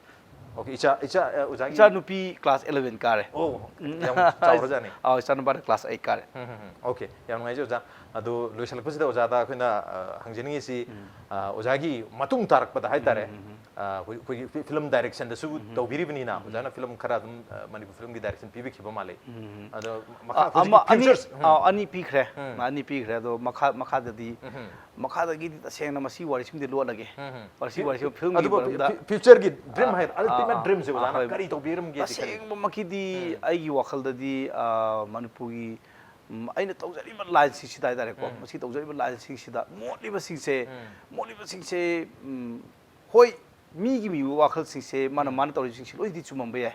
ꯑꯣꯀꯦ, ꯏꯆꯥ, ꯏꯆꯥ, ꯑ, ꯑꯣꯖꯥꯒꯤ ꯏꯆꯥꯅꯨꯄꯤ class eleven ꯀꯥꯔꯦ꯫ ꯑꯣ, ꯌꯥꯝ ꯆꯥꯎꯔꯖꯥꯠꯅꯤ꯫ ꯑꯥ, ꯏꯆꯥꯅꯨꯄꯥꯅ class eight ꯀꯥꯔꯦ꯫ ꯎꯝ, ꯎꯝ, ꯎꯝ꯫ ꯑꯣꯀꯦ, ꯌꯥꯝ ꯅꯨꯡꯉꯥꯏꯖꯩ ꯑꯣꯖꯥ꯫ ꯑꯗꯨ ꯂꯣꯏꯁꯤꯜꯂꯛꯄꯁꯤꯗ ꯑꯣꯖꯥꯗ ꯑꯩꯈꯣꯏꯅ, ꯑ, ꯍꯪꯖꯅꯤꯡꯉꯤꯁꯤ, ꯑ, ꯑꯣꯖꯥꯒꯤ ꯃꯇꯨꯡ ꯇꯥꯔꯛꯄꯗ ꯍꯥꯏꯇꯥꯔꯦ, ꯑ, ꯑꯩꯈꯣꯏ-, ꯑꯩꯈꯣꯏꯒꯤ ꯐꯤ-, film directionꯗꯁꯨ ꯇꯧꯕꯤꯔꯤꯕꯅꯤꯅ, ꯑꯣꯖꯥꯅ film ꯈꯔ ꯑꯗꯨꯝ, ꯑ, ꯃꯅꯤꯄꯨꯔ filmꯒꯤ direction ꯄꯤꯕꯤꯈꯤꯕ ꯃꯥꯜꯂꯤ꯫ ꯑꯗꯣ ꯃꯈꯥ ꯑ, ꯍꯧꯖꯤꯛꯀꯤ ꯑꯃ, ꯑꯅꯤ, futures, ꯎꯝ꯫ ꯑ, ꯑꯅꯤ ꯄꯤꯈ꯭ꯔꯦ꯫ ꯎꯝ꯫ ꯑꯅꯤ ꯄꯤꯈ꯭ꯔꯦ꯫ ꯑꯗꯣ ꯃꯈꯥ, ꯃꯈꯥꯗꯗꯤ, ꯎꯝ꯫ ꯃꯈꯥꯗꯒꯤꯗꯤ ꯇꯁꯦꯡꯅ ꯃꯁꯤ ꯋꯥꯔꯤꯁꯤꯃꯗꯤ ꯂꯣꯠꯂꯒꯦ꯫ ꯎꯝ꯫ ꯃꯁꯤ ꯐꯤ-, ꯋꯥꯔꯤꯁꯤꯃ filmꯒꯤ ꯑꯗꯨꯕꯨ ꯃꯔꯝꯗ, ꯐꯤ-, futureꯒꯤ dream ꯑ, ꯍꯥꯏ, ultimate ꯑ, dreamꯁꯦ ꯑ, ꯑꯣꯖꯥꯅ ꯍꯣꯏ꯫ ꯀꯔꯤ ꯇꯧꯕꯤꯔꯝꯒꯦꯗꯤ ꯈꯜꯂꯤ? ꯇꯁꯦꯡꯕꯃꯛꯀꯤꯗꯤ ꯑꯩꯒꯤ ꯋꯥꯈꯜꯗꯗꯤ, ꯑ, ꯃꯅꯤꯄꯨꯔꯒꯤ, ꯎꯝ, ꯑꯩꯅ ꯇꯧꯖꯔꯤꯕ lineꯁꯤꯡꯁꯤꯗ ꯍꯥꯏꯇꯥꯔꯦꯀꯣ, ꯃꯁꯤ ꯇꯧꯖꯔꯤꯕ lineꯁꯤꯡꯁꯤꯗ ꯃꯣꯠꯂꯤꯕꯁꯤꯡꯁꯦ, ꯃꯣꯠꯂꯤꯕꯁꯤꯡꯁꯦ, ꯎꯝ, ꯍꯣꯏ, ꯃꯤꯒꯤ ꯃꯤꯑꯣꯏꯕ ꯋꯥꯈꯜꯁꯤꯡꯁꯦ ꯃꯥꯅ, ꯃꯥꯅ ꯇꯧꯔꯤꯕꯁꯤꯡꯁꯦ ꯂꯣꯏꯅꯗꯤ ꯆꯨꯝꯃꯝꯕ ꯌꯥꯏ꯫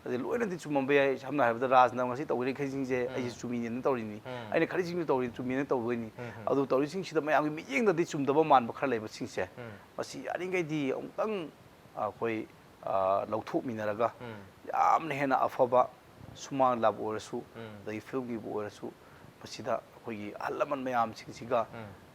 ꯑꯗꯩ ꯂꯣꯏꯅꯗꯤ ꯆꯨꯝꯃꯝꯕ ꯌꯥꯏ꯫ ꯁꯝꯅ ꯍꯥꯏꯔꯕꯗ, ꯔꯥꯖꯅ ꯉꯁꯤ ꯇꯧꯔꯤꯈꯩꯁꯤꯡꯁꯦ ꯑꯩꯁꯦ ꯆꯨꯝꯃꯤꯅꯦꯅ ꯇꯧꯔꯤꯅꯤ꯫ ꯑꯩꯅ ꯈꯜꯂꯤꯁꯤꯡꯁꯨ ꯇꯧꯔꯤ, ꯆꯨꯝꯃꯦꯅ ꯇꯧꯗꯣꯏꯅꯤ꯫ ꯑꯗꯨ ꯇꯧꯔꯤꯁꯤꯡꯁꯤꯗ ꯃꯌꯥꯝꯒꯤ ꯃꯤꯠꯌꯦꯡꯗꯗꯤ ꯆꯨꯝꯗꯕ ꯃꯥꯟꯕ ꯈꯔ ꯂꯩꯕꯁꯤꯡꯁꯦ, ꯃꯁꯤ ꯌꯥꯔꯤꯈꯩꯗꯤ ꯑꯃꯨꯛꯇꯪ ꯑꯩꯈꯣꯏ, ꯑ, ꯂꯧꯊꯣꯛꯃꯤꯟꯅꯔꯒ ꯌꯥꯝꯅ ꯍꯦꯟꯅ ꯑꯐꯕ ꯁꯨꯃꯥꯡ ꯂꯤꯂꯥꯕꯨ ꯑꯣꯏꯔꯁꯨ, ꯑꯗꯒꯤ filmꯒꯤꯕꯨ ꯑꯣꯏꯔꯁꯨ, ꯃꯁꯤꯗ ꯑꯩꯈꯣꯏꯒꯤ ꯑꯍꯜ ꯂꯃꯟ ꯃꯌꯥꯝꯁꯤꯡꯁꯤꯒ,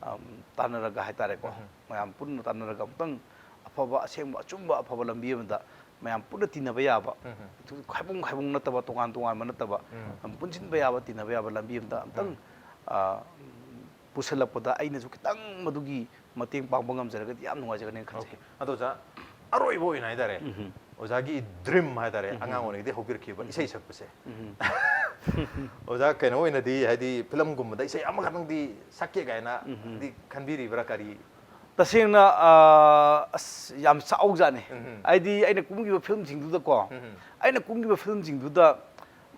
ꯑꯝ, ꯇꯥꯟꯅꯔꯒ ꯍꯥꯏꯇꯥꯔꯦꯀꯣ, ꯃꯌꯥꯝ ꯄꯨꯟꯅ ꯇꯥꯟꯅꯔꯒ ꯑꯃꯨꯛꯇꯪ ꯑꯐꯕ, ꯑꯁꯦꯡꯕ, ꯑꯆꯨꯝꯕ, ꯑꯐꯕ ꯂꯝꯕꯤ ꯑꯃꯗ ꯃꯌꯥꯝ ꯄꯨꯟꯅ ꯇꯤꯟꯅꯕ ꯌꯥꯕ, ꯎꯝ, ꯎꯝ꯫ ꯈꯥꯏꯕꯨꯡ ꯈꯥꯏꯕꯨꯡ ꯅꯠꯇꯕ, ꯇꯣꯉꯥꯟ ꯇꯣꯉꯥꯟꯕ ꯅꯠꯇꯕ, ꯎꯝ꯫ ꯄꯨꯟꯁꯤꯟꯕ ꯌꯥꯕ, ꯇꯤꯟꯅꯕ ꯌꯥꯕ ꯂꯝꯕꯤ ꯑꯝꯇ ꯑꯝꯇꯪ, ꯎꯝ꯫ ꯑ, ꯄꯨꯁꯜꯂꯛꯄꯗ ꯑꯩꯅꯁꯨ ꯈꯤꯇꯪ ꯃꯗꯨꯒꯤ ꯃꯇꯦꯡ ꯄꯥꯡꯕ ꯉꯝꯖꯔꯒꯗꯤ ꯌꯥꯝ ꯅꯨꯡꯉꯥꯏꯖꯒꯅꯤꯅ ꯈꯟꯖꯩ꯫ Okay꯫ ꯑꯗꯣ ꯑꯣꯖꯥ, ꯑꯔꯣꯏꯕ ꯑꯣꯏꯅ ꯍꯥꯏꯇꯥꯔꯦ, ꯎꯝ꯫ ꯑꯣꯖꯥꯒꯤ dream ꯍꯥꯏꯇꯥꯔꯦ, ꯎꯝ꯫ ꯑꯉꯥꯡ ꯑꯣꯏꯔꯤꯉꯩꯗꯒꯤ ꯍꯧꯕꯤꯔꯛꯈꯤꯕ ꯎꯝ꯫ ꯏꯁꯩ ꯁꯛꯄꯁꯦ꯫ ꯎꯝ꯫ ꯑꯣꯖꯥ, ꯀꯩꯅꯣ ꯑꯣꯏꯅꯗꯤ, ꯍꯥꯏꯗꯤ, ꯐꯤꯂꯝꯒꯨꯝꯕꯗ ꯏꯁꯩ ꯑꯃꯈꯛꯇꯪꯗꯤ ꯁꯛꯀꯦ ꯀꯥꯏꯅ ꯎꯝ꯫ ꯗꯤ ꯈꯟꯕꯤꯔꯤꯕ꯭ꯔꯥ? ꯀꯔꯤ? ꯇꯁꯦꯡꯅ, ꯑ, ꯑꯁ, ꯌꯥꯝ ꯆꯥꯎꯖꯥꯠꯅꯤ꯫ ꯎꯝ꯫ ꯍꯥꯏꯗꯤ ꯑꯩꯅ ꯀꯨꯝꯈꯤꯕ ꯐꯤꯂꯝꯁꯤꯡꯗꯨꯗꯀꯣ, ꯎꯝ꯫ ꯑꯩꯅ ꯀꯨꯝꯈꯤꯕ ꯐꯤꯂꯝꯁꯤꯡꯗꯨꯗ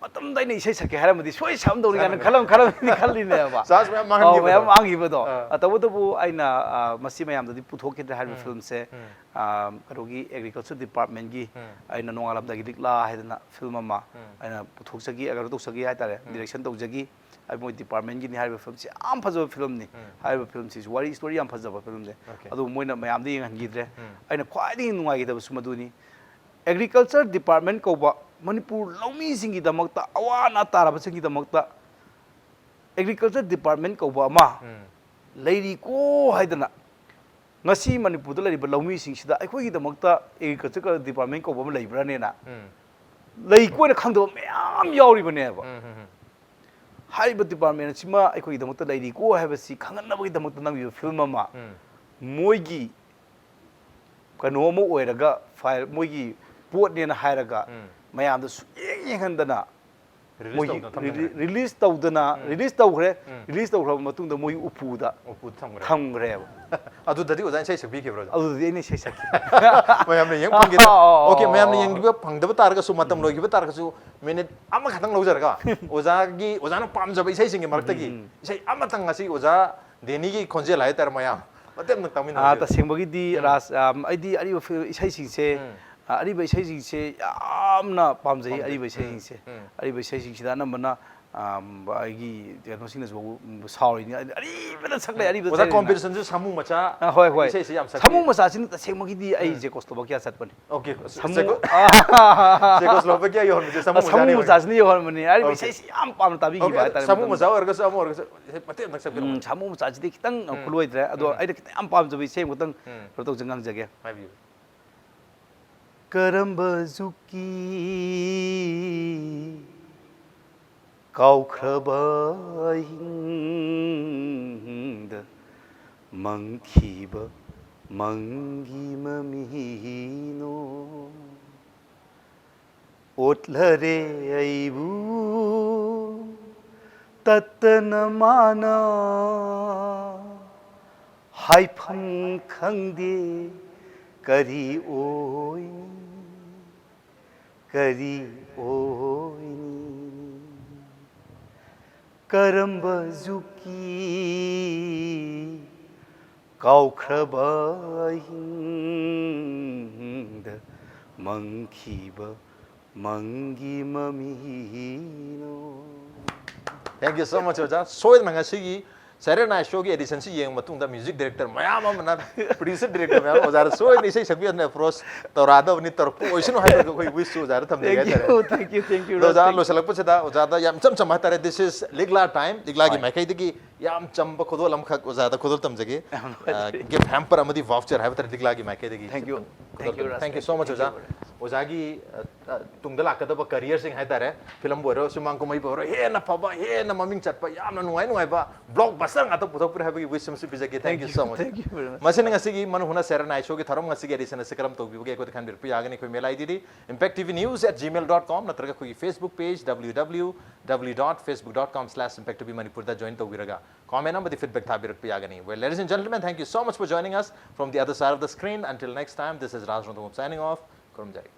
ꯃꯇꯝꯗ ꯑꯩꯅ ꯏꯁꯩ ꯁꯛꯀꯦ ꯍꯥꯏꯔꯝꯃꯗꯤ ꯁꯣꯏ ꯁꯛꯑꯝꯗꯧꯅꯤ ꯀꯥꯏꯅ ꯁꯛꯑꯝꯗꯧꯅꯤ꯫ ꯈꯜꯂꯝ-, ꯈꯜꯂꯝ-, ꯈꯜꯂꯤꯅꯦꯕ꯫ Chance ꯃꯌꯥꯝ ꯑꯧ, ꯃꯌꯥꯝ ꯃꯥꯡꯍꯟꯈꯤꯕꯗꯣ꯫ ꯃꯥꯡꯈꯤꯕꯗꯣ꯫ ꯑꯥ꯫ ꯑ, ꯇꯧꯕꯇꯕꯨ ꯑꯩꯅ, ꯑ, ꯃꯁꯤ ꯃꯌꯥꯝꯗꯗꯤ ꯄꯨꯊꯣꯛꯈꯤꯗ꯭ꯔꯦ ꯍꯥꯏꯔꯤꯕ ꯎꯝ꯫ ꯐꯤꯂꯝꯁꯦ꯫ ꯎꯝ꯫ ꯑ, ꯀꯩꯅꯣꯒꯤ agriculture departmentꯀꯤ ꯎꯝ꯫ ꯑꯩꯅ ꯅꯣꯡꯉꯥꯜꯂꯝꯗꯥꯏꯒꯤ ꯂꯤꯛꯂꯥ ꯍꯥꯏꯗꯅ ꯐꯤꯂꯝ ꯑꯃ ꯎꯝ꯫ ꯑꯩꯅ ꯄꯨꯊꯣꯛꯆꯈꯤ, ꯑ, ꯀꯩꯅꯣ ꯇꯧꯖꯈꯤ ꯍꯥꯏꯇꯥꯔꯦ, ꯎꯝ꯫ Direction ꯇꯧꯖꯈꯤ꯫ ꯑꯩ ꯃꯣꯏ departmentꯀꯤꯅꯤ ꯍꯥꯏꯔꯤꯕ ꯐꯤꯂꯝꯁꯤ ꯌꯥꯝ ꯐꯖꯕ ꯐꯤꯂꯝꯅꯤ꯫ ꯎꯝ꯫ ꯍꯥꯏꯔꯤꯕ ꯐꯤꯂꯝꯁꯤꯁꯨ ꯋꯥꯔꯤ story ꯌꯥꯝ ꯐꯖꯕ ꯐꯤꯂꯝꯅꯤ꯫ Okay꯫ ꯑꯗꯨꯕꯨ ꯃꯣꯏꯅ ꯃꯌꯥꯝꯗ ꯌꯦꯡꯍꯟꯈꯤꯗ꯭ꯔꯦ꯫ ꯎꯝ꯫ ꯑꯩꯅ ꯈ꯭ꯋꯥꯏꯗꯒꯤ ꯅꯨꯡꯉꯥꯏꯈꯤꯗꯕꯁꯨ ꯃꯗꯨꯅꯤ꯫ Agriculture department ꯀꯧꯕ ꯃꯅꯤꯄꯨꯔ ꯂꯧꯃꯤꯁꯤꯡꯒꯤꯗꯃꯛꯇ, ꯑꯋꯥ ꯑꯅꯥ ꯇꯥꯔꯕꯁꯤꯡꯒꯤꯗꯃꯛꯇ agriculture department ꯀꯧꯕ ꯑꯃ ꯎꯝ꯫ ꯂꯩꯔꯤꯀꯣ ꯍꯥꯏꯗꯅ ꯉꯁꯤ ꯃꯅꯤꯄꯨꯔꯗ ꯂꯩꯔꯤꯕ ꯂꯧꯃꯤꯁꯤꯡꯁꯤꯗ ꯑꯩꯈꯣꯏꯒꯤꯗꯃꯛꯇ agriculture department ꯀꯧꯕ ꯑꯃ ꯂꯩꯕ꯭ꯔꯥꯅꯦꯅ ꯎꯝ꯫ ꯂꯩꯀꯣꯅ ꯈꯪꯗꯕ ꯃꯌꯥꯝ ꯌꯥꯎꯔꯤꯕꯅꯦꯕ꯫ ꯎꯝ, ꯎꯝ, ꯎꯝ꯫ ꯍꯥꯏꯔꯤꯕ department ꯑꯁꯤꯃ ꯑꯩꯈꯣꯏꯒꯤꯗꯃꯛꯇ ꯂꯩꯔꯤꯀꯣ ꯍꯥꯏꯕꯁꯤ ꯈꯪꯍꯟꯅꯕꯒꯤꯗꯃꯛꯇ ꯅꯝꯃꯤꯕ ꯐꯤꯂꯝ ꯑꯃ ꯎꯝ꯫ ꯃꯣꯏꯒꯤ ꯀꯩꯅꯣ ꯑꯃ ꯑꯣꯏꯔꯒ file, ꯃꯣꯏꯒꯤ ꯄꯣꯠꯅꯦꯅ ꯍꯥꯏꯔꯒ ꯎꯝ꯫ ꯃꯌꯥꯝꯗ ꯁꯨꯛꯌꯦꯡ ꯌꯦꯡꯍꯟꯗꯅ release ꯃꯣꯏꯒꯤ ꯇꯧꯗꯅ ꯊꯝꯖꯤꯟꯈ꯭ꯔꯦ꯫ Re-, release ꯇꯧꯗꯅ, ꯎꯝ꯫ Release ꯇꯧꯈ꯭ꯔꯦ꯫ ꯎꯝ꯫ Release ꯇꯧꯈ꯭ꯔꯕ ꯃꯇꯨꯡꯗ ꯃꯣꯏꯒꯤ ꯎꯄꯨꯗ ꯎꯄꯨꯗ ꯊꯝꯈ꯭ꯔꯦ꯫ ꯊꯝꯈ꯭ꯔꯦꯕ꯫ ꯑꯗꯨꯗꯗꯤ ꯑꯣꯖꯥꯅ ꯏꯁꯩ ꯁꯛꯄꯤꯈꯤꯕ꯭ꯔꯣ? ꯑꯗꯨꯗꯗꯤ ꯑꯩꯅ ꯏꯁꯩ ꯁꯛꯈꯤ꯫ ꯃꯌꯥꯝꯅ ꯌꯦꯡ ꯐꯪꯈꯤꯗ-, ꯑꯣ, ꯑꯣ, okay, ꯑꯣ, ꯃꯌꯥꯝꯅ ꯑꯣ꯫ ꯌꯦꯡꯕꯤꯕ ꯐꯪꯗꯕ ꯇꯥꯔꯒꯁꯨ, ꯃꯇꯝ ꯎꯝ꯫ ꯂꯣꯏꯈꯤꯕ ꯇꯥꯔꯒꯁꯨ, minute ꯑꯃꯈꯛꯇꯪ ꯂꯧꯖꯔꯒ, ꯑꯣꯖꯥꯒꯤ, ꯑꯣꯖꯥꯅ ꯄꯥꯝꯖꯕ ꯏꯁꯩꯁꯤꯡꯒꯤ ꯃꯔꯛꯇꯒꯤ ꯎꯝ, ꯎꯝ, ꯎꯝ꯫ ꯏꯁꯩ ꯑꯃꯇꯪ ꯉꯁꯤ ꯑꯣꯖꯥ ꯗꯦꯅꯤꯒꯤ ꯈꯣꯟꯖꯦꯜ ꯍꯥꯏꯇꯥꯔꯦ, ꯃꯌꯥꯝ ꯃꯇꯦꯛ ꯑꯃꯇꯪ ꯑꯥ, ꯇꯥꯃꯤꯟꯅꯁꯤ꯫ ꯇꯁꯦꯡꯕꯒꯤꯗꯤ ꯎꯝ꯫ ꯔꯥꯖ, ꯑꯝ, ꯑꯩꯗꯤ ꯑꯔꯤꯕ ꯐꯤ-, ꯏꯁꯩꯁꯤꯡꯁꯦ, ꯎꯝ꯫ ꯑ, ꯑꯔꯤꯕ ꯏꯁꯩꯁꯤꯡꯁꯦ ꯌꯥꯝꯅ ꯄꯥꯝꯖꯩ, ꯄꯥꯝꯖꯩ꯫ ꯑꯔꯤꯕ ꯎꯝ, ꯏꯁꯩꯁꯤꯡꯁꯦ꯫ ꯎꯝ꯫ ꯑꯔꯤꯕ ꯏꯁꯩꯁꯤꯡꯁꯤꯗ ꯑꯅꯝꯕꯅ, ꯑꯝ, ꯑꯩꯒꯤ ꯀꯩꯅꯣꯁꯤꯡꯅꯁꯨ ꯁꯥꯎꯔꯤꯅꯤ, "ꯑꯔꯤꯕꯗ ꯁꯛꯂꯦ, ꯎꯝ꯫ ꯑꯔꯤꯕꯗ ꯑꯣꯖꯥ, ꯁꯛꯂꯦꯅ"꯫ Competitionꯁꯨ ꯁꯥꯃꯨ ꯃꯆꯥ ꯑ, ꯍꯣꯏ, ꯍꯣꯏ꯫ ꯏꯁꯩꯁꯤ ꯌꯥꯝ ꯁꯛꯄꯤ꯫ ꯁꯥꯃꯨ ꯃꯆꯥꯁꯤꯅ ꯇꯁꯦꯡꯕꯒꯤ ꯎꯝ꯫ ꯑꯩ ꯆꯦꯀꯣꯁꯂꯣꯚꯥꯀꯤꯌꯥ ꯆꯠꯄꯅꯤ꯫ Okay, ꯁꯥꯃꯨ ꯆꯦꯀꯣ-, ꯆꯦꯀꯣꯁꯂꯣꯚꯥꯀꯤꯌꯥ ꯌꯧꯍꯟꯕꯁꯦ ꯁꯥꯃꯨ ꯁꯥꯃꯨ ꯃꯆꯥꯅꯤ ꯃꯆꯥꯁꯤꯅ ꯌꯧꯍꯟꯕꯅꯤ꯫ ꯑꯔꯤꯕ Okay꯫ ꯏꯁꯩꯁꯤ ꯌꯥꯝ ꯄꯥꯝꯅ ꯇꯥꯕꯤꯈꯤꯕ Okay, ꯍꯥꯏꯇꯥꯔꯦ ꯁꯥꯃꯨ ꯃꯇꯝꯗꯨꯗ꯫ ꯃꯆꯥ ꯑꯣꯏꯔꯒꯁꯨ ꯑꯃ ꯑꯣꯏꯔꯒꯁꯨ ꯏꯁꯩ ꯃꯇꯦꯛ ꯑꯝꯇꯪ ꯁꯛꯄꯤꯔꯝꯃꯣ꯫ ꯎꯝ, ꯁꯥꯃꯨ ꯃꯆꯥꯁꯤꯗꯤ ꯈꯤꯇꯪ ꯎꯝ꯫ ꯈꯨꯂꯣꯏꯗ꯭ꯔꯦ꯫ ꯑꯗꯣ ꯎꯝ꯫ ꯑꯩꯅ ꯈꯤꯇꯪ ꯌꯥꯝ ꯄꯥꯝꯖꯕ ꯏꯁꯩ ꯑꯃꯈꯛꯇꯪ ꯎꯝ꯫ ꯀꯩꯅꯣ ꯇꯧꯖ ꯉꯪꯖꯒꯦ꯫ ꯍꯥꯏꯕꯤꯌꯨ꯫ ꯀꯔꯝꯕ ꯖꯨꯛꯀꯤ ꯀꯥꯎꯈ꯭ꯔꯕ ꯑꯍꯤꯡꯗ ꯃꯪꯈꯤꯕ ꯃꯪꯒꯤ ꯃꯃꯤꯅꯣ? ꯑꯣꯠꯂꯔꯦ ꯑꯩꯕꯨ ꯇꯠꯇꯅ ꯃꯥꯅ, ꯍꯥꯏꯐꯝ ꯈꯪꯗꯦ ꯀꯔꯤ ꯑꯣꯏꯅꯤ, ꯀꯔꯤ ꯑꯣꯏꯅꯤ? ꯀꯔꯝꯕ ꯖꯨꯛꯀꯤ ꯀꯥꯎꯈ꯭ꯔꯕ ꯑꯍꯤꯡꯗ ꯃꯪꯈꯤꯕ ꯃꯪꯒꯤ ꯃꯃꯤꯅꯣ? Thank you so much, ꯑꯣꯖꯥ꯫ ꯁꯣꯏꯗꯅ ꯉꯁꯤꯒꯤ Saturday Night Show ꯒꯤ edition ꯁꯤ ꯌꯦꯡꯕ ꯃꯇꯨꯡꯗ music director ꯃꯌꯥꯝ ꯑꯃꯅ, producer director ꯃꯌꯥꯝ ꯑꯃ ꯑꯣꯖꯥꯗ ꯁꯣꯏꯗꯅ ꯏꯁꯩ ꯁꯛꯄꯤꯌꯣꯅ approach ꯇꯧꯔꯛꯑꯗꯕꯅꯤ, ꯇꯧꯔꯛꯄ ꯑꯣꯏꯁꯅꯨ ꯍꯥꯏꯕꯒꯤ ꯑꯩꯈꯣꯏ wish ꯁꯨ ꯑꯣꯖꯥꯗ ꯊꯝꯖꯒꯦ Thank ꯍꯥꯏꯇꯥꯔꯦ꯫ you, thank you, thank you, ꯑꯗꯣ ꯑꯣꯖꯥ, Raj. Thank you. ꯂꯣꯏꯁꯤꯜꯂꯛꯄꯁꯤꯗ ꯑꯣꯖꯥꯗ ꯌꯥꯝ ꯏꯆꯝ ꯆꯝꯕ ꯍꯥꯏꯇꯥꯔꯦ, this is ꯂꯤꯛꯂꯥ time, ꯂꯤꯛꯂꯥꯒꯤ ꯍꯣꯏ꯫ ꯃꯥꯏꯀꯩꯗꯒꯤ ꯌꯥꯝ ꯆꯝꯕ ꯈꯨꯗꯣꯜ ꯑꯃꯈꯛ ꯑꯣꯖꯥꯗ ꯈꯨꯗꯣꯜ ꯇꯝꯖꯒꯦ꯫ ꯌꯥꯝ ꯅꯨꯡꯉꯥꯏꯖꯔꯦ꯫ ꯑ, gift hamper ꯑꯃꯗꯤ voucher ꯍꯥꯏꯕ ꯇꯥꯔꯦ, ꯂꯤꯛꯂꯥꯒꯤ ꯃꯥꯏꯀꯩꯗꯒꯤ꯫ Thank you. ꯈꯨꯗꯣꯜ Thank you, ꯇꯝꯖꯒꯦ꯫ Raj. Thank you so much, Thank ꯑꯣꯖꯥ꯫ you, Raj. ꯑꯣꯖꯥꯒꯤ ꯑ, ꯑ, ꯇꯨꯡꯗ ꯂꯥꯛꯀꯗꯕ career ꯁꯤꯡ ꯍꯥꯏꯇꯥꯔꯦ, film ꯕꯨ ꯑꯣꯏꯔꯣ, ꯁꯨꯃꯥꯡ ꯀꯨꯝꯍꯩꯕꯨ ꯑꯣꯏꯔꯣ, ꯍꯦꯟꯅ ꯐꯕ, ꯍꯦꯟꯅ ꯃꯃꯤꯡ ꯆꯠꯄ, ꯌꯥꯝꯅ ꯅꯨꯡꯉꯥꯏ ꯅꯨꯡꯉꯥꯏꯕ blockbuster ꯉꯥꯛꯇ ꯄꯨꯊꯣꯛꯄꯤꯔꯦ ꯍꯥꯏꯕꯒꯤ wish ꯑꯃꯁꯨ ꯄꯤꯖꯒꯦ꯫ Thank you so much. Thank you very much. ꯃꯁꯤꯅ ꯉꯁꯤꯒꯤ ꯃꯅꯨꯡ ꯍꯨꯠꯅ Saturday Night Show ꯒꯤ ꯊꯧꯔꯝ ꯉꯁꯤꯒꯤ edition ꯑꯁꯤ ꯀꯔꯝ ꯇꯧꯕꯤꯕꯒꯦ ꯑꯩꯈꯣꯏꯗ ꯈꯟꯕꯤꯔꯛꯄ ꯌꯥꯒꯅꯤ꯫ ꯑꯩꯈꯣꯏ mail ID D impact T V news at gmail dot com ꯅꯠꯇ꯭ꯔꯒ ꯑꯩꯈꯣꯏꯒꯤ Facebook page W W W dot facebook dot com slash impact T V Manipur ꯗ join ꯇꯧꯕꯤꯔꯒ comment ꯑꯃꯗꯤ feedback ꯊꯥꯕꯤꯔꯛꯄ ꯌꯥꯒꯅꯤ꯫ Well, ladies and gentlemen, thank you so much for joining us from the other side of the screen. Until next time, this is Raj Rongthongam signing off. ꯈꯨꯔꯨꯝꯖꯔꯤ꯫